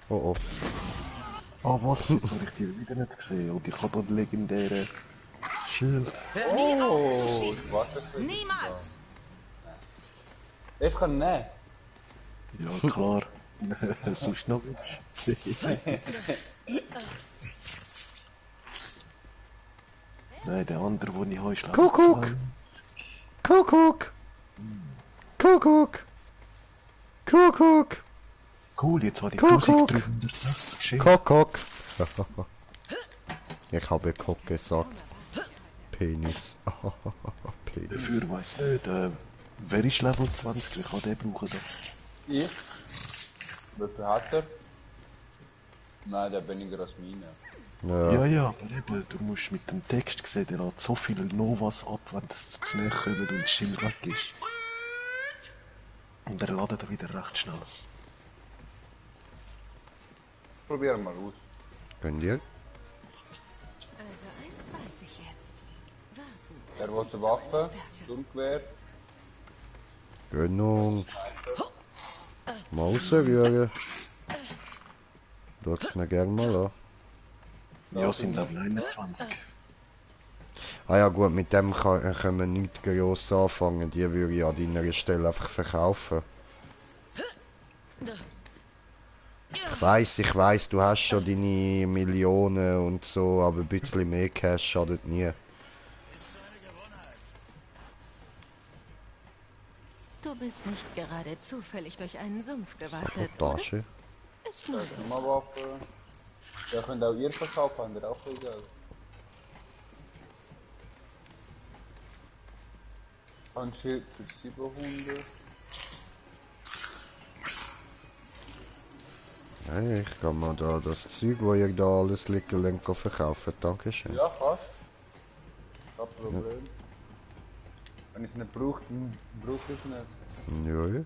A: Oh oh.
C: Ah, was? Jetzt habe ich die wieder nicht gesehen. Und ich habe den legendären Schild.
B: Hör nie auf zu
L: Oh,
B: schießen!
L: warte.
B: Niemals!
L: Jetzt kann nehmen.
C: Ja, klar. Sonst noch nicht. Nein, der andere, den ich habe, ist Level
A: Kuckuck!
C: 2.
A: Kuckuck! Kuckuck! Kuckuck!
C: Cool, jetzt habe ich
A: Kuckuck!
C: 1360 geschenkt.
A: Kuckuck! Ich habe Kuck gesagt. Penis. Penis.
C: Dafür weiss nicht, wer ist Level 20? Wie kann der brauchen? Da?
L: Ich? Wie viel hat er? Nein, der weniger als meine.
C: Ja, aber eben, du musst mit dem Text sehen, der lädt so viele Novas ab, wenn das zu näher kommt und das Schild weg ist. Und er ladet er wieder recht schnell.
L: Probieren mal aus.
A: Könnt ihr?
D: Also eins weiß ich jetzt. Warten.
L: Er will eine Waffe, Sturmgewehr.
A: Gönnung. Mal rausrühren. Schau's mir gerne mal an.
C: Ja, sind Level 21.
A: Ah ja gut, mit dem können wir nichts gross anfangen. Die würde ich an deiner Stelle einfach verkaufen. Ich weiss, du hast schon deine Millionen und so, aber ein bisschen mehr Cash schadet nie.
D: Du bist nicht gerade zufällig durch einen Sumpf gewartet,
A: Sabotage.
D: oder? Ist nur
L: Da ist nochmal Waffe. Der könnt auch ihr verkaufen, habt ihr auch viel Geld. Ein Schild für 700.
A: Hey, ich kann mir da das Zeug, wo ihr da alles liegen lässt, verkaufen. Dankeschön.
L: Ja, fast. Kein Problem. Wenn ich es nicht brauche, dann brauche ich es nicht.
A: Ja.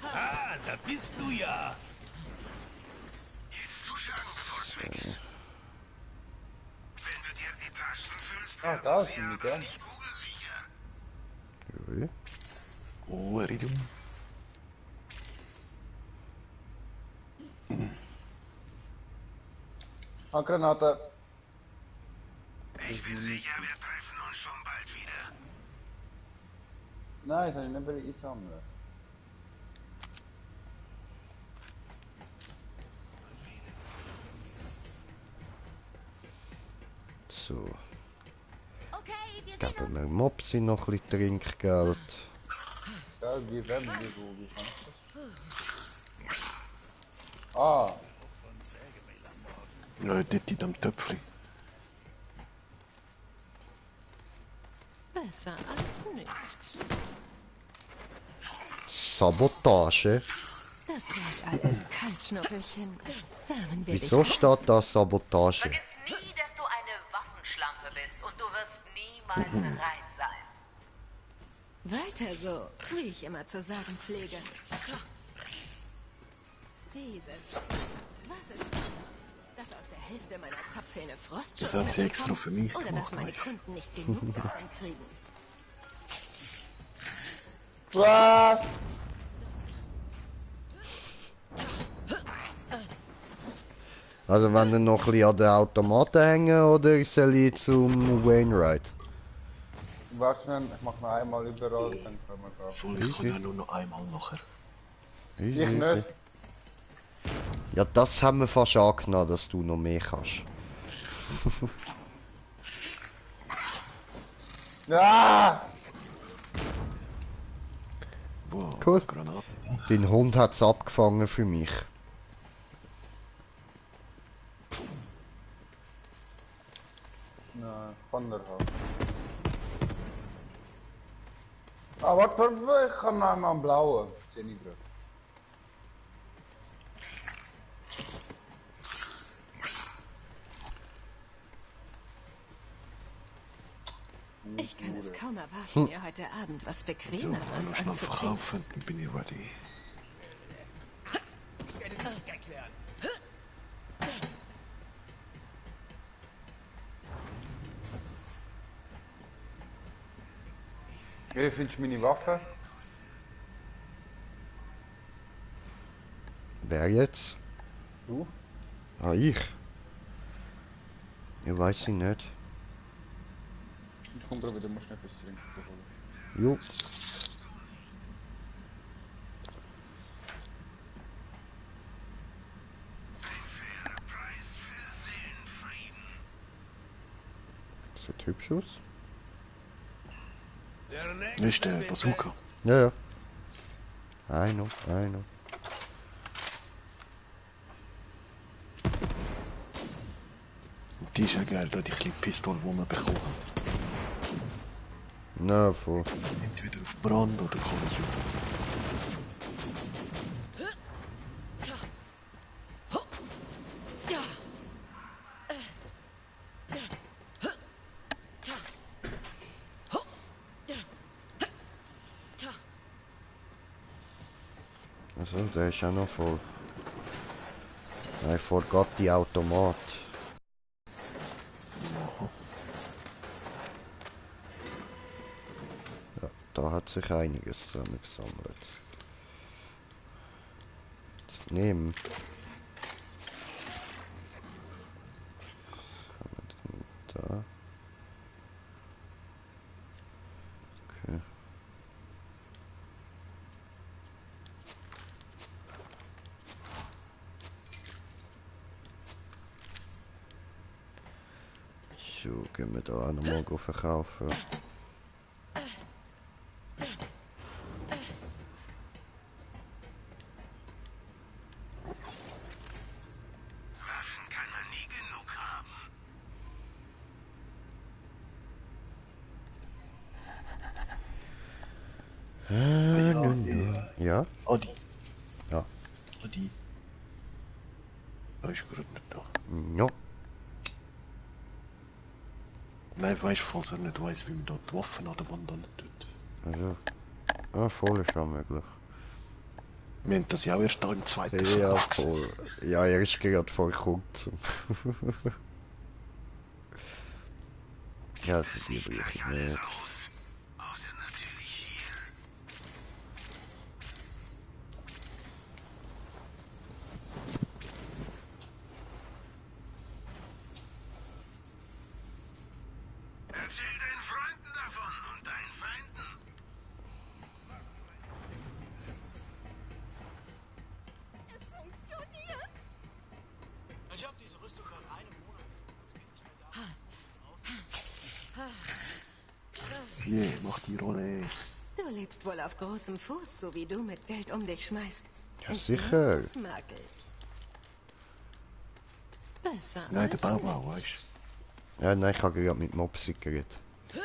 E: Ah, da bist du ja.
K: Jetzt zuschlagen, bevor es weg ist. Wenn du dir die Taschen füllst,
L: Ah, da ist die, gell?
K: nicht kugelsicher.
A: Ja.
C: Oh, Iridium.
L: Ah, Granate.
K: Ich bin sicher, wir treffen uns schon bald wieder.
L: Nein, das habe ich nicht bei einsammeln.
A: So,
B: Okay, wir sehen
A: geben wir Mopsi noch ein bisschen Trinkgeld.
L: Ja, wie wenn, wie kann ich das? Ah,
C: Ja, dort in dem Töpfchen.
D: Besser als nichts.
A: Sabotage?
D: Das wird alles kalt, Schnuckelchen. Wärmen wir
A: Wieso
D: dich
A: steht da Sabotage?
G: Vergiss nie, dass du
O: bist und du wirst niemals bereit sein.
D: Weiter so, wie ich immer zu sagen pflege. Dieses was ist das? Dass aus der Hälfte meiner Zapfhähne Frostschutz
C: Das hat sie extra für mich
D: oder
C: gemacht,
D: dass meine
C: weißt.
D: Kunden nicht genug davon kriegen.
L: Was?
A: Also wenn du noch ein bisschen an den Automaten hängen oder soll ich zum Wainwright?
L: Warte schnell, ich mach noch einmal überall, dann können wir gehen.
C: Voll, ich kann ja nur noch einmal nachher.
A: Easy,
L: Ich nicht.
A: Ja, das haben wir fast angenommen, dass du noch mehr kannst.
L: Ja!
C: Wow,
A: Cool.
C: Granate.
A: Dein Hund hat's abgefangen für mich.
L: Nein, kann er halt. Ah, warte, ich kann noch einmal am blauen. Sehe ich gerade.
D: Ich kann es kaum erwarten, mir heute Abend was
C: So,
D: Bequemeres
C: wenn wir schnell
D: anzuziehen.
C: verkaufen, dann bin ich ready.
L: Wie findest du meine Waffe?
A: Wer jetzt?
L: Du?
A: Ah, ich? Ja, weiß ich nicht.
L: Ich komme gerade wieder, musst nicht etwas trinken.
A: Jo. Sieht hübsch aus.
C: Das ist der Bazooka.
A: Ja, ja. I know, I know.
C: Und die ist ja geil, da die kleine Pistole, die wir bekommen.
A: Na, voll.
C: Entweder auf Brand oder Kollision.
A: Also, der ist auch noch voll. I forgot die Automat. Ja, da hat sich einiges zusammengesammelt. Jetzt nehmen. Was haben wir denn da? Okay. So, können wir da auch nochmal verkaufen.
K: Waffen kann man nie genug haben.
A: Ja?
C: Adi.
A: Ja.
C: Adi. Da ist gerade nicht da.
A: Ja.
C: Nein, weißt du, falls er nicht weiss, wie man da die Waffen an der Wand nicht tut.
A: Also. Ah, voll ist schon möglich.
C: Wir haben das ja auch erst da im zweiten
A: Ja,
C: Verkauf gesehen.
A: voll. Ja, er ist gerade voll geguckt. Ja, also die brauche ich nicht.
K: Außer natürlich hier. Erzähl deinen Freunden davon und deinen Feinden.
D: Es funktioniert!
J: Ich habe diese Rüstung seit einem Monat. Es geht nicht mehr
C: Hier, mach die Rolle.
D: Du lebst wohl auf großem Fuß, so wie du mit Geld um dich schmeißt.
A: Ja,
D: Ich
A: sicher.
D: mag, das mag ich. Besser
C: Nein, der
D: als
C: Baubau,
D: nicht.
C: weißt
A: Ja, nein, ich habe gerade mit Mopsi geredet.
C: du.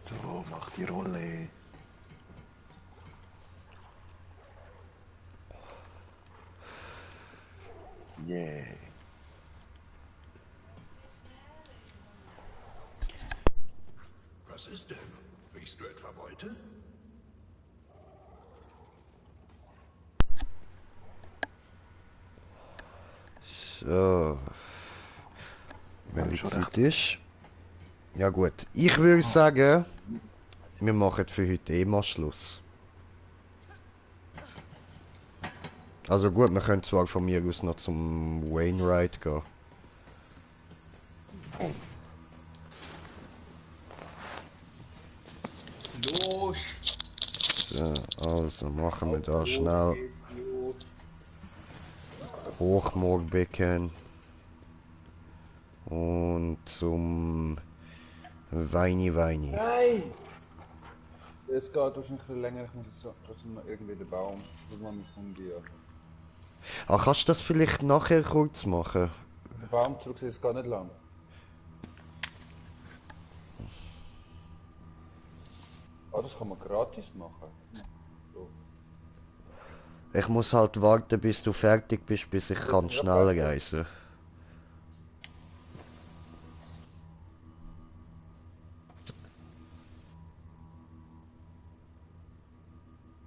C: So, mach die Rolle. Yeah.
J: Was ist denn? Riechst du etwa Beute?
A: So. Wenn die Zeit ist. Ja gut. Ich würde sagen, wir machen für heute eh mal Schluss. Also gut, wir können zwar von mir aus noch zum Wainwright gehen.
L: Los!
A: So, also machen wir da schnell Hochmoorbecken und zum Weini.
L: Nein! Es geht wahrscheinlich ein bisschen länger, ich muss jetzt trotzdem noch irgendwie den Baum. Das machen wir von dir.
A: Ach, kannst du das vielleicht nachher kurz machen?
L: Der Baum zurück ist gar nicht lang. Ah, das kann man gratis machen. So.
A: Ich muss halt warten, bis du fertig bist, bis ich kann schnell reisen.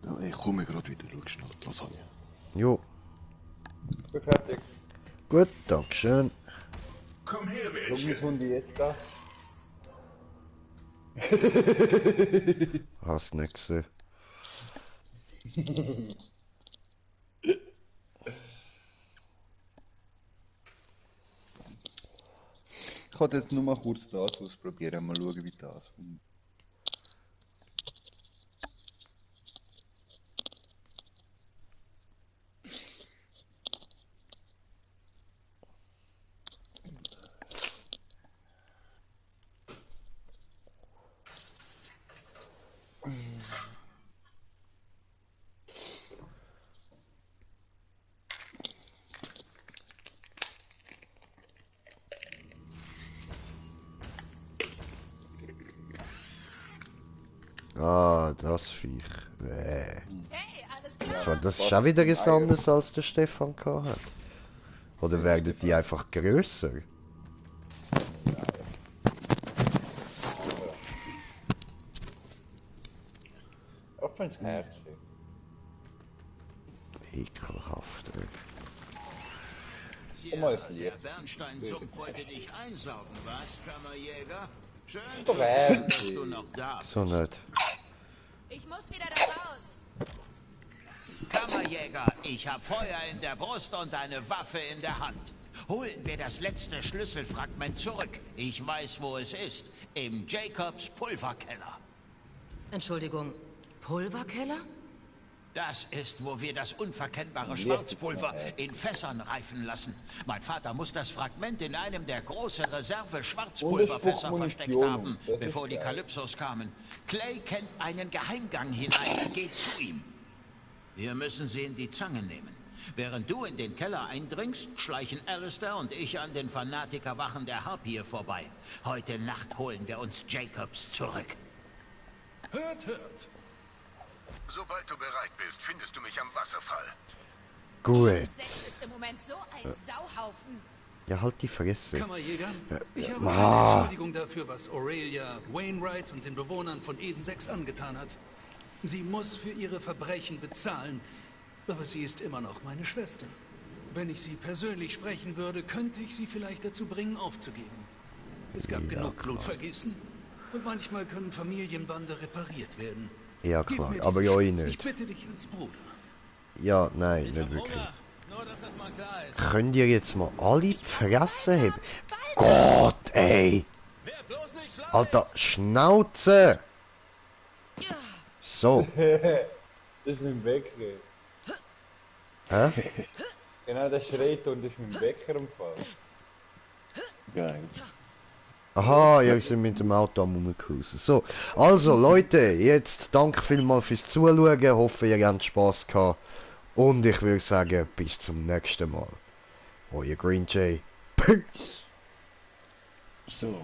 C: Ja, ich komme gerade wieder, schau schnell die Lasagne.
A: Jo.
L: Ich bin fertig.
A: Gut, dankeschön.
J: Komm her,
L: Schau mein Hundi jetzt da.
A: Hast nicht gesehen.
L: Ich wollte jetzt nur mal kurz das ausprobieren, mal schauen, wie das funktioniert.
A: Ah, das Viech.
B: Hey, alles klar.
A: Zwar, das ist auch wieder was anderes als der Stefan gehabt hat. Oder werden die einfach grösser?
L: Auch wenn's Herz ist.
A: Ekelhaft, ey.
M: Ja, der Bernsteinsumpf wollte dich einsaugen, was, Kammerjäger? Schön
L: Doch
M: zu sehen, dass du noch da bist.
A: So nicht.
B: Ich muss wieder da raus.
M: Kammerjäger, ich hab Feuer in der Brust und eine Waffe in der Hand. Holen wir das letzte Schlüsselfragment zurück. Ich weiß, wo es ist. Im Jacobs Pulverkeller.
F: Entschuldigung, Pulverkeller?
M: Das ist, wo wir das unverkennbare Schwarzpulver in Fässern reifen lassen. Mein Vater muss das Fragment in einem der großen Reserve-Schwarzpulverfässer versteckt haben, bevor die Kalypsos kamen. Clay kennt einen Geheimgang hinein. Geht zu ihm. Wir müssen sie in die Zange nehmen. Während du in den Keller eindringst, schleichen Alistair und ich an den Fanatikerwachen der Harpier vorbei. Heute Nacht holen wir uns Jacobs zurück.
E: Hört, hört. Sobald du bereit bist, findest du mich am Wasserfall.
A: Gut.
B: Sex ist im Moment so ein Sauhaufen.
A: Ja, halt die Fresse.
P: Kammerjäger, ich habe
A: Ah.
P: eine Entschuldigung dafür, was Aurelia, Wainwright und den Bewohnern von Eden 6 angetan hat. Sie muss für ihre Verbrechen bezahlen, aber sie ist immer noch meine Schwester. Wenn ich sie persönlich sprechen würde, könnte ich sie vielleicht dazu bringen, aufzugeben. Es gab genug Blutvergießen und manchmal können Familienbande repariert werden.
A: Ja
P: Gib
A: klar,
P: mir
A: aber
P: diese
A: ja
P: Chance. Ich
A: nicht.
P: bitte dich als Bruder.
A: Ja, nein, nicht wirklich.
M: Nur, dass das mal klar ist.
A: Könnt ihr jetzt mal alle die Fresse haben? Gott, ey! Alter, Schnauze! So.
L: Das ist mein Wecker.
A: Hä?
L: Genau, der schreit und ist mein Wecker am Fall.
C: Geil.
A: Aha, ja, ich bin mit dem Auto am rumcruisen. So, also Leute, jetzt danke vielmals fürs Zuschauen. Hoffe, ihr habt Spaß gehabt. Und ich würde sagen, bis zum nächsten Mal. Euer Green Jay. Peace.
C: So.